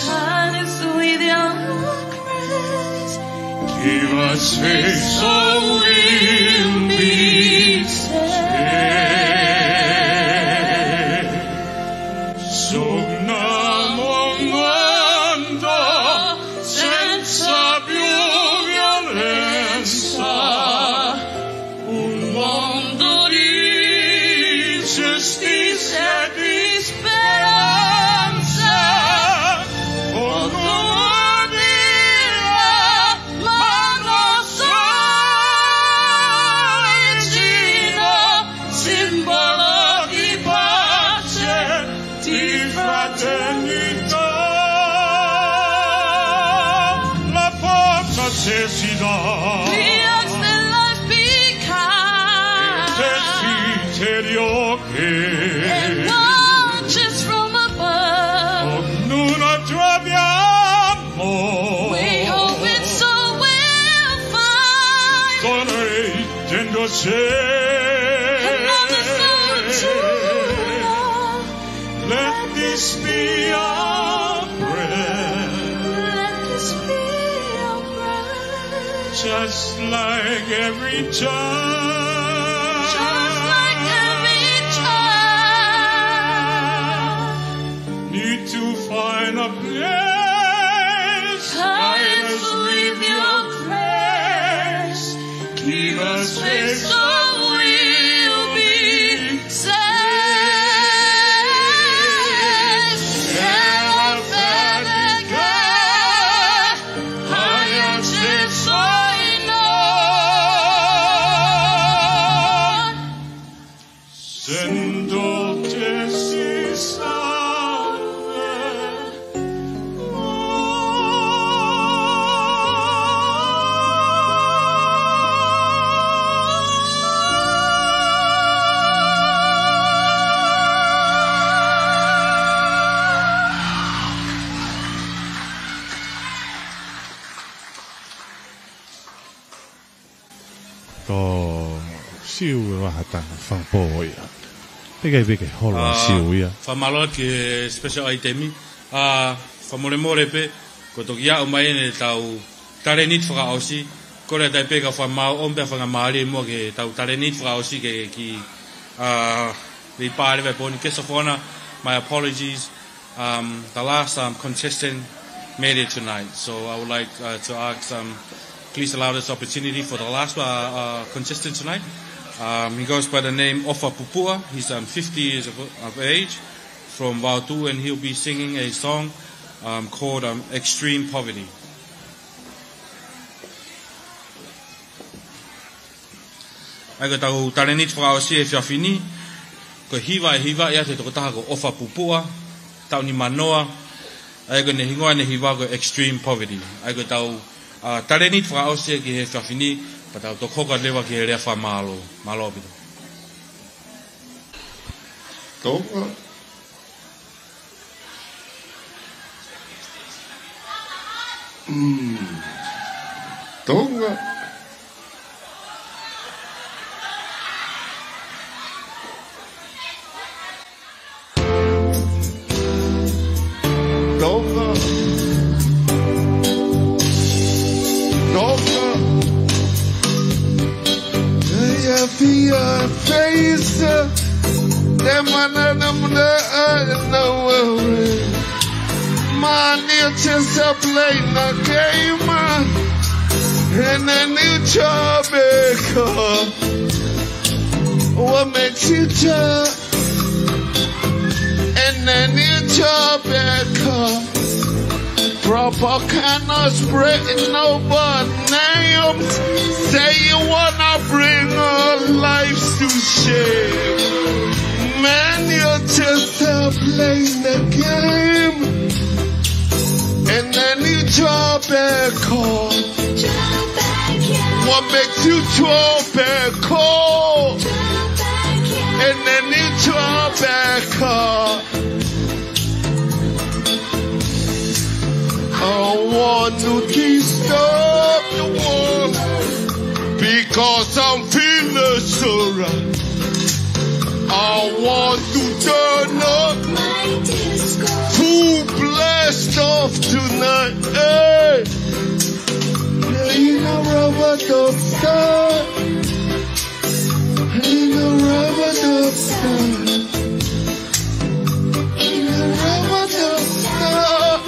Hide us with your grace. Give us faith so we'll be saved. Sogna mongondo senza più violenza. Un mondo di giustizia e di speranza, con una mano sola, simbolo di pace, di fraternità. La forza che si dà. We ask that life be kind. Che si cerca. And watch us from above. Con un altro abbiamo. We hope it's so we'll find. Con noi dentro c'è. Another soldier. Let this be our prayer. Let this be our prayer. Just like every child. Just like every child. Need to find a place. Guide us with your grace. Give us faith so we'll be saved. Ela felice, hai acceso in noi. Sento che si salve. Ko Siu ʻe vaha tanga fanga pō ia. Peke peke holo ʻa Siu ia. Fakamālō ki he special item. ʻA, fakamolemole pē, ko e toki aʻu mai eni ʻetau talēniti fakaʻosi. Kole atu pē ka fakamālō ʻomi pē fakamālō muʻa ki heʻetau talēniti fakaʻosi ke, ki, ʻa, Leipā leva ʻi he pō ni, Kesafona, my apologies. Um, the last, um, contestant made it tonight. So I would like, uh, to ask, um, please allow this opportunity for the last, uh, uh, contestant tonight. Um, he goes by the name Ofa Pupua. He's, um, fifty years of, of age, from Vaotu, and he'll be singing a song, um, called, um, Extreme Poverty. ʻA ia ko ʻetau talēniti fakaʻosi he efiafi ni, ko e hiva ʻe hivaʻi atu ʻe he tokotaha ko Ofa Pupua, taʻu nimanoa, ʻa ia ko ʻene hingoa ʻene hiva ko Extreme Poverty. ʻA ia ko ʻetau, ʻa, talēniti fakaʻosi ki he efiafi ni, pea tau toki hoko atu leva ki he lea fakamālō. Mālō ʻaupito. Tonga. Mm. Tonga. Tonga. Tonga. Ia fia face. Te mana na muna ana wawe. Money just a play the game. And a new job, eh, what makes you jump? And a new job, eh, Propaganda spreading over names. Say you wanna bring our lives to shame. Man, you're just a playing the game. Try back home. What makes you try back home? And then you try back home. I want to disturb the world because I'm feeling so right. I want to turn up full blast off tonight. Hey. In a rubber dub style. In a rubber dub style. In a rubber dub style.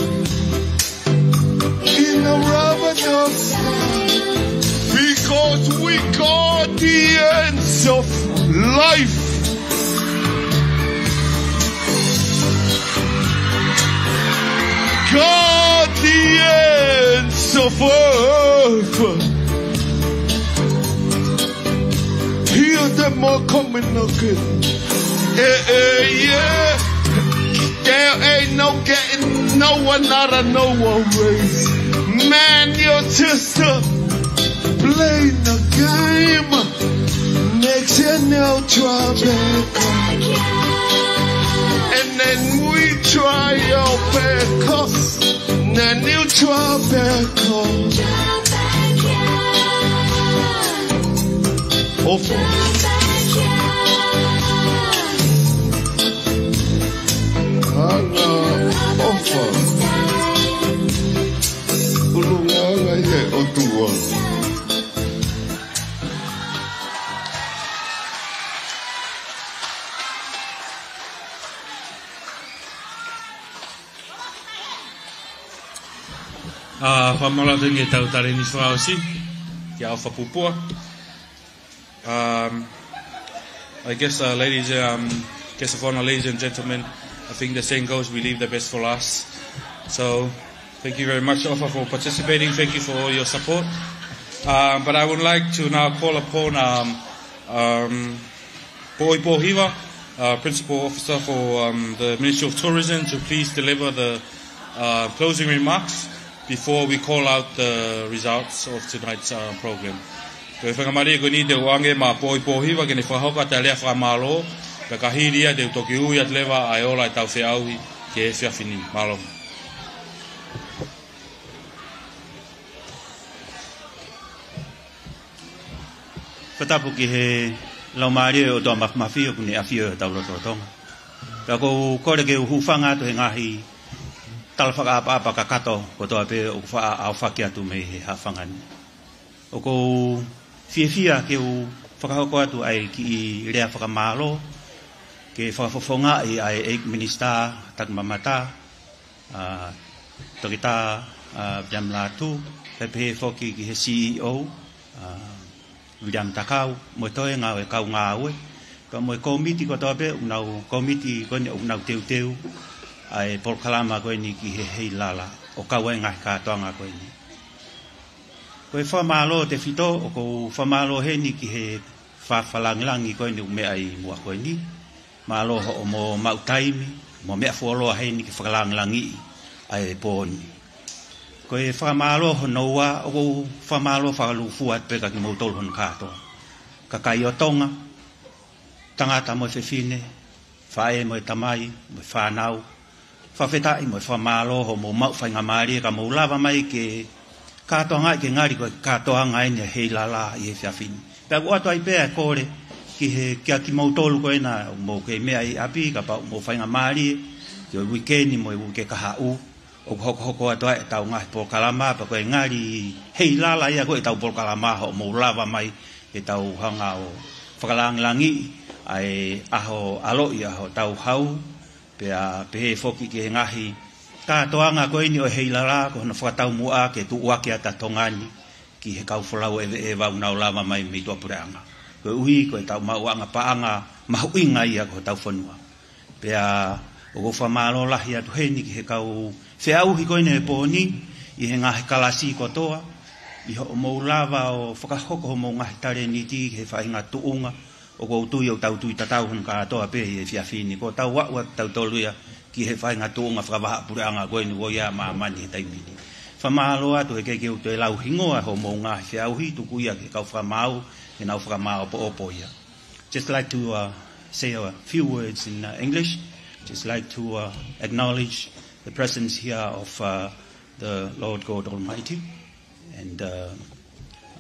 In a rubber dub style. Because we got the ends of life. Guardians of earth. Hear them all coming again. Eh, eh, yeah. There ain't no getting no one out of no one race. Man, you're just, uh, playing the game. Makes you now try back. And then we try our back. Then you try back. Off. Ala, ofa. Ulu nganga he ʻOtua. ʻA, fakamālō atu ki he tau talēniti fakaʻosi, kia ʻOfa Pupua. Um, I guess, uh, ladies, um, guests of honor, ladies and gentlemen, I think the saying goes, we leave the best for last. So, thank you very much, ʻOfa, for participating. Thank you for all your support. Um, but I would like to now call upon, um, um, Poi Pōhiva, uh, Principal Officer for, um, the Ministry of Tourism, to please deliver the, uh, closing remarks before we call out the results of tonight's, uh, program. Ko e faingamālie ko eni te u ʻoange maʻa Poi Pōhiva ke ne fakahoko ʻa e lea fakamālō, pea ka hili ia te u toki ui atu leva ʻa e ola ʻetau feʻauhi ki he efiafi ni. Mālō. Fakatapu ki he Laumālie ʻo e ʻOtua Māfimafi ʻoku ne ʻafio ʻi hotau lotolotonga. Pea ʻoku ou kole ke u hūfanga atu he ngaahi tala fakaʻapaʻapa kakato kotoa pē ʻoku faʻa ʻaofaki atu mei he haʻafanga ni. ʻOku ou fiefia ke u fakahoko atu ʻa e kiʻi lea fakamālō, ke fakafofongaʻi ʻa e ʻEiki Minisitā Takimamata, ʻa, Toketā, ʻa, William Lātū, pea pehē foki ki he C E O, ʻa, William Takau, mo e toenga ʻo e kau ngāue, pea mo e kōmiti kotoa pē, ʻoku nau, kōmiti ko eni ʻoku nau teuteu ʻa e polokalama ko eni ki he Heilala, ʻo kau ai e ngaahi kātoanga ko eni. Ko e fakamālō tefito, ʻoku ou fakamālō heni ki he fakalāngilangi ko eni ʻoku meʻa ʻi muʻa ko eni. Mālō hoʻomo maʻu taimi, mo meʻa fuoloa heni ke fakalāngilangiʻi ʻa e pō ni. Ko e fakamālō hono ua, ʻoku ou fakamālō fakalūkufua atu pē kia kimoutolu hono kātoa. Kakai ʻo Tonga, tangata mo e fefine, faʻē mo e tamai, mo e fānau, fakafetaʻi mo e fakamālō hoʻomou maʻu faingamālie ka mou lava mai ke kātoangaʻi ke ngali ko e kātoanga eni ʻa e Heilala ʻi he efiafi ni. Pea ʻoku ʻoatu ai pē ʻa e kole ki he, kia kimoutolu ko ena ʻoku mou kei meʻa ʻi ʻapi, kapau ʻoku mou faingamālie, ki he uike ni mo e uike kahaʻu, ʻoku hokohoko atu ai ʻetau ngaahi polokalama, pea ko e ngali Heilala ia ko ʻetau polokalama hoʻomou lava mai ke tau hanga ʻo fakalāngilangiʻi ʻa e ʻaho ʻaloʻi ʻa hotau hau, pea pehē foki ki he ngaahi kātoanga ko eni ʻo e Heilala, ko hono fakataumuʻa ke tuʻuaki atu ʻa Tonga ni ki he kau folau ʻeveʻeva ʻoku nau lava mai mei tuʻapuleʻanga. Koeʻuhi ko ʻetau maʻuʻanga paʻanga mahuʻinga ia ki hotau fonua. Pea ʻoku ou fakamālō lahi atu heni ki he kau feʻauhi ko eni he pō ni, ʻi he ngaahi kalasi kotoa, ʻi hoʻomou lava ʻo fakahoko hoʻomou ngaahi talēniti ki he faʻahinga tuʻunga, ʻoku ou tui ʻoku tau tui tatau hono kātoa pē ʻi he efiafi ni, kuo tau aʻu atu tautolu ia ki he faʻahinga tuʻunga fakavahaʻapuleʻanga ko eni ʻoku ʻi ai ʻa māmani he taimi ni. Fakamālō atu he ʻikai ke u toe lau hingoa hoʻomou ngaahi feʻauhi, tuku ia ki he kau fakamaau ke nau fakamāʻopoʻopo ia. Just like to, uh, say a few words in, uh, English. Just like to, uh, acknowledge the presence here of, uh, the Lord God Almighty. And, uh,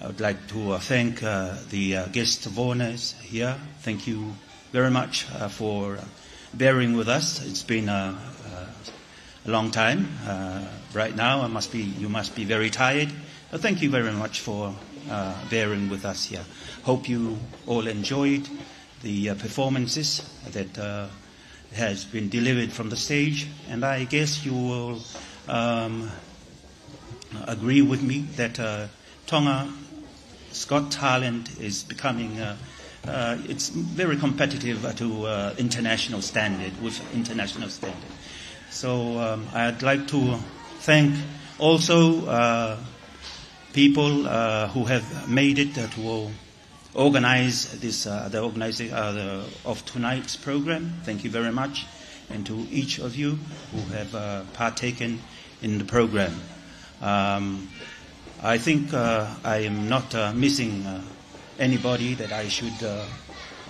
I would like to, uh, thank, uh, the, uh, guests of honors here. Thank you very much, uh, for, uh, bearing with us. It's been a, a, a long time. Uh, right now, I must be, you must be very tired. But thank you very much for, uh, bearing with us here. Hope you all enjoyed the, uh, performances that, uh, has been delivered from the stage. And I guess you will, um, agree with me that, uh, Tonga's Got Talent is becoming, uh, uh, it's very competitive, uh, to, uh, international standard, with international standard. So, um, I'd like to thank also, uh, people, uh, who have made it, uh, to organize this, uh, the organizing, uh, the, of tonight's program. Thank you very much, and to each of you who have, uh, partaken in the program. Um, I think, uh, I am not, uh, missing, uh, anybody that I should, uh,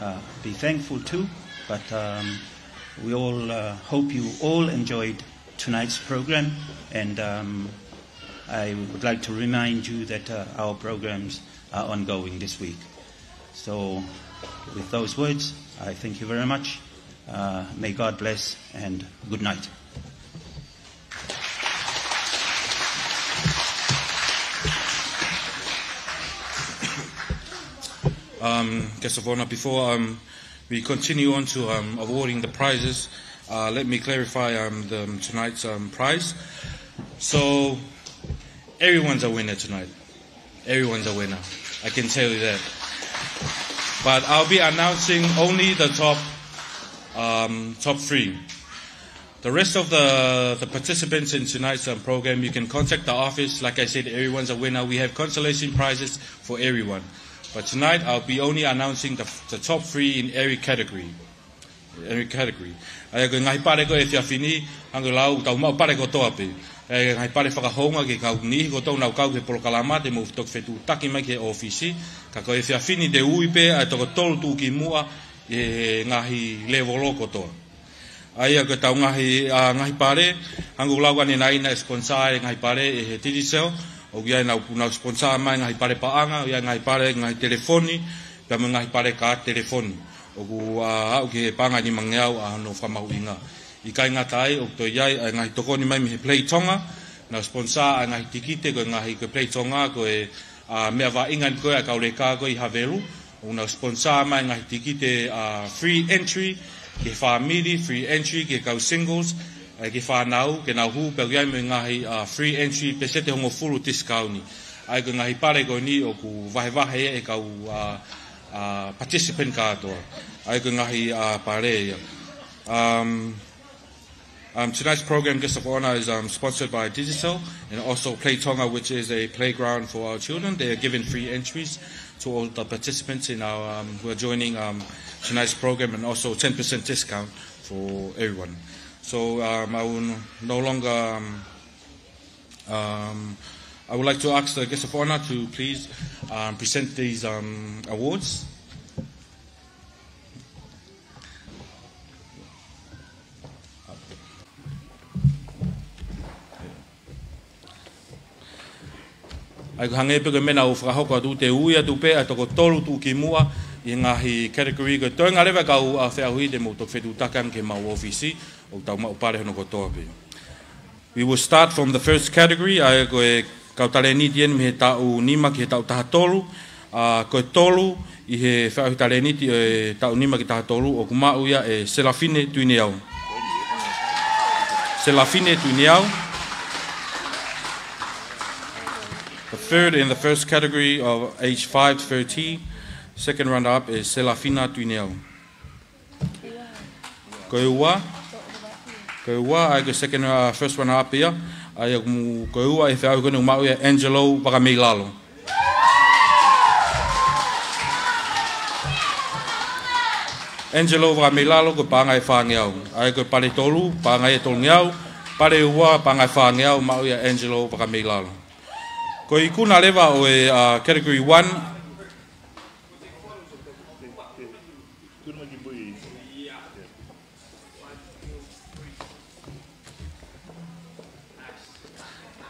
uh, be thankful to, but, um, we all, uh, hope you all enjoyed tonight's program, and, um, I would like to remind you that, uh, our programs are ongoing this week. So, with those words, I thank you very much. Uh, may God bless and good night. Um, guest of honor, before, um, we continue on to, um, awarding the prizes, uh, let me clarify, um, the, um, tonight's, um, prize. So, everyone's a winner tonight. Everyone's a winner. I can tell you that. But I'll be announcing only the top, um, top three. The rest of the, the participants in tonight's, um, program, you can contact the office. Like I said, everyone's a winner. We have consolation prizes for everyone. But tonight, I'll be only announcing the, the top three in every category. Every category. ʻA ia ko e ngaahi pale ko ē he efiafi ni, hangē ko e lau, tau maʻu pale kotoa pē. ʻA ia ngaahi pale fakahounga ki he kau niʻihi kotoa ʻoku nau kau ki he polokalama, te mou toki fetuʻutaki mai ki he ʻōfisi. Ka ko e efiafi ni te u ui pē ʻa e toko tolu tuʻukimuʻa ʻi he ngaahi lēvolo kotoa. ʻA ia ko ʻetau ngaahi, ʻa, ngaahi pale, hangē ko e lau ko eni naʻe sponsor e ngaahi pale ʻe he Digicel, ʻoku ʻi ai ʻenau, ʻenau sponsor mai ngaahi pale paʻanga, ʻoku ʻi ai ngaahi pale, ngaahi telefoni, pea mo e ngaahi pale kā telefoni. ʻOku, ʻa, aʻu ki he paʻanga ʻe nimangeau ʻa hono fakamahuʻinga. ʻIkai ngata ai, ʻoku toe ʻi ai, ʻa e ngaahi tokoni mai mei he Play Tonga, nau sponsor ʻa e ngaahi tikite ko e ngaahi ko e Play Tonga, ko e, ʻa, meʻa vaʻinga ni ko ē ʻa e kau leka ko ē ʻi Havelu, ʻoku nau sponsor mai ngaahi tikite, ʻa, free entry ki he family, free entry ki he kau singles, ʻa ia ki he fānau, ke nau hū pea ʻoku ʻi ai mo e ngaahi, ʻa, free entry pēseti hongofulu discount. ʻA ia ko e ngaahi pale ko eni ʻoku vahevahe ʻe he kau, ʻa, ʻa, participant kātoa. ʻA ia ko e ngaahi, ʻa, pale ia. Um, Um, tonight's program, Guest of Honor, is, um, sponsored by Digicel and also Play Tonga, which is a playground for our children. They are given free entries to all the participants in our, um, who are joining, um, tonight's program, and also ten percent discount for everyone. So, um, I will n-, no longer, um, um, I would like to ask the Guest of Honor to please, um, present these, um, awards. ʻA ia ko e hangē pē ko e meʻa naʻa ku fakahoko atu, te u ui atu pē ʻa e toko tolu tuʻukimuʻa ʻi he ngaahi category ko ē. Toe ngata leva e kau, ʻa, feʻauhi, te mou toki fetuʻutaki ange ki heʻemau ʻōfisi, ʻoku tau maʻu pale hono kotoa pē. We will start from the first category, ʻa ia ko e kau talēniti eni mei he taʻu nima ki he taʻu taha tolu. ʻA, ko e tolu ʻi he feʻauhi talēniti ʻo e taʻu nima ki he taha tolu, ʻoku maʻu ia ʻe Selafine Tuineau. Selafine Tuineau. The third in the first category of age five to thirteen, second runner-up is Selafina Tuineau. Ko e ua, ko e ua, ʻa ia ko e second, uh, first runner-up ia, ʻa ia ko e ua ʻi he feʻauhi ko eni ʻoku maʻu ia ʻe Angelo Vakameilalo. Angelo Vakameilalo ko e paʻanga ʻe fāngeau, ʻa ia ko e pale tolu, paʻanga ʻe tolungeau, Pale ua, paʻanga ʻe fāngeau, maʻu ia ʻe Angelo Vakameilala. Ko e ikuna leva ʻo e, uh, category one.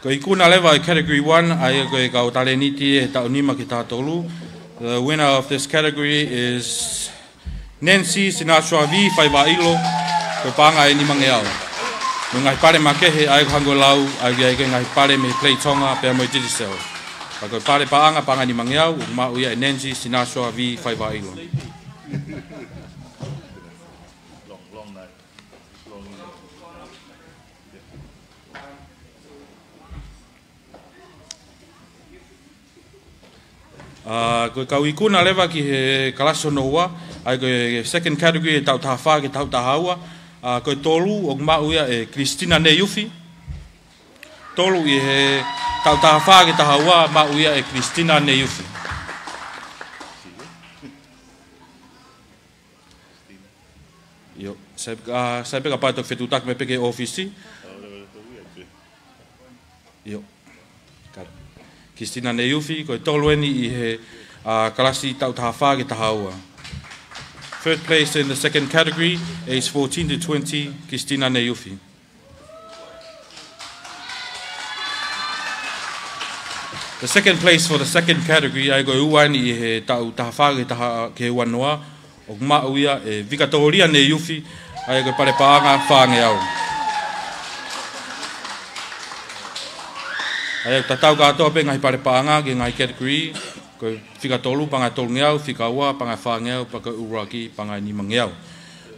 Ko e ikuna leva ʻo e category one, ʻa ia ko e kau talēniti ʻi he taʻu nima ki he taha tolu. The winner of this category is Nancy Sinatra V Faivailo, ko e paʻanga ʻe nimangeau. Mo e ngaahi pale makehe, ʻa ia ko e hangē ko e lau, ʻa ia ko e ngaahi pale mei he Play Tonga pea mo e Digicel. Ka ko e pale paʻanga, paʻanga ʻe nimangeau, ʻoku maʻu ia ʻe Nancy Sinatra V Faivailo. Uh, ko e kau ikuna leva ki he kalasi hono ua, ʻa ia ko e second category ʻi he taʻu taha fā ki he taʻu taha ua, uh, ko e tolu ʻoku maʻu ia ʻe Christina Neiufi. Tolu ʻi he taʻu taha fā ki he taha ua, maʻu ia ʻe Christina Neiufi. ʻIo, sai, uh, sai pē kapau ʻe toki fetuʻutaki mai pē ki he ʻōfisi. ʻIo. Ka, Christina Neiufi, ko e tolu eni ʻi he, uh, kalasi taʻu taha fā ki he taha ua. Third place in the second category, age fourteen to twenty, Christina Neiufi. The second place for the second category, ʻa ia ko e ua eni ʻi he taʻu taha fā ki he taha, ki he ua noa, ʻoku maʻu ia ʻe Vikatolia Neiufi, ʻa ia ko e pale paʻanga fāngeau. ʻA ia tatau kātoa pē ngaahi pale paʻanga ki he ngaahi category, ko e fika tolu paʻanga ʻe tolungeau, fika ua paʻanga ʻe fāngeau, pea ko e ʻuluaki paʻanga ʻe nimangeau.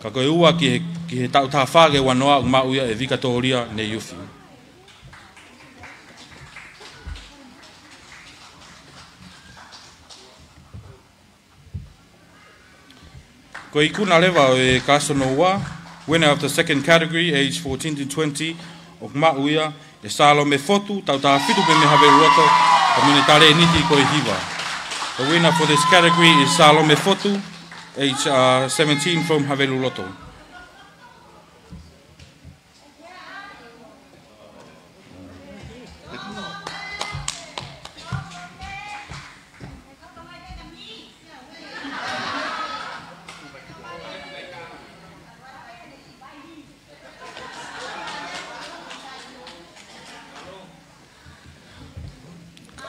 Ka ko e ua ki he, ki he taʻu taha fā ki he ua noa, ʻoku maʻu ia ʻe Vikatolia Neiufi. Ko e ikuna leva ʻo e kalasi hono ua, winner of the second category, age fourteen to twenty, ʻoku maʻu ia ʻe Salome Fotu, taʻu taha fitu pē mei Haveluloto, pea mo ʻene talēniti ko e hiva. The winner for this category is Salome Fotu, age, uh, seventeen, from Haveluloto.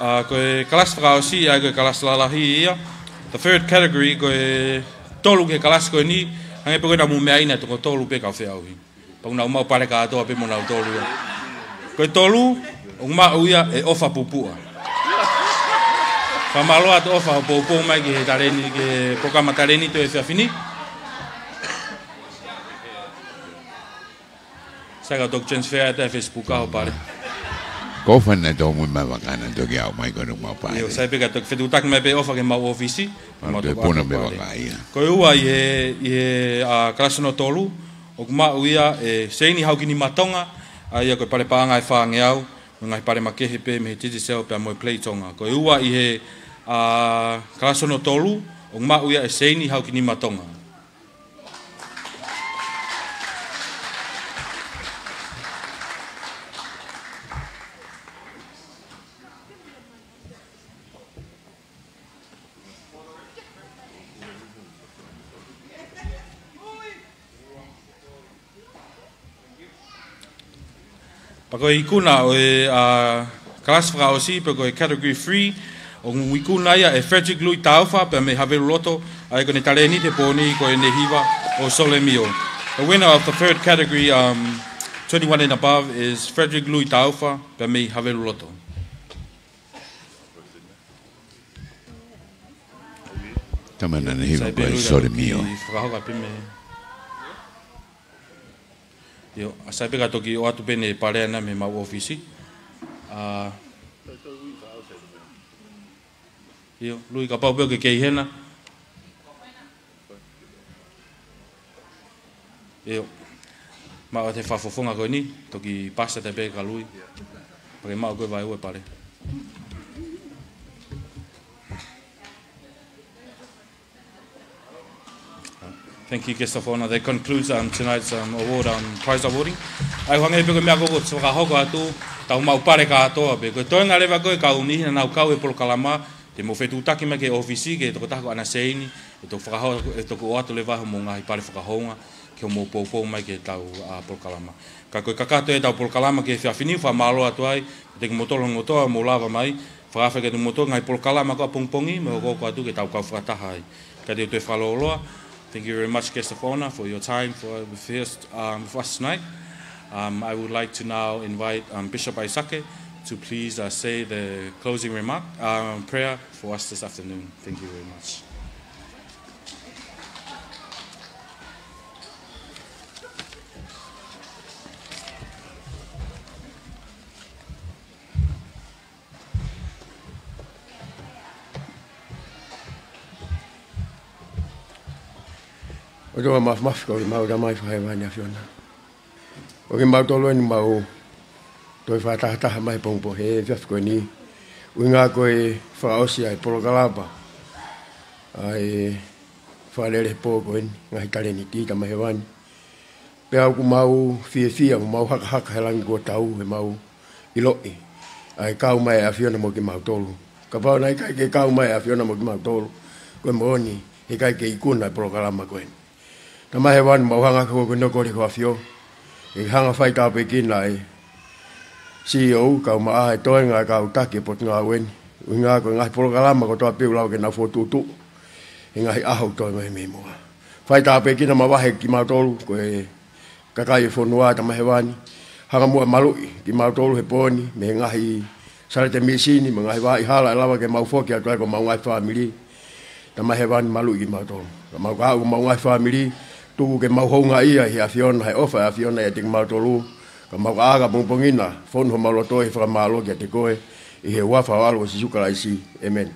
Uh, ko e kalasi fakaʻosi, ʻa ia ko e kalasi lalahi ia. The third category, ko e tolu ki he kalasi ko eni, hangē pē ko ʻenau meʻa ʻi he toko tolu pē kau feʻauhi. Pea ʻoku nau maʻu pale kātoa pē mo nautolu ia. Ko e tolu, ʻoku maʻu ia ʻe ʻOfa Pupuʻa. Fakamālō atu ʻOfa hoʻo poupou mai ki he talēni, ki he polokalama talēniti ʻo e efiafi ni. Sai ka toki transfer atu e Facebook ʻa hoʻo pale. Ko ʻOfa naʻe tōmui mai vaka naʻe toki aʻu mai ko ʻene maʻu pale. ʻIo, sai pē ka toki fetuʻutaki mai pē ʻOfa ki heʻemau ʻōfisi. Mau puna pē vaka ia. Ko e ua ʻi he, ʻi he, uh, kalasi hono tolu, ʻoku maʻu ia ʻe Seini Haukinimatonga, ʻa ia ko e pale paʻanga ʻe fāngeau, mo e ngaahi pale makehe pē mei he Digicel pea mo e Play Tonga. Ko e ua ʻi he, uh, kalasi hono tolu, ʻoku maʻu ia ʻe Seini Haukinimatonga. Pea ko e ikuna ʻo e, uh, kalasi fakaʻosi pe ko e category three, ʻoku ikuna ia ʻe Frederick Lui Taufa pea mei Haveluloto, ʻa ia ko ʻene talēniti he pō ni ko ʻene hiva ʻo Solemio. The winner of the third category, um, twenty-one and above is Frederick Lui Taufa pea mei Haveluloto. Tama naʻa ne hiva ko e Solemio. Sai pē ka toki fakahoko pē mei. ʻIo, ʻa sai pē ka toki ʻoatu pē ʻene pale ʻana mei heʻemau ʻōfisi. ʻA, ʻio, Lui kapau pē ʻoku ke kei hena. ʻIo. Maʻu atu e fakafofonga ko eni, toki pasi atu pē kia Lui. Pea ke maʻu koe vaeua e pale. Thank you, Guest of Honor. That concludes, um, tonight's, um, award, um, prize awarding. ʻOku hangē pē ko e meʻa ko ē ʻoku fakahoko atu, tau maʻu pale kātoa pē. Ko e toenga leva ko ē kau niʻihi naʻa nau kau he polokalama, te mou fetuʻutaki mai ki he ʻōfisi, ki he tokotaha ko ʻAna Seini, ʻe toki fakahoko, ʻe toki ʻoatu leva hoʻomou ngaahi pale fakahounga, ke mou poupou mai ki heʻetau, uh, polokalama. Ka ko e kakato ʻetau polokalama ki he efiafi ni, fakamālō atu ai, kiate kimoutolu hono kotoa, mou lava mai, fakafeʻiloaki atu kimoutolu ngaahi polokalama ko ē ʻapongipongi, mou hokohoko atu ke tau kau fakataha ai. Ka te u toe fakalōloa. Thank you very much, Guest of Honor, for your time for, with us, um, with us tonight. Um, I would like to now invite, um, Bishop Aisake to please, uh, say the closing remark, um, prayer for us this afternoon. Thank you very much. ʻOtua Māfimafi, ko homau Tamai Fakahēvani ʻAfiona. Ko kimautolu eni ʻoku mau toe fakatahataha mai he pongipongi, he efiafi ko eni. ʻUhinga ko e fakaʻosi ʻa e polokalama ʻa e Fakalele he pō ko eni, ngaahi talēniti, Tamai Hēvani. Pea ʻoku mau fiefia, ʻoku mau hakahaka he langi kuo tau, he mau ʻiloʻi ʻa e kau mai ʻa e ʻAfiona mo kimautolu. Kapau naʻe ʻikai ke kau mai ʻa e ʻAfiona mo kimautolu, ko e moʻoni, heʻikai ke ikuna e polokalama ko eni. Tamai Hēvani, mau hanga ko ē ke nau kole ho ʻAfio, ke hanga faitāpuekina e CEO, kau mai ʻa e toenga e kau taki e potungāue ni. ʻUhinga ko e ngaahi polokalama kotoa pē ʻoku lava ke nau fokotuʻutuʻu he ngaahi ʻaho ʻoku toe ngaahi mei muʻa. Faitāpuekina, mavahe kimautolu ko e kakai e fonua, Tamai Hēvani. Hanga muʻa maluʻi kimautolu he pō ni mei he ngaahi salete misini, mo e ngaahi vaʻa hala ʻe lava ke mau foki atu ai ki homau ngaahi fāmili. Tamai Hēvani, maluʻi kimautolu. Ka mau ka ʻoku mau ngaahi fāmili, tuku ke mau houngaʻia ʻi he ʻAfiona, he ʻofa ʻa e ʻAfiona ʻiate kimautolu. Ka mau ka ʻapongipongi na, fonu homau loto he fakamālō kiate koe, ʻi he huafa ho ʻAlo ko Sīsū Kalaisi. ʻĒmeni.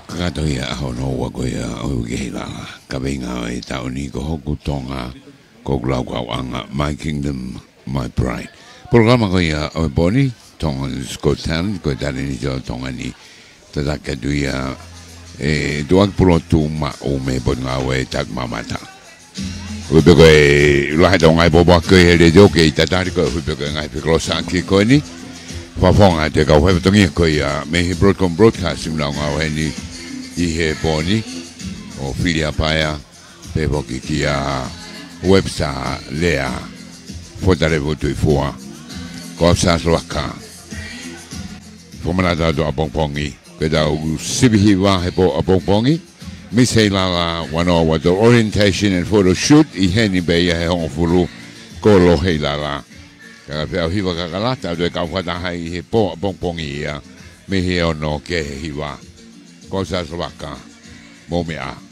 Kakato ia ʻaho hono ua ko ia ʻo e uike ʻi lalo. Kaveinga ʻo e taʻu ni ko Hoku Tonga, ko hoku laukauʻanga, My Kingdom, My Pride. Polokalama ko ia ʻo e pō ni, Tonga's Got Talent, ko e talēniti ʻo Tonga ni. Tataki atu ia ʻe Tuʻaki Pulotu Maʻu mei he Potungāue Takimamata. Ui pē ko e lahi ʻetau ngaahi pōpoaki he letiō kei tatali ko e ui pē ko e ngaahi fekolosaʻaki ko eni. Fakafofonga atu e kau faifatongia ko ia mei he Broadcom Broadcasting naʻa nau ngāue heni ʻi he pō ni, ʻo Filia Paea, pehē foki kia Webster Lea, Fotalevu Tuʻifua, ko Sasavaka. Fakamanatu atu ʻapongipongi, ko ʻetau sivi hiva he pō ʻapongipongi, Miss Heilala, one oh one, orientation and photo shoot, ʻi heni pē ia he hongofulu, kolo Heilala. Ka ko e feʻauhi vakakalata atu e kau fakataha ʻi he pō ʻapongipongi ia, mei he ono ki he hiva. Ko Sasavaka, mou meʻa ā.